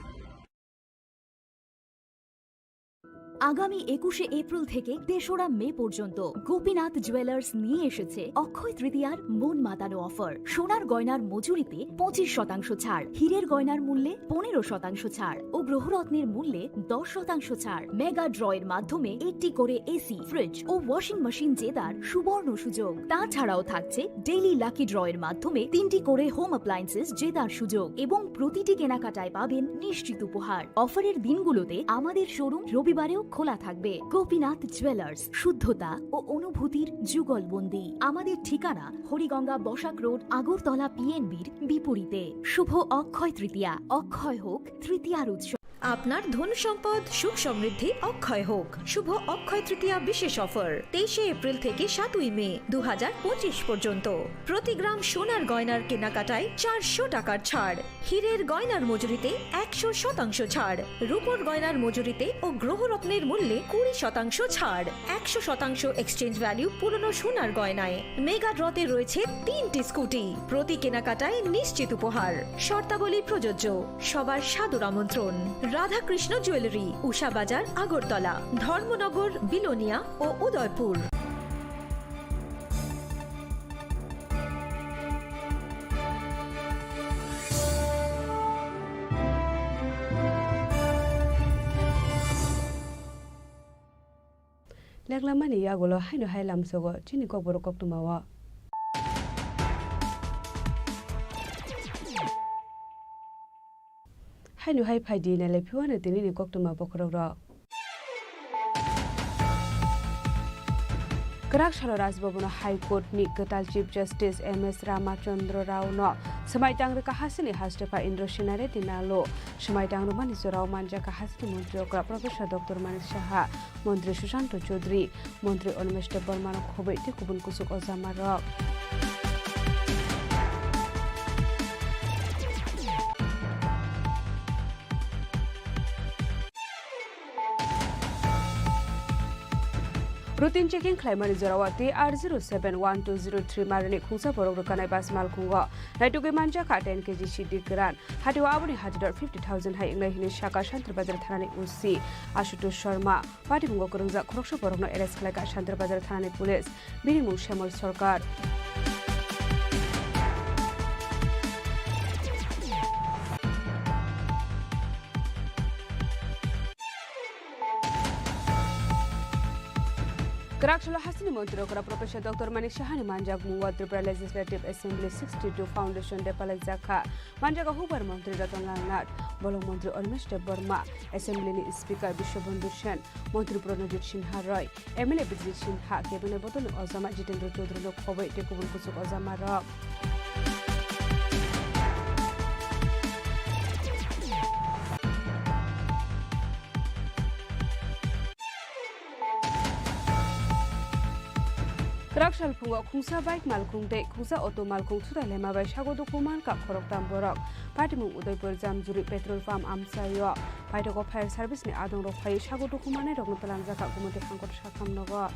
আগামী একুশে এপ্রিল থেকে তেসরা মে পর্যন্ত গোপীনাথ জুয়েলার্স নিয়ে এসেছে অক্ষয় তৃতীয়ার মন মাতানো অফার। সোনার গয়নার মজুরিতে পঁচিশ শতাংশ ছাড়, হীরের গয়নার মূল্যে পনেরো শতাংশ ছাড় ও গ্রহরত্নের মূল্যে দশ শতাংশ ছাড়। মেগা ড্রয়ের মাধ্যমে একটি করে এসি, ফ্রিজ ও ওয়াশিং মেশিন জেতার সুবর্ণ সুযোগ। তাছাড়াও থাকছে ডেইলি লাকি ড্রয়ের মাধ্যমে তিনটি করে হোম অ্যাপ্লায়েন্সেস জেতার সুযোগ এবং প্রতিটি কেনাকাটায় পাবেন নিশ্চিত উপহার। অফারের দিনগুলোতে আমাদের শোরুম রবিবারেও খোলা থাকবে। গোপীনাথ জুয়েলার্স, শুদ্ধতা ও অনুভূতির যুগলবন্দি। আমাদের ঠিকানা হরিগঙ্গা বসাক রোড, আগরতলা পিএনবির বিপরীতে। শুভ অক্ষয় তৃতীয়া, অক্ষয় হোক তৃতীয়ার উৎসব। আপনার ধন সম্পদ সুখ সমৃদ্ধি অক্ষয় হোক। শুভ অক্ষয় তৃতীয়া বিশেষ অফার, তেইশে এপ্রিল থেকে সাতই মে দু হাজার পঁচিশ পর্যন্ত। প্রতি গ্রাম সোনার গয়নার কেনাকাটায় চারশো টাকার ছাড়, হীরের গয়নার মজুরিতে একশো শতাংশ ছাড়, রূপোর গয়নার মজুরিতে ও গ্রহরত্নের মূল্যে কুড়ি শতাংশ ছাড়, একশো শতাংশ এক্সচেঞ্জ ভ্যালু পুরনো সোনার গয়নায়। মেগা ড্রতে রয়েছে তিনটি স্কুটি, প্রতি কেনাকাটায় নিশ্চিত উপহার। শর্তাবলী প্রযোজ্য। সবার সাদর আমন্ত্রণ। রাধাকৃষ্ণ জুয়েলারি, উষা বাজার, আগরতলা, ধর্মনগর, বিলোনিয়া ও Udaipur. Lenglamani yagulo haino hai lamsogo chini kokborok koktwmao. Haino hai phaidi nailai phiwano tinini koktwma bokhorokrok. Kwrak salo Raj Bhavan-o High Court-ni kwtal Chief Justice M S Ramachandra Rao-no swmai tang rwkha hasini hastepha Indra Sena Reddy Nalo. Swmai tang rwmani jorao manjakha hasini montri okra Professor Doctor Manik Saha, montri Sushanta Chowdhury, montri Animesh Debbarma-no khobwi tei kubun kuchuk ojamarok. Routine checking khlaimani jorao T R zero seven one two zero three marini khungsa borok rwkanai bus malkhungo naitugwi manjakha ten K G sidi kwran. Hatio aboni hajador fifty thousand hai wngnai hwnwi sakha Shantir Bazar thanani O C Ashutosh Sharma. Patimungo kwrwngjak khoroksa borokno arrest khlaikha Shantir Bazar thanani police. Bini mung Shyamol Sarkar. Kwrak salo hasteni montri okra Professor Doctor Manik Sahani manjak mungo Tripura Legislative Assembly sixty-two Foundation Day palaijakha. Manjago hukbar montri Ratan Lal Nath, bolong montri Animesh Debbarma, Assembly ni Speaker Biswabandhu Sen, montri Pranajit Sinha Roy, M L A Bijit Sinha, Cabinet bodolni ojama Jitendra Chaudhary no khobwi tei kubun kuchuk ojama rok. Kwrak salphungo khungsa bike malkhung tei khungsa auto malkhung thutai lema bai sago dukhu mankha khoroktham borok. Patimung Udaipur Jamjuri petrol pump amchaio. Paithago fire service ni adongrok phaiwi sago dukhu manai rokno twlangjakha Gumoti Hangkor sakham nogo.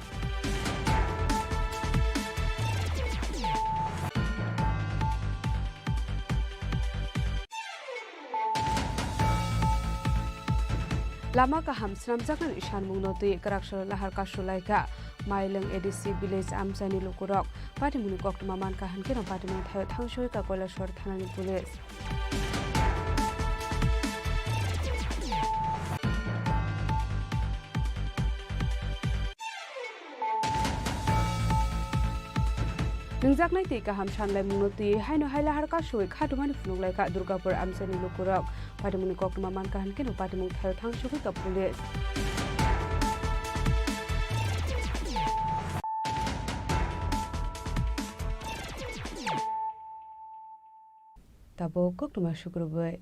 Lama kaham swnamjaknani sanmungno twi kwraksalo lahar kasulaikha Mailwng A D C village amchaini lukurok. Patimungni koktwma mankha hinkhe no patimung thaio thangsoi ka Koilashahar thanani police. Nungjaknai twi kaham sanlaimungno twi haino hai lahar kasui khatumani phunukhlaikha Durgapur amchaini lukurok. Patimungni koktwma mankha hinkhe no patimung thaio thangsugwi ka police. Tabuk koktwma sukrubwi.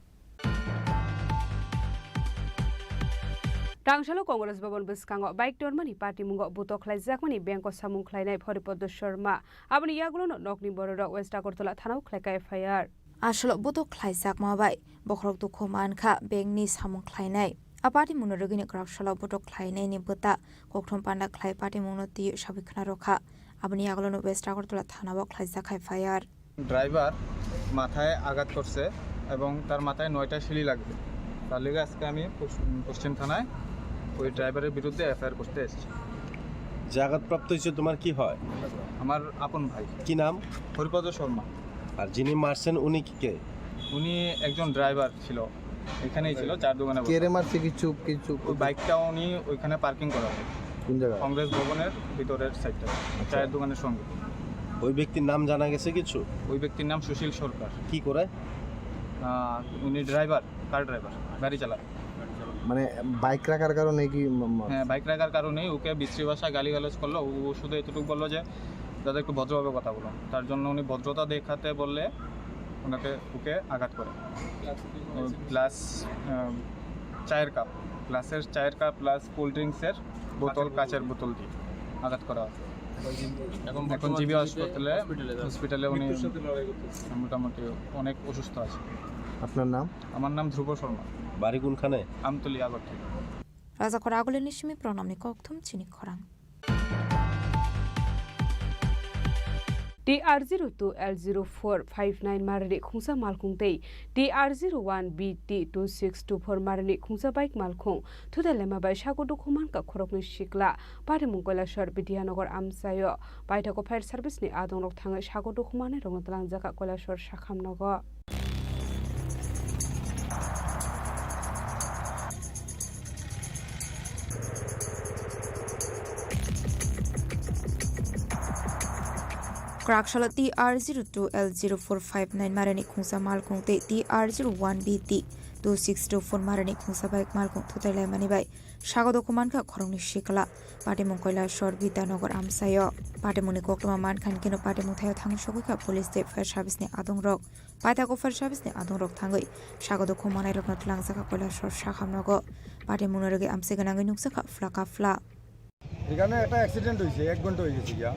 Tangsalo Congress Bhavan bwskango bike tormani patimungo butok khlaijakmani bengko samung khlainai Haripada Sharma. Aboni yagulono nokni bororok West Agartala thanao khlaikha F I R. Asolo butok khlaijakma bai bokhorok dukhu mankha bengni samung khlainai. A patimungno rwgwini kwraksalo butok khlainaini bwta kokthom panda khlai patimungno twi sawi khna rwkha. Aboni yagulono West Agartala thanao khlaijakha F I R. Driver মাথায় আঘাত করছে এবং তার মাথায় নয়টা সিলি লাগবে। তার লেগে আজকে আমি পশ্চিম, পশ্চিম থানায় ওই ড্রাইভারের বিরুদ্ধে এফআইআর করতে এসেছি। যে আঘাতপ্রাপ্ত হয়েছে তোমার কি হয়? আমার আপন ভাই। কি নাম? হরিপদ শর্মা। আর যিনি মারছেন উনি কি কে? উনি একজন ড্রাইভার ছিল, এখানেই ছিল, চায়ের দোকানে বসে। কেরে মারছে কিছু, কিছু ওই বাইকটা উনি ওইখানে পার্কিং করা হয়। কোন জায়গায়? কংগ্রেস ভবনের ভিতরের সাইডটা, আচ্ছা। চায়ের দোকানের সঙ্গে। ওই ব্যক্তির নাম জানা গেছে কিছু? ওই ব্যক্তির নাম সুশীল সরকার। কি করে? আহ, উনি ড্রাইভার, কার ড্রাইভার, গাড়ি চালায়। মানে বাইক রাখার কারণে কি ম-, ম-, হ্যাঁ, বাইক রাখার কারণেই ওকে বিশ্রী ভাষায় গালিগালাজ করলো। ও শুধু এতটুকু বললো যে, "দাদা, একটু ভদ্রভাবে কথা বলুন।" তার জন্য উনি ভদ্রতা দেখাতে বললে ওনাকে, ওকে আঘাত করে। ও গ্লাস, আহ, চায়ের কাপ, গ্লাসের চায়ের কাপ প্লাস কোল্ড ড্রিঙ্কসের বোতল, কাচের বোতল দিয়ে আঘাত করা হয়। এখন জিবি হাসপাতালে, হসপিটালে উনি মোটামুটি অনেক অসুস্থ আছে। আপনার নাম? আমার নাম ধ্রুব শর্মা। বাড়ি কোনখানে? আমতলী, Agartala. Rajakor agulini simi pranamni kokthum chini khorang. T R zero two L zero four five nine marini khungsa malkhung tei T R zero one B T two six two four marini khungsa bike malkhung thutai lema bai sago dukhu mankha khoroknwi sikla. Patimung Koilashahar Bidyanogor amchaio. Paithago fire service ni adongrok thangwi sago dukhu manai rokno twlangjakha Koilashahar sakham nogo. Kwraksalo T R zero two L zero four five nine marini khungsa malkhung tei T R zero one B T two six two four marini khungsa bike malkhung thutai laimani bai sago dukhu mankha khoroknwi sikla. Patimung Koilashahar Bidyanogor amchaio. Patimungni koktwma mankha hinkhe no patimung thaio thangsugwi kha police tei fire service ni adongrok. Paithago fire service ni adongrok thangwi sago dukhu manai rokno twlangjakha Koilashahar sakham nogo. Patimungno rwgwi amchai gwnangwi nukjakha phla ka phla. এখানে একটা অ্যাক্সিডেন্ট হয়েছে, এক ঘন্টা হয়ে গেছে গিয়া।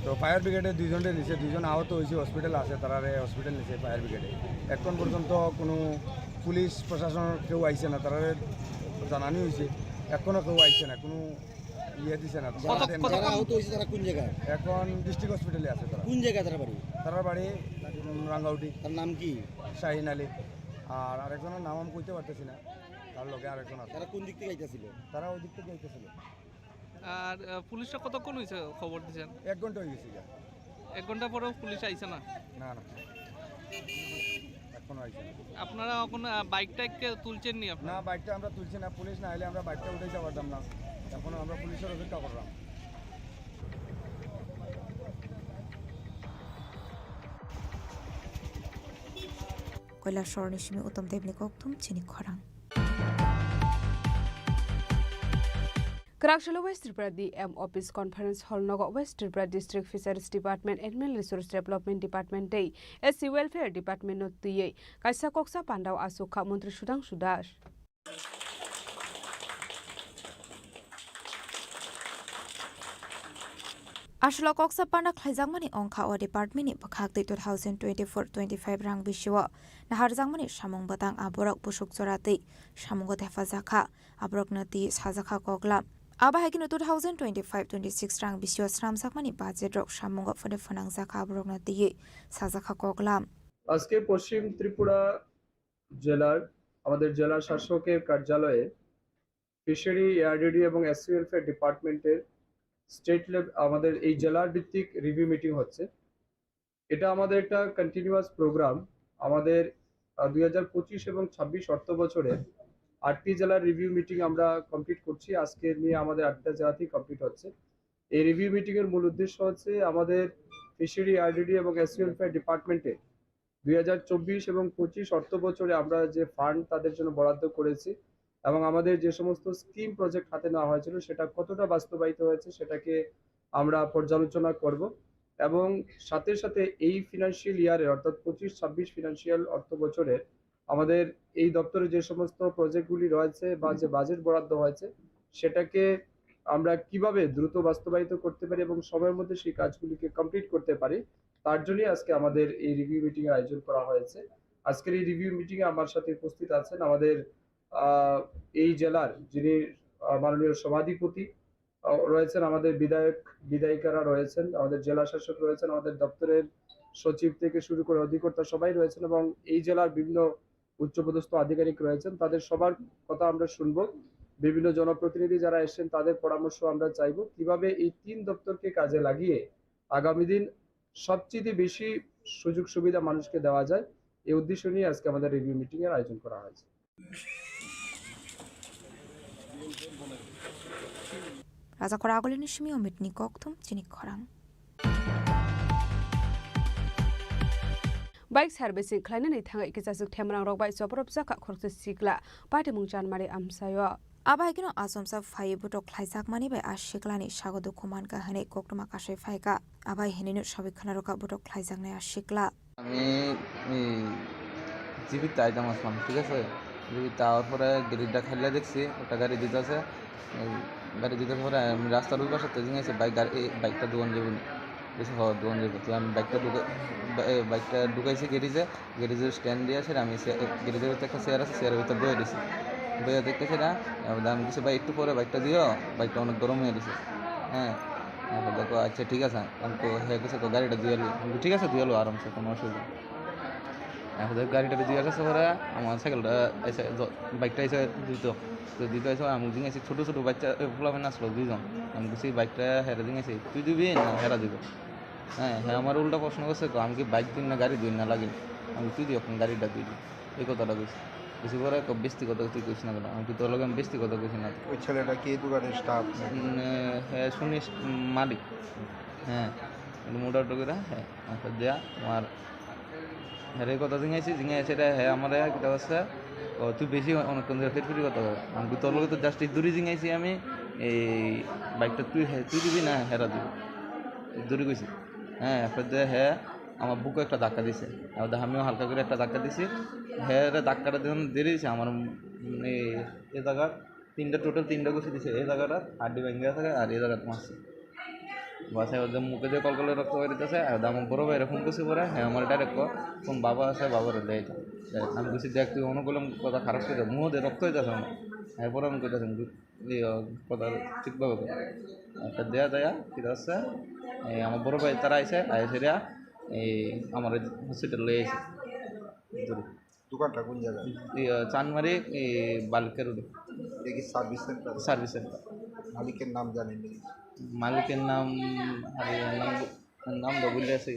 তো ফায়ার ব্রিগেডে দুইজনরে নিছে, দুইজন আহত হয়েছে, হসপিটালে আছে, তারারে হসপিটাল নিছে ফায়ার ব্রিগেডে। এখন পর্যন্ত কোনো পুলিশ প্রশাসনের কেউ আইছে না, তারারে জানানি হয়েছে, এখনও কেউ আইছে না, কোনো ইয়ে দিছে না, কত, কত যারা কম? আহত হয়েছে তারা কোন জায়গায়? এখন ডিস্ট্রিক্ট হসপিটালে আছে তারা। কোন জায়গায় তারা বাড়ি? তারা বাড়ি, উম, রাঙ্গাউটি। তার নাম কি? শাহিন আলী। আর আরেকজনের নাম আমি কইতে পারতেছি না, তার লগে আরেকজন আছে। তারা কোন দিক থেকে আইতাছিল? তারা ওই দিক থেকে আইতেছিল। আর, আহ, পুলিশরা কতক্ষণ হয়েছে খবর দিয়েছেন? এক ঘন্টা হয়ে গেছে গিয়া। এক ঘন্টা পরেও পুলিশ আইছে না? না, না, এখনো আইছে না। আপনারা এখন, আহ, বাইক টাইককে তুলছেন নি আপনারা? না, বাইকটা আমরা তুলছি না, পুলিশ না এলে আমরা বাইকটা উঠে যাওয়ার দাম না। এখন আমরা পুলিশের অপেক্ষা করলাম। Koilasor ni simi Uttam Debni kokthum chini khorang. Kwraksalo West Tripura D M Office Conference Hall nogo West Tripura District Fisheries Department Animal Resource Development Department tei S C Welfare Department no twiwi kaisa koksa pandao achukha Montri Sudhangshu Das. Aswk koksa panda khlaijakmani wngkha o department ni bwkhak twi two thousand twenty-four twenty-five rang bisio naharjakmani samung bwtang aborok busuk jora twi samungo thepajak kha, aborokno twi sajak kha koklam. Abo hai kheno two thousand twenty-five twenty-six rang bisio sramjakmani budget rok samungo phone phnangjak kha, aborokno twi sajak kha koklam. আজকে পশ্চিম ত্রিপুরা জেলার, আমাদের জেলা শাসকের কার্যালয়ে fishery, ARDD এবং SC welfare ডিপার্টমেন্টের state Lev-, আমাদের এই জেলার ভিত্তিক রিভিউ মিটিং হচ্ছে। এটা আমাদের একটা কন্টিনিউয়াস প্রোগ্রাম। আমাদের, আহ, দুই হাজার পঁচিশ এবং ছাব্বিশ অর্থ বছরে আটটি জেলার রিভিউ মিটিং আমরা কমপ্লিট করছি। আজকে নিয়ে আমাদের আটটা জেলাতেই কমপ্লিট হচ্ছে। এই রিভিউ মিটিং এর মূল উদ্দেশ্য হচ্ছে আমাদের ফিশারি, এআরডিডি এবং এসসি ওয়েলফেয়ার ডিপার্টমেন্টে দুই হাজার চব্বিশ এবং পঁচিশ অর্থ বছরে আমরা যে ফান্ড তাদের জন্য বরাদ্দ করেছি এবং আমাদের যে সমস্ত স্কিম প্রজেক্ট হাতে নেওয়া হয়েছিল, সেটা কতটা বাস্তবায়িত হয়েছে, সেটাকে আমরা পর্যালোচনা করব। এবং সাথে সাথে এই ফিনান্সিয়াল ইয়ারের, অর্থাৎ পঁচিশ ছাব্বিশ ফিনান্সিয়াল অর্থ বছরের আমাদের এই দপ্তরে যে সমস্ত প্রজেক্টগুলি রয়েছে বা যে বাজেট বরাদ্দ হয়েছে, সেটাকে আমরা কিভাবে দ্রুত বাস্তবায়িত করতে পারি এবং সময়ের মধ্যে সেই কাজগুলিকে কমপ্লিট করতে পারি, তার জন্যই আজকে আমাদের এই রিভিউ মিটিং এর আয়োজন করা হয়েছে। আজকের এই রিভিউ মিটিং এ আমার সাথে উপস্থিত আছেন আমাদের, আহ, এই জেলার যিনি, আহ, মাননীয় সভাধিপতি, আহ, রয়েছেন, আমাদের বিধায়ক, বিধায়িকারা রয়েছেন, আমাদের জেলা শাসক রয়েছেন, আমাদের দপ্তরের সচিব থেকে শুরু করে অধিকর্তা সবাই রয়েছেন এবং এই জেলার বিভিন্ন উচ্চপদস্থ আধিকারিক রয়েছেন, তাদের সবার কথা আমরা শুনবো। বিভিন্ন জনপ্রতিনিধি যারা এসেছেন, তাদের পরামর্শ আমরা চাইবো, কিভাবে এই তিন দপ্তরকে কাজে লাগিয়ে আগামী দিন সবচেয়ে বেশি সুযোগ সুবিধা মানুষকে দেওয়া যায়, এই উদ্দেশ্য নিয়ে আজকে আমাদের রিভিউ মিটিং এর আয়োজন করা হয়েছে। Rajakhor agulini simi omitni kokthum chini khorang. Bike servicing khlainani thangwi kichasuk themrang rok bai chopropjak kha khoroksa sikla, patimung chanmari amchaio. Abo hai kheno achomsa phaiwi botok khlaijakmani bai a siklani sago dukhu mankha hwnwi koktwma kasai phaikha. Abo hai hwnwino sawi khwnarokha botok khlaijaknai a sikla. আমি এই জিবিত আইতাম আসলাম, ঠিক আছে? জিবিত আওয়ার পরে গেরিটা খাইলে দেখছি একটা গাড়ি দিতে আছে। এই গাড়ি দিতে পরে আমি রাস্তার ওই পাশে তো জিজ্ঞাসা, বাইক, গাড়ি, এই বাইকটা দোকান যাবো নি? বলছে, "হ, দোকান যাবো।" তো আমি বাইকটা ঢুকে-, বা-, এ, বাইকটা ঢুকাইছি গ্যারেজে। গ্যারেজের স্ট্যান্ড দিয়ে আছে, আমি সে-, গ্যারেজের ভিতরে একটা চেয়ার আছে, চেয়ারের ভিতরে বয়ে দিছি। বয়ে দেখতেছি না, এবার আমি কিছু, "ভাই, একটু পরে বাইকটা দিও, বাইকটা অনেক গরম হয়ে গেছে।" হ্যাঁ, এবার দেখো, "আচ্ছা, ঠিক আছে।" আমি তো, হ্যাঁ, কিছু তো গাড়িটা দিয়ে এলো। আমি, "ঠিক আছে, দিয়ে এলো, আরামসে, কোনো অসুবিধা নেই।" এখন তো গাড়িটা দিয়ে আসার পরে আমার সাইকেলটা এসে জ-, বাইকটা এসে দিত। তো দিত এসে আমি বুঝি গেছি ছোটো ছোটো বাচ্চা, এ, পোলাপান আসলো দুইজন। আমি বুঝছি বাইকটা হেরে দিয়ে গেছি, "তুই দিবি না হেরা দিব?" হ্যাঁ, হ্যাঁ, আমার উল্টা প্রশ্ন করছে, "তো আমি কি বাইক দিন না গাড়ি দিন না লাগে?" আমি, "তুই দিয়ে এখন গাড়িটা দিবি।" এই কথাটা কইছি। কিছু পরে কয়, "বেশি কথা তুই কইস না কেন?" আমি, "তুই তোর লগে আমি বেশি কথা কইছি না।" ওই ছেলেটা কি দোকানের স্টাফ? উম, এ, হ্যাঁ, শুনিস, উম, মালিক। হ্যাঁ, মোটা টোকেরা, হ্যাঁ, আমাকে দেয়া, আমার হেরে কথা জিঙাইছি, জিঙাইছে এটা, হ্যাঁ, আমার এক কথা আছে, "ও, তুই বেশি অনেকক্ষণ ধরে ফিরফিরি কথা বল।" আমি, "তোর লগে তো just এই দূরে জিঙাইছি আমি, এই বাইকটা তুই, হ্যাঁ, তুই দিবি না হেরা দিবি?" এই দূরে কইছি। হ্যাঁ, এরপর দিয়ে হ্যাঁ, আমার বুকে একটা ধাক্কা দিছে। আর আমিও হালকা করে একটা ধাক্কা দিছি। হ্যাঁ, রে ধাক্কাটা যখন দিয়ে দিছে, আমার, উম, এই, এই জায়গা তিনটা, টোটাল তিনটা ঘুষি দিছে। এই জায়গাটা হাড্ডি ভেঙে গেছে আর এই জায়গাটা মারছে। বাসে ওদের মুখে দিয়ে কলকলে রক্ত বেরোতেছে, আর আমার বড় ভাইয়ের ফোন করছি পরে, হ্যাঁ, আমার ডাইরেক্ট কল, ফোন বাবা আছে, বাবারে দেয় তো। আমি বলছি, "দেখ, তুই অনেক করলাম, কথা খারাপ করে দেয়, মুখ দিয়ে রক্ত হইতেছে আমার।" এরপরে আমি কইতেছি, "ইয়ে, কথা ঠিকভাবে কর।" একটা দেয়া দেয়া, ঠিক আছে? এই আমার বড় ভাই তারা আইছে, আইসে রিয়া, এই আমার হসপিটাল লই আইছে। দূরে। দোকানটা কোন জায়গায়? ইয়ে, চানমারি, এই বালুকা রোডে। এটা কি সার্ভিস সেন্টার? Service centre. মালিকের নাম জানেন নি? মালিকের নাম, আরে, নাম, নাম তো ভুলে আছি।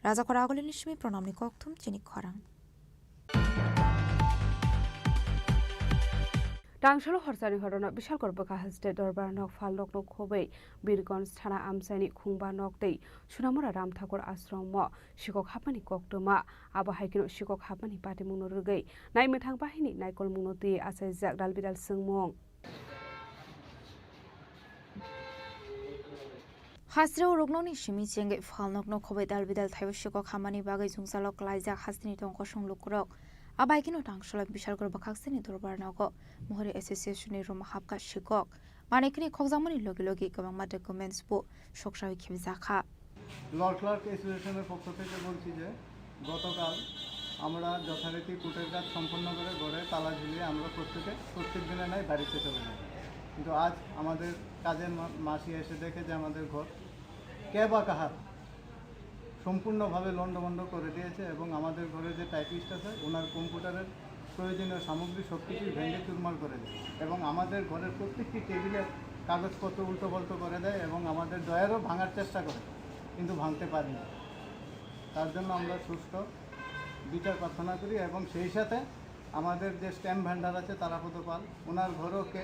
Rajakhor Agulini simi pranamni kokthum chini khorang. Tangsalo horsani horono Bishalkor bwkha haste dorbar nok phal nokno khobwi Birgonj thana amchaini khungba nok tei Sunamura Ram Thakur ashromo sikok hapmani koktwma. Abo hai kheno sikok hapmani patimungno rwgwi naimwthang bahini naikolmungno twi achaijak dalbidal swngmung. Hasteo ruknokni simi chengwi phalnokno khobwi dalbidal thaiwi sikok hamani bagwi jwngjalo klaijak hasteni tongkosong lukurok. Abai kheno tangsolai Bishalkor bwkhakseni dorbar nogo Mohori Association ni room hapkha sikok. Manikhini khokjakmani logi logi kwbangma documents bo soksawi khibjakha. Law clerk অ্যাসোসিয়েশনের পক্ষ থেকে বলছি যে গতকাল আমরা যথারীতি কোর্টের কাজ সম্পন্ন করে ঘরে তালা ঝুলিয়ে আমরা প্রত্যেকে প্রত্যেক দিনের ন্যায় বাড়িতে চলে যাই। কিন্তু আজ আমাদের কাজের মা-, মাসি এসে দেখে যে আমাদের ঘর কে বা কাহার সম্পূর্ণভাবে লণ্ডভণ্ড করে দিয়েছে এবং আমাদের ঘরে যে টাইপিস্ট আছে ওনার কম্পিউটারের প্রয়োজনীয় সামগ্রী সব কিছুই ভেঙে চুরমার করে দেয় এবং আমাদের ঘরের প্রত্যেকটি টেবিলের কাগজপত্র উল্টোপাল্টো করে দেয় এবং আমাদের ড্রয়ারও ভাঙার চেষ্টা করে, কিন্তু ভাঙতে পারেনি। তার জন্য আমরা সুষ্ঠু বিচার প্রার্থনা করি এবং সেই সাথে আমাদের যে স্ট্যাম্প ভেন্ডার আছে তারাপদ পাল, ওনার ঘরও কে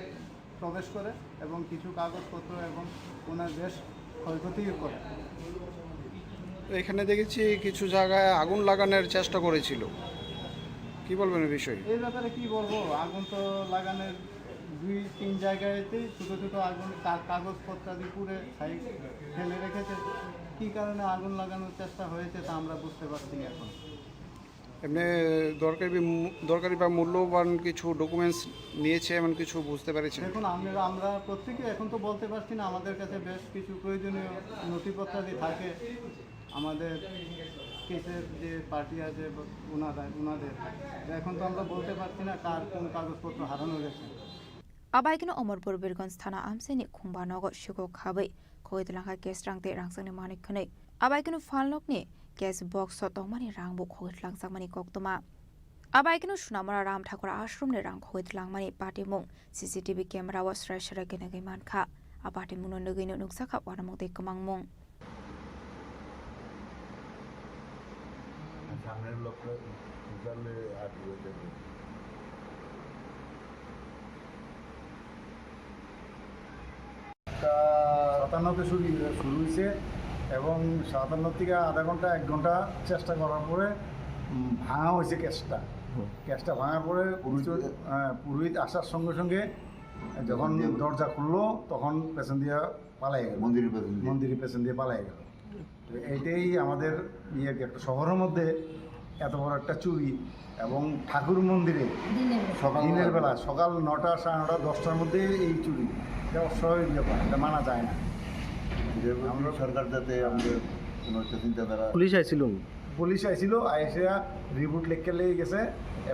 প্রবেশ করে এবং কিছু কাগজপত্র এবং ওনার বেশ ক্ষয়ক্ষতিও করে। এখানে দেখেছি কিছু জায়গায় আগুন লাগানোর চেষ্টা করেছিল, কি বলবেন এই বিষয়ে? এই ব্যাপারে কি বলবো, আগুন তো লাগানোর দুই তিন জায়গাতেই ছোটো ছোটো আগুন, কা-, কাগজপত্র আদি পুড়ে ছাই ফেলে রেখেছে। কী কারণে আগুন লাগানোর চেষ্টা হয়েছে তা আমরা বুঝতে পারছি না এখন। এমনি দরকারি মূ-, দরকারি বা মূল্যবান কিছু ডকুমেন্টস নিয়েছে, এমন কিছু বুঝতে পেরেছেন? দেখুন, আমরা, আমরা প্রত্যেকে এখন তো বলতে পারছি না, আমাদের কাছে বেশ কিছু প্রয়োজনীয় নথিপত্রাদি থাকে, আমাদের কেসের যে পার্টি আছে বা ওনারা, ওনাদের। তো এখন তো আমরা বলতে পারছি না কার কোন কাগজপত্র হারানো গেছে। Abai kheno Omorpur Birgonj thana amchaini khungba nogo sikok habwi khogwi twlangkha cash rang tei rangchakni manwi khwnwi. Abai kheno phalnokni cash box o tongmani rang bo khogwi twlangjakmani koktwma. Abai kheno Sunamura Ram Thakur Ashram ni rang khogwi twlangmani patimung C C T V camera o srai srai khe nugwi mankha. A patimungno nugwino nukjakha uanamung tei kwmangmung. সামনের লোকটা বিকালে আর কি হয়েছে। সাতান্নতে শুরু, শুরু হয়েছে এবং সাতান্ন থেকে আধা ঘন্টা, এক ঘন্টা চেষ্টা করার পরে, উম, ভাঙা হয়েছে ক্যাশটা। হুম। ক্যাশটা ভাঙার পরে পুরোহিত, কিছু, আহ, পুরোহিত আসার সঙ্গে সঙ্গে যখন দরজা খুললো, তখন পেছন দিয়ে পালাই গেল। মন্দিরের পেছন দিয়ে। মন্দিরের পেছন দিয়ে পালাই গেল। তো এইটাই আমাদের ইয়ে, একটা শহরের মধ্যে এত বড় একটা চুরি এবং ঠাকুর মন্দিরে দিনের বেলা। সকাল দিনের বেলা। বেলা সকাল নটা, সাড়ে নটা, দশটার মধ্যে এই চুরি, এটা অস্বাভাবিক ব্যাপার, এটা মানা যায় না। যে আমরা সরকার যাতে আমাদের কোনো একটা চিন্তাধারা। পুলিশ আইছিল? পুলিশ আইছিল, আইসা রিপোর্ট লেখকে লেগে গেছে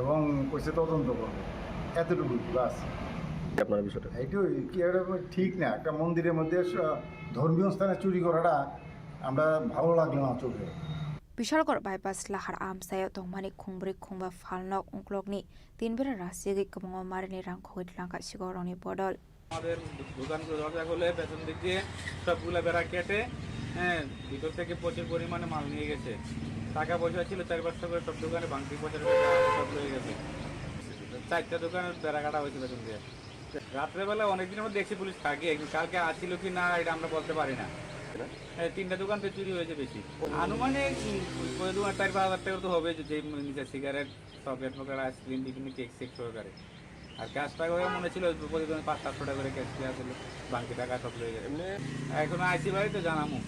এবং কইছে তদন্ত করবে, এতটুকু বাস। আপনার বিষয়টা? এইটাই কি, এটা ঠিক না, একটা মন্দিরের মধ্যে স-, ধর্মীয় স্থানে চুরি করাটা আমরা ভালো লাগলো না চোখে। Bishalgarh bypass lahar amchaio tongmani khungbrwi khungba phalnok uklokni tin bera rasigwi kwbangma marini rang khogwi twlangkha sigokrokni bodol. আমাদের দোকানগুলো দরজা খুলে পেছন দিক দিয়ে সবগুলা বেড়া কেটে, হ্যাঁ, ভিতর থেকে প্রচুর পরিমাণে মাল নিয়ে গেছে। টাকা পয়সা ছিল চার পাঁচশো করে, সব দোকানে ভাঙতি পয়সা সব হয়ে গেছে। চারটা দোকানের বেড়া কাটা হয়েছে পেছন দিয়ে। রাত্রেবেলা অনেকদিন আমরা দেখছি পুলিশ থাকে, কিন্তু কালকে আসছিল কি না এটা আমরা বলতে পারি না। হ্যাঁ, তিনটা দোকান তো চুরি হয়েছে বেশি। আনুমানিক, উম, ওই দোকান চার পাঁচ হাজার টাকা তো হবে, যে নিচে সিগারেট, চকলেট মকলেট, আইসক্রিম, বিভিন্ন কেক সেক সহকারে। আর ক্যাশ টাকা ওই মনে ছিল প্রতিদিন পাঁচ সাতশো টাকা করে ক্যাশ দেওয়া ছিল, বাকি টাকা সব লয়ে গেছে। এমনি এখনো আইসি বাড়ি তো জানামু।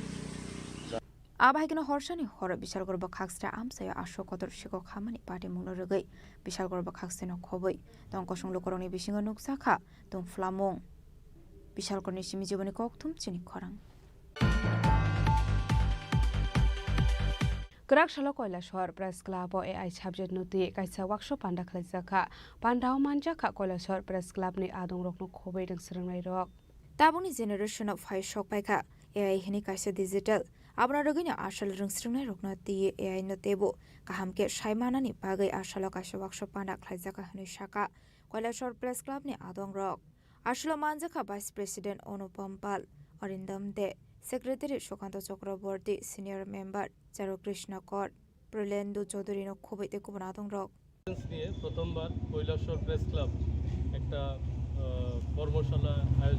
Abai kheno horsani horo Bishalgarh bwkhaksra amchaio aswk kotor sikok hamani patimungno rwgwi Bishalgarh bwkhaksano khobwi tongkosong lukurokni bisingo nukjakha tongphlamung. Bishalkorni simi jiboni kokthum chini khorang. Kwrak salo Koilashahar Press Club o A I subject no twi kaisa workshop panda khlaijak kha. Panda o manjak kha Koilashahar Press Club ni adong rok no khobwi rwng swrwngnai rok. Tabukni generation o phai sok pai kha A I hwnwi kaisa digital. Abono rwgwino asal rwng swrwngnai rokno twi A I no teibo kaham khe sai manani bagwi asalo kaisa workshop panda khlaijak kha hwnwi sakha Koilashahar Press Club ni adong rok. Asalo manjak kha Vice President Anupam Pal, Arindam De, Secretary Sukanto Chakraborty, Senior Member Charu Krishna Kor, Prilendo Chaudhary no khobwi tei kubun adong rok. নিয়ে প্রথমবার Kailashahar press club একটা আহ, কর্মশালা আয়োজন